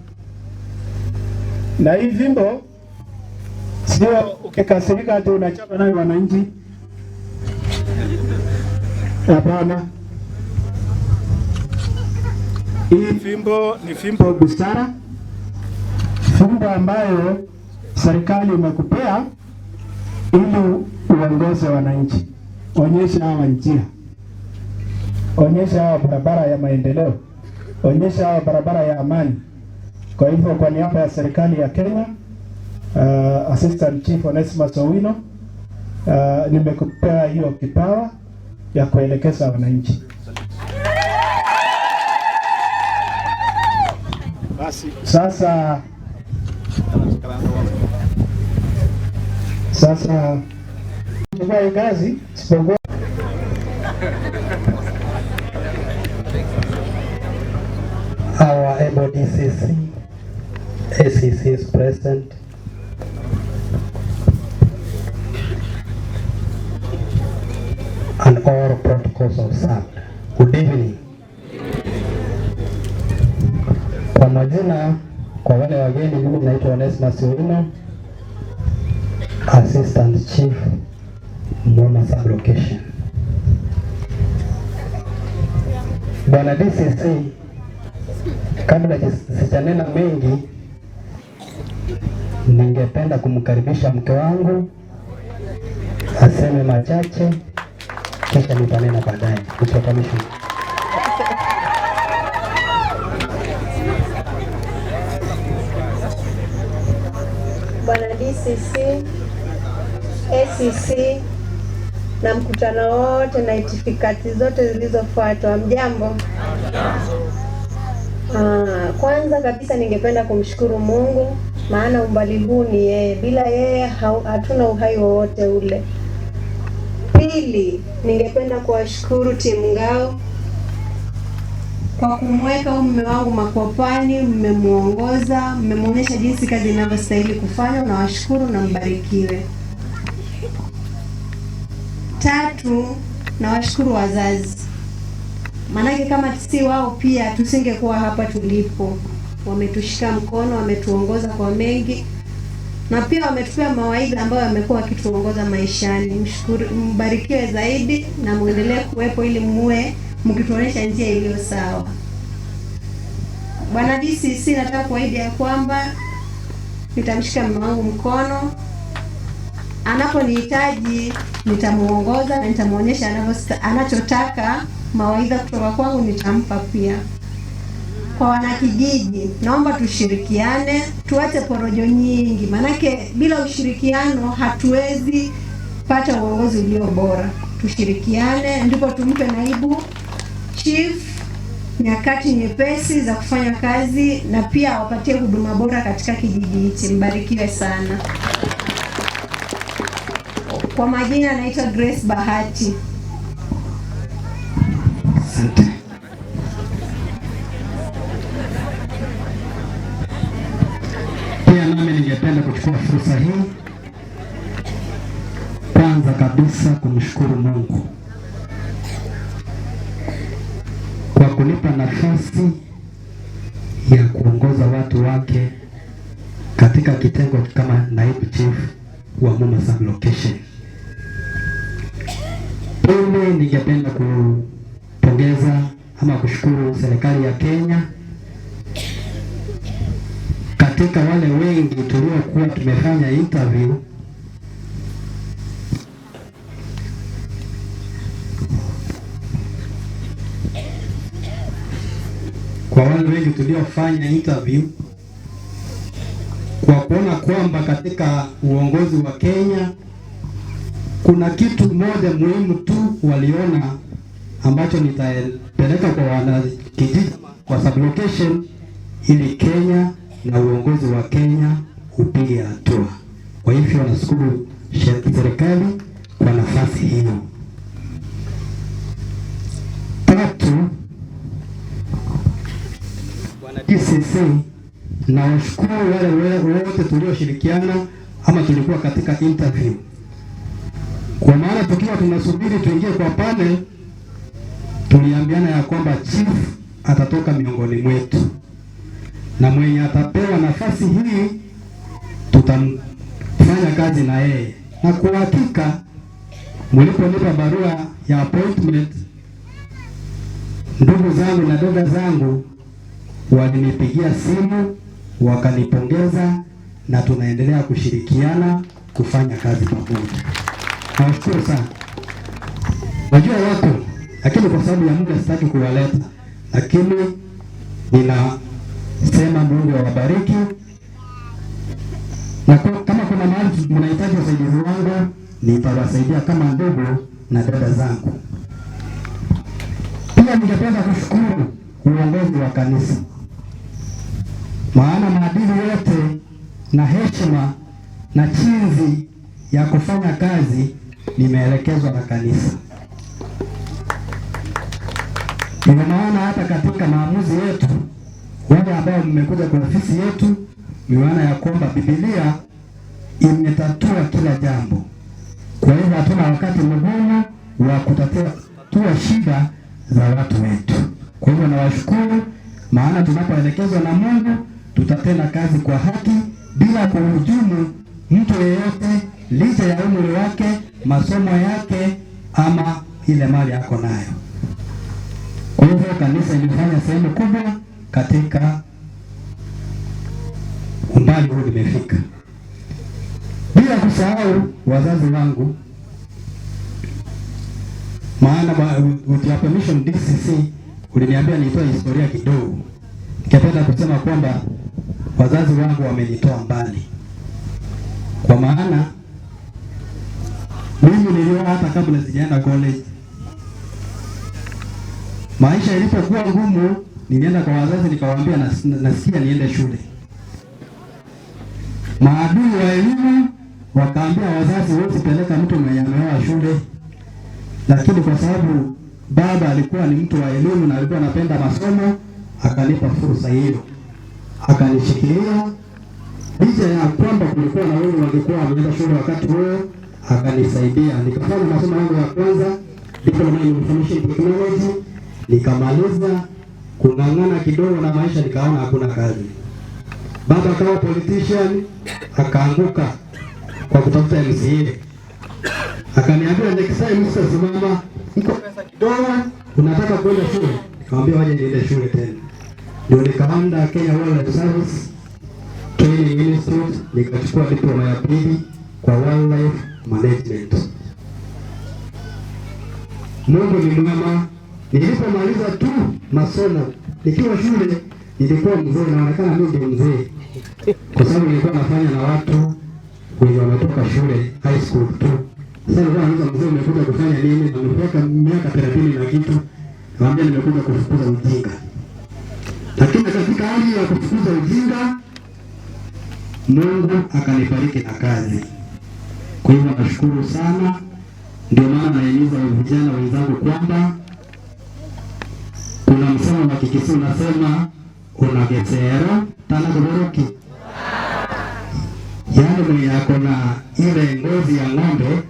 Na hii vimbo sio ukikasirika ati unachapa nayo wananchi. Hapana. Hii fimbo ni fimbo busara, fimbo ambayo serikali imekupea ili uongoze wananchi. Onyesha hawa njia, onyesha hawa barabara ya maendeleo, onyesha hawa barabara ya amani. Kwa hivyo kwa niaba ya serikali ya Kenya, Assistant Chief Onesmus Owino, nimekupea hiyo kipawa ya kuelekeza wananchi. Basi sasa chukua kazi sipokuwa Our able DCC, ACC is present. And all protocols observed. Good evening. Kwa majina, kwa wale wageni, mimi naitwa Onesmus Owino, Assistant Chief Muma Sub-Location. Bwana DCC, kabla sijanena mengi, ningependa kumkaribisha mke wangu aseme machache, kisha nitanena baadaye. With. Bwana DCC, ACC na mkutano wote na itifakati zote zilizofuatwa, mjambo. Kwanza kabisa ningependa kumshukuru Mungu, maana umbali huu ni yeye. Bila yeye hatuna uhai wowote ule. Pili, ningependa kuwashukuru timu Ngao kwa kumweka mume wangu makwapani. Mmemuongoza, mmemuonyesha jinsi kazi inavyostahili kufanywa. Nawashukuru na mbarikiwe. Tatu, nawashukuru wazazi, maanake kama si wao pia tusingekuwa hapa tulipo. Wametushika mkono, wametuongoza kwa mengi, na pia wametupea mawaidha ambayo wamekuwa wakituongoza maishani. Mshukuru, mbarikiwe zaidi na muendelee kuwepo ili muwe mkituonyesha njia iliyo sawa. Bwana DCC, nataka kuahidi ya kwamba nitamshika mume wangu mkono Anaponihitaji nitamuongoza na nitamuonyesha anachotaka. Mawaidha kutoka kwangu nitampa pia. Kwa wanakijiji, naomba tushirikiane, tuache porojo nyingi, manake bila ushirikiano hatuwezi pata uongozi ulio bora. Tushirikiane ndipo tumpe naibu chief nyakati nyepesi za kufanya kazi na pia awapatie huduma bora katika kijiji hichi. Mbarikiwe sana. Kwa majina naitwa Grace Bahati. Asante. Pia nami ningependa kuchukua fursa hii kwanza kabisa kumshukuru Mungu kwa kunipa nafasi ya kuongoza watu wake katika kitengo kama naibu chief wa Muma Sub Location. Pili, ningependa kupongeza ama kushukuru serikali ya Kenya katika wale wengi tuliokuwa tumefanya interview kwa wale wengi tuliofanya interview, kwa kuona kwamba katika uongozi wa Kenya kuna kitu moja muhimu tu waliona ambacho nitapeleka kwa wanakijiji kwa sublocation, ili Kenya na uongozi wa Kenya upige hatua. Kwa hivyo nashukuru serikali kwa nafasi hiyo. Tatu, bwana DCC, nawashukuru wale wote tulioshirikiana ama tulikuwa katika interview, kwa maana tukiwa tunasubiri tuingie kwa panel, tuliambiana ya kwamba chief atatoka miongoni mwetu na mwenye atapewa nafasi hii tutamfanya kazi na yeye. Na kwa hakika mliponipa barua ya appointment, ndugu zangu na dada zangu walinipigia simu wakanipongeza, na tunaendelea kushirikiana kufanya kazi pamoja. Nawashukuru sana. Najua wako, lakini kwa sababu ya muda sitaki kuwaleta, lakini ninasema Mungu awabariki, na kama kuna mahali mnahitaji usaidizi wangu nitawasaidia kama ndugu na dada zangu. Pia ningependa kushukuru uongozi wa kanisa, maana maadili yote na heshima na chinzi ya kufanya kazi nimeelekezwa na kanisa. Ndio maana hata katika maamuzi yetu, wale ambao mmekuja kwa ofisi yetu, mmeona ya kwamba Biblia imetatua kila jambo. Kwa hivyo hatuna wakati mgumu wa kutatua shida za watu wetu. Kwa hivyo nawashukuru, maana tunapoelekezwa na Mungu tutatenda kazi kwa haki bila kuhujumu mtu yeyote, licha ya umri wake, masomo yake, ama ile mali yako nayo. Kwa hivyo kanisa ilifanya sehemu kubwa katika umbali huu nimefika. Bila kusahau wazazi wangu, maana with your permission DCC uliniambia nitoe historia kidogo. Ningependa kusema kwamba wazazi wangu wamenitoa mbali, kwa maana mimi nilioa hata kabla sijaenda college. Maisha ilipokuwa ngumu, nilienda kwa wazazi nikawaambia nasikia niende shule. Maadui wa elimu wakaambia wazazi, wote peleka mtu mwenye ameoa shule. Lakini kwa sababu baba alikuwa ni mtu wa elimu na alikuwa anapenda masomo, akanipa fursa hiyo, akanishikilia. Licha ya kwamba kulikuwa na wengi walikuwa wameenda shule wakati huo, akanisaidia nikafanya masomo yangu ya kwanza, diploma in information technology, nikamaliza. Kung'ang'ana kidogo na maisha, nikaona hakuna kazi. Baba akawa politician, akaanguka kwa kutafuta MCA. Akaniambia next time sitasimama, iko pesa kidogo, unataka kwenda shule? Nikamwambia waje niende shule tena. Ndio nikaenda Kenya Wildlife Service Training Institute, nikachukua diploma ya pili kwa wildlife management. Mungu ni mwema. Nilipomaliza tu masomo nikiwa shule nilikuwa mzee, naonekana mimi ndio mzee, kwa sababu nilikuwa nafanya na watu wenye wametoka shule high school tu. Sasa nilikuwa nauliza, mzee, umekuja kufanya nini? Na umefika miaka 30 na kitu. Naambia nimekuja kufukuza ujinga. Lakini katika hali ya kufukuza ujinga, Mungu akanibariki na kazi. Kwa hivyo nashukuru sana, ndio maana nahimiza vijana wenzangu kwamba kuna msemo wa Kikisii unasema unagesero tana goboroki, yaani mwenye ako na ile ngozi ya ng'ombe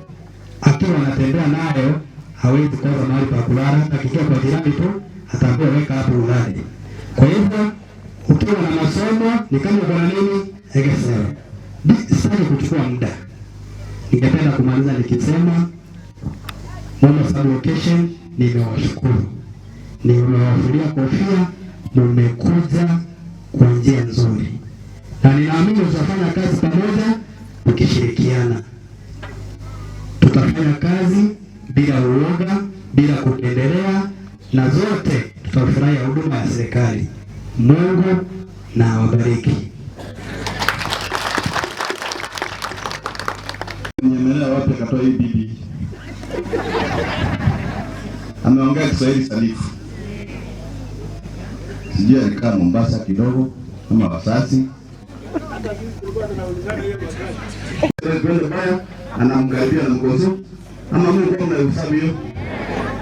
akiwa anatembea nayo hawezi kosa mahali pa kulala. Akikia kwa jirani tu ataambiwa weka hapo ulale. Kwa hivyo ukiwa na masomo ni kama uko na nini egesero. Sitaki kuchukua muda, ningependa kumaliza nikisema Mumo Sub-Location, nimewashukuru, nimewafulia kofia, mmekuja kwa njia nzuri, na ninaamini tutafanya kazi pamoja tukishirikiana. Tutafanya kazi bila uoga, bila kupendelea, na zote tutafurahia huduma ya serikali. Mungu na awabariki. Nyemelea wapi akatoa hii bibi? Ameongea Kiswahili sanifu. Sijui alikaa Mombasa kidogo kama wasasi. Baya anamkaribia na mkoso ama Mungu kama unahesabu hiyo.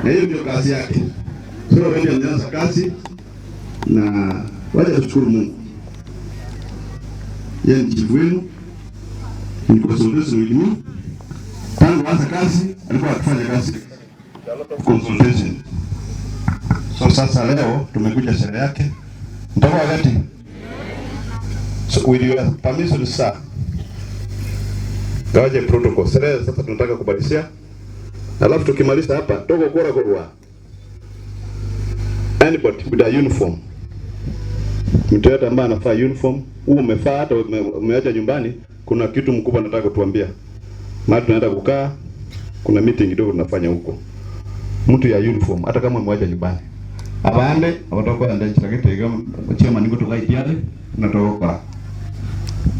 Na hiyo ndio kazi yake. Sio wewe ameanza kazi na wacha tushukuru Mungu. Yeye ni chifu wenu. Ni consultation with me. Tangu anza kazi alikuwa akifanya kazi consultation. So sasa leo tumekuja sherehe yake. Mtoka wakati. So with your permission sir. Gawaje protocol. Sherehe sasa tunataka kubadilishia. Alafu tukimaliza hapa toko kora korwa. Anybody with a uniform. Mtu yote ambaye anafaa uniform, huu umefaa hata umeacha nyumbani, kuna kitu mkubwa nataka kutuambia. Maana tunaenda kukaa, kuna meeting kidogo tunafanya huko. Mtu ya uniform hata kama umeacha nyumbani. Abande abatoka ndani chakete chama niko toka itiale tunatoka.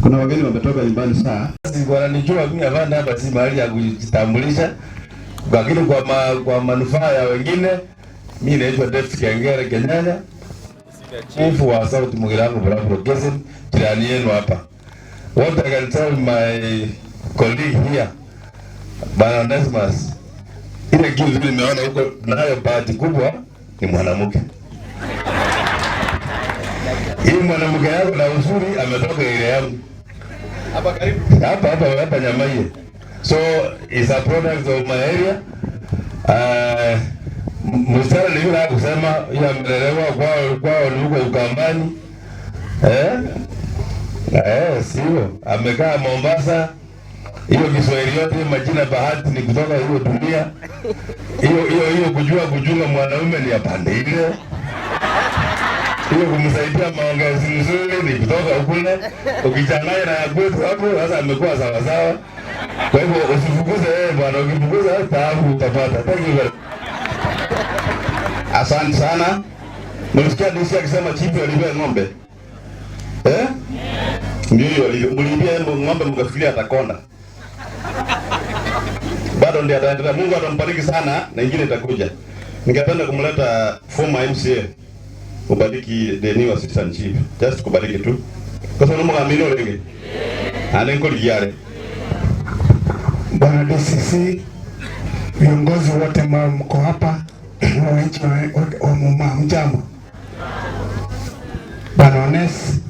Kuna wageni wametoka nyumbani saa. Wananijua mimi hapana, hapa si mahali ya kujitambulisha. Lakini kwa manufaa ya wengine, mimi naitwa David Kengere Kenyanya, Chief wa South Mugirango Block Location, jirani yenu hapa. What I can tell my colleague here, Bwana Onesmus, ile kitu nimeona huko nayo bahati kubwa ni mwanamke. Hii mwanamke yako na uzuri ametoka ile yangu. Hapa karibu. Hapa hapa hapa Nyamaiye. So it's a product of my area. Msichana ni yule kusema yeye amelelewa kwao ni huko Ukambani. Sio. Amekaa Mombasa. Hiyo Kiswahili yote majina Bahati ni kutoka hiyo dunia. Hiyo kujua kuchunga mwanaume ni ya pande ile. Hiyo kumsaidia maongezi mzuri ni kutoka kule. Ukichanganya na ya kwetu hapo sasa amekuwa sawa sawa. Kwa hivyo usifukuze yeye bwana, ukifukuza taabu utapata. Thank you very much. Asante sana. Mlisikia DC akisema chifu alibia ng'ombe? Ndio hiyo, mlibia ng'ombe mkafikiria atakonda. Bado ndiye ataendelea. Mungu atambariki sana na ingine itakuja. Ningependa kumleta former MCA ubariki the new assistant chief. Just kubariki tu. Kwa sababu Mungu amini olenge. Ane ngoli. Bwana DCC, viongozi wote ambao mko hapa, wananchi wa Muma, mjambo. Bwana Ones,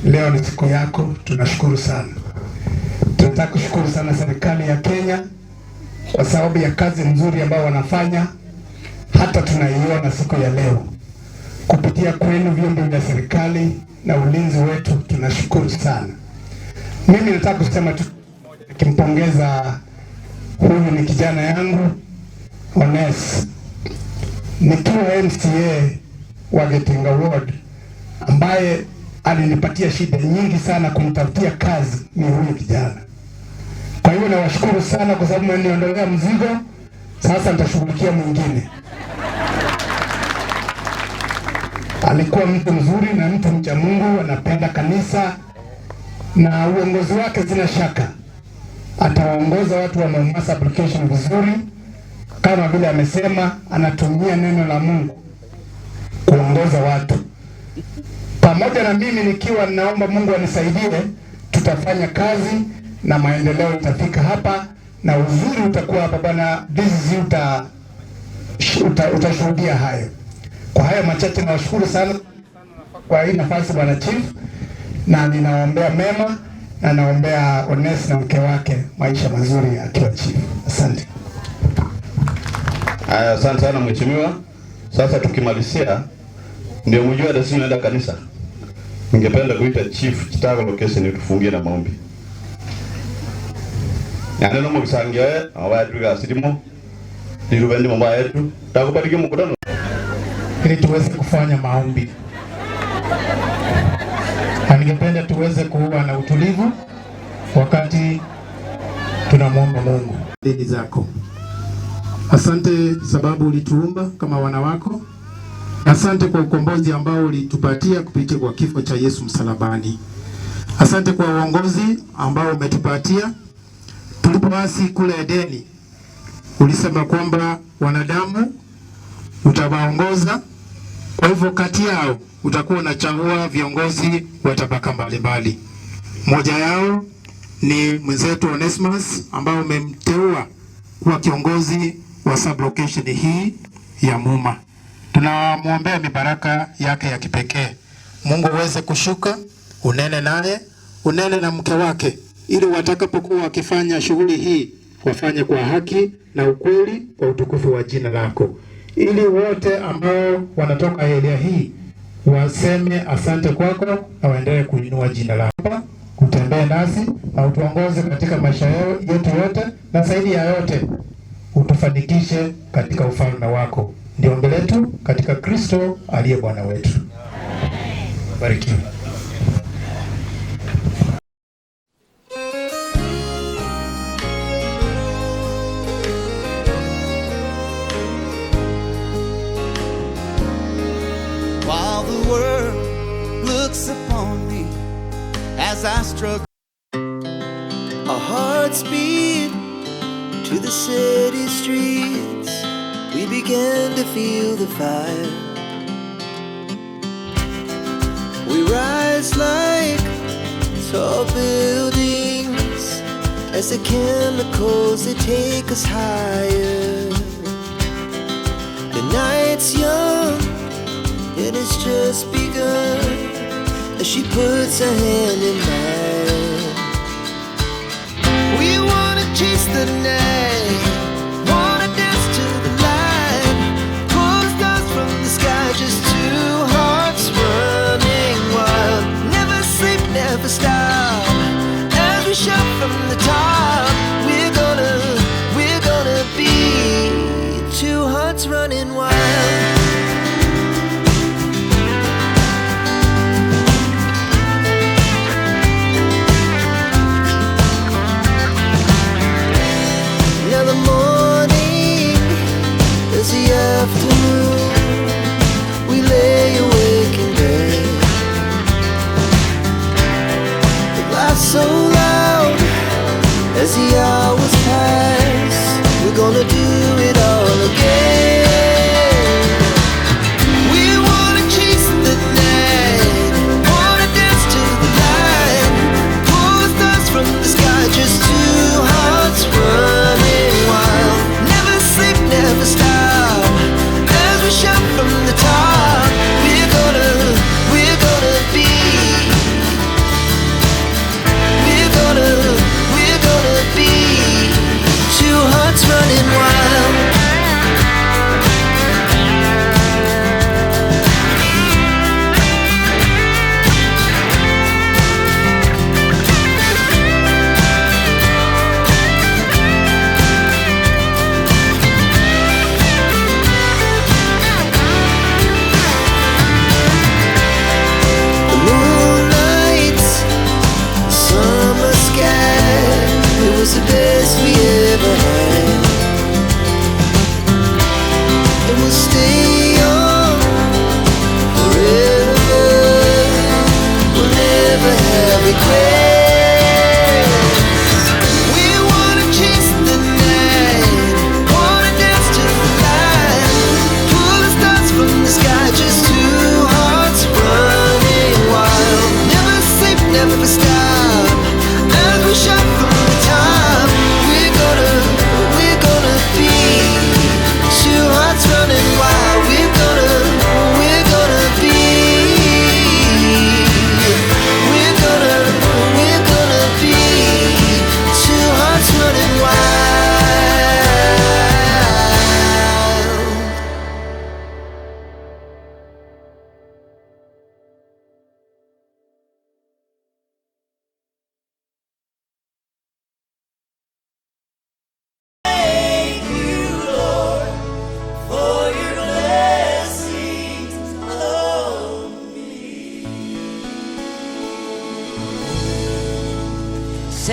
leo ni siku yako, tunashukuru sana. Tunataka kushukuru sana serikali ya Kenya kwa sababu ya kazi nzuri ambayo wanafanya, hata tunaiona siku ya leo kupitia kwenu vyombo vya serikali na ulinzi wetu, tunashukuru sana. Mimi nataka kusema tu nikimpongeza huyu ni kijana yangu Ones, nikiwa MCA wa Getinga Ward ambaye alinipatia shida nyingi sana kumtafutia kazi ni huyu kijana. Kwa hivyo hivyo nawashukuru sana kwa sababu mmeniondolea mzigo. Sasa nitashughulikia mwingine. Alikuwa mtu mzuri na mtu mcha Mungu, anapenda kanisa na uongozi wake, sina shaka atawaongoza watu wa Muma Sub-Location vizuri, kama vile amesema anatumia neno la Mungu kuongoza watu. Pamoja na mimi nikiwa naomba Mungu anisaidie, tutafanya kazi na maendeleo itafika hapa na uzuri utakuwa hapa bwana. This is utashuhudia hayo. Kwa hayo machache, nawashukuru sana kwa hii nafasi bwana chief, na ninaombea mema na naombea Ones na mke wake maisha mazuri akiwa chief. Asante. Haya, asante sana mheshimiwa. Sasa tukimalizia, ndio mjue hata sisi tunaenda kanisa. Ningependa kuita chief Chitago location tufungie na maombi. Neno mubisangiye abaye tugasirimo nirubendi mambo yetu takubariki mkutano ili tuweze kufanya maombi, na ningependa tuweze kuwa na utulivu wakati tunamwomba Mungu. Dini zako. Asante sababu ulituumba kama wana wako. Asante kwa ukombozi ambao ulitupatia kupitia kwa kifo cha Yesu msalabani. Asante kwa uongozi ambao umetupatia. Tulipoasi kule Edeni, ulisema kwamba wanadamu utawaongoza. Kwa hivyo kati yao utakuwa unachagua viongozi wa tabaka mbalimbali. Mmoja yao ni mwenzetu Onesmus ambao umemteua kuwa kiongozi wa sub-location hii ya Muma. Tunamwombea mibaraka yake ya kipekee. Mungu uweze kushuka, unene naye, unene na mke wake, ili watakapokuwa wakifanya shughuli hii wafanye kwa haki na ukweli, kwa utukufu wa jina lako, ili wote ambao wanatoka area hii waseme asante kwako na waendelee kuinua jina lako. Utembee nasi na utuongoze katika maisha yetu yote, na zaidi ya yote utufanikishe katika ufalme wako. Ndio ombi letu katika Kristo aliye Bwana wetu. Barikiwe. While the world looks upon me as I struggle, Our hearts beat to the city streets. We began to feel the fire. We rise like tall buildings as the chemicals, they take us higher. The night's young and it's just begun as she puts her hand in mine. We wanna chase the night, wanna dance to the light, pull the stars from the sky, just two hearts running wild. Never sleep, never stop. As we shout from the top, we're gonna be two hearts running wild.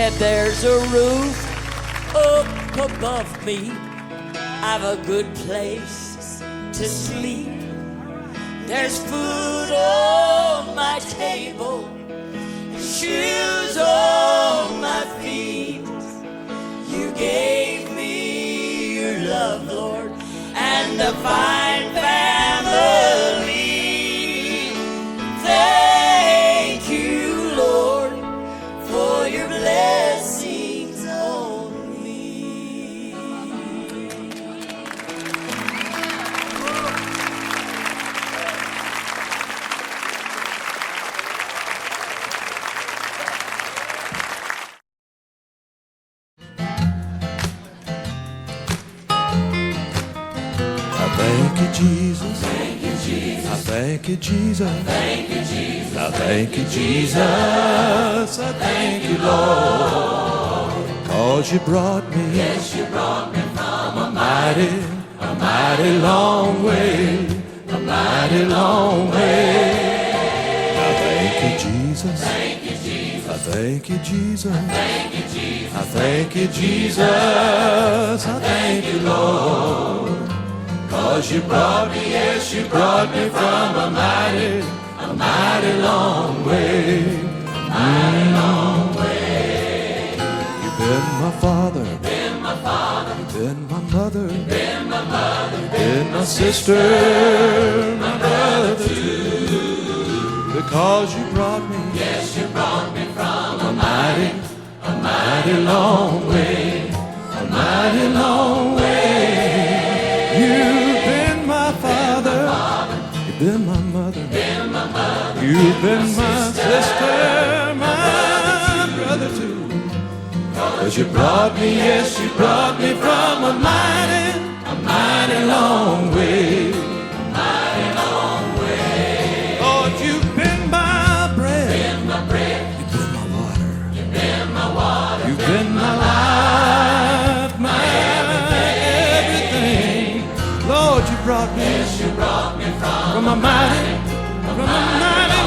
Said there's a roof up above me. I've a good place to sleep. There's food on my table, shoes on my feet. You gave me your love, Lord, and a fine family. Thank you, Lord, for your blessings on me. I thank you, Jesus. Thank you, Jesus. I thank you, Jesus. Thank you, Jesus. I thank you, Jesus. I thank you, Lord. 'Cause you brought me. Yes, you brought me from a mighty long way. A mighty long way. I thank you, Jesus. Thank you, Jesus. I thank you, Jesus. Thank you, Jesus. I thank you, Jesus. I thank you, Lord. 'Cause you brought me, yes, you brought me from a mighty long way. Mighty long way. You've been my father. You've been my father. You've been my mother. You've been my mother. You've been my sister, my brother too. Because you brought me, yes, you brought me from a mighty long way. A mighty long way. You've been my father, you've been my mother, you've been my sister, my brother too. 'Cause you brought me, yes, you brought me from a mighty long way. A mighty long way. Lord, you've been my bread, you've been my water, you've been my life, my everything. Lord, you brought me, yes, you brought me from a mighty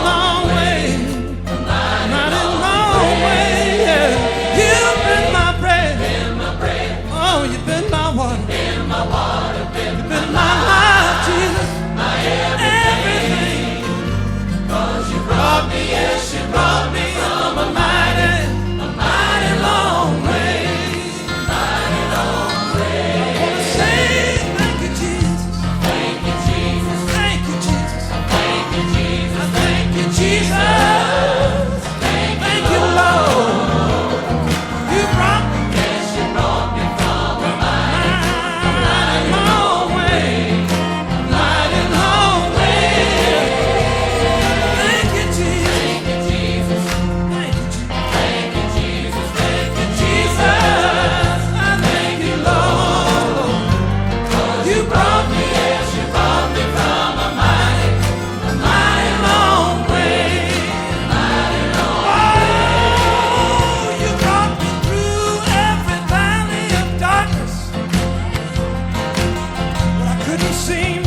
long way, a mighty long way. Yeah. You've been my bread, oh, you've been my water, you've been my life, Jesus, my everything. 'Cause you brought me, yes, you brought me from a mighty long way, mighty long way. I wanna say thank you, Jesus. Thank you, Jesus. Thank you, Jesus. Thank you, Jesus. Thank you, Jesus. Thank you, Lord. You brought me, yes, you brought me from a mighty long way, a mighty long way. Thank you, Jesus. Thank you, Jesus. Thank you, Jesus. Thank you, Jesus. Thank you, Jesus. I thank you, Lord. 'Cause you brought me, yes, you brought me from a mighty long way. Mighty long way. Oh, you brought me through every valley of darkness, but I couldn't seem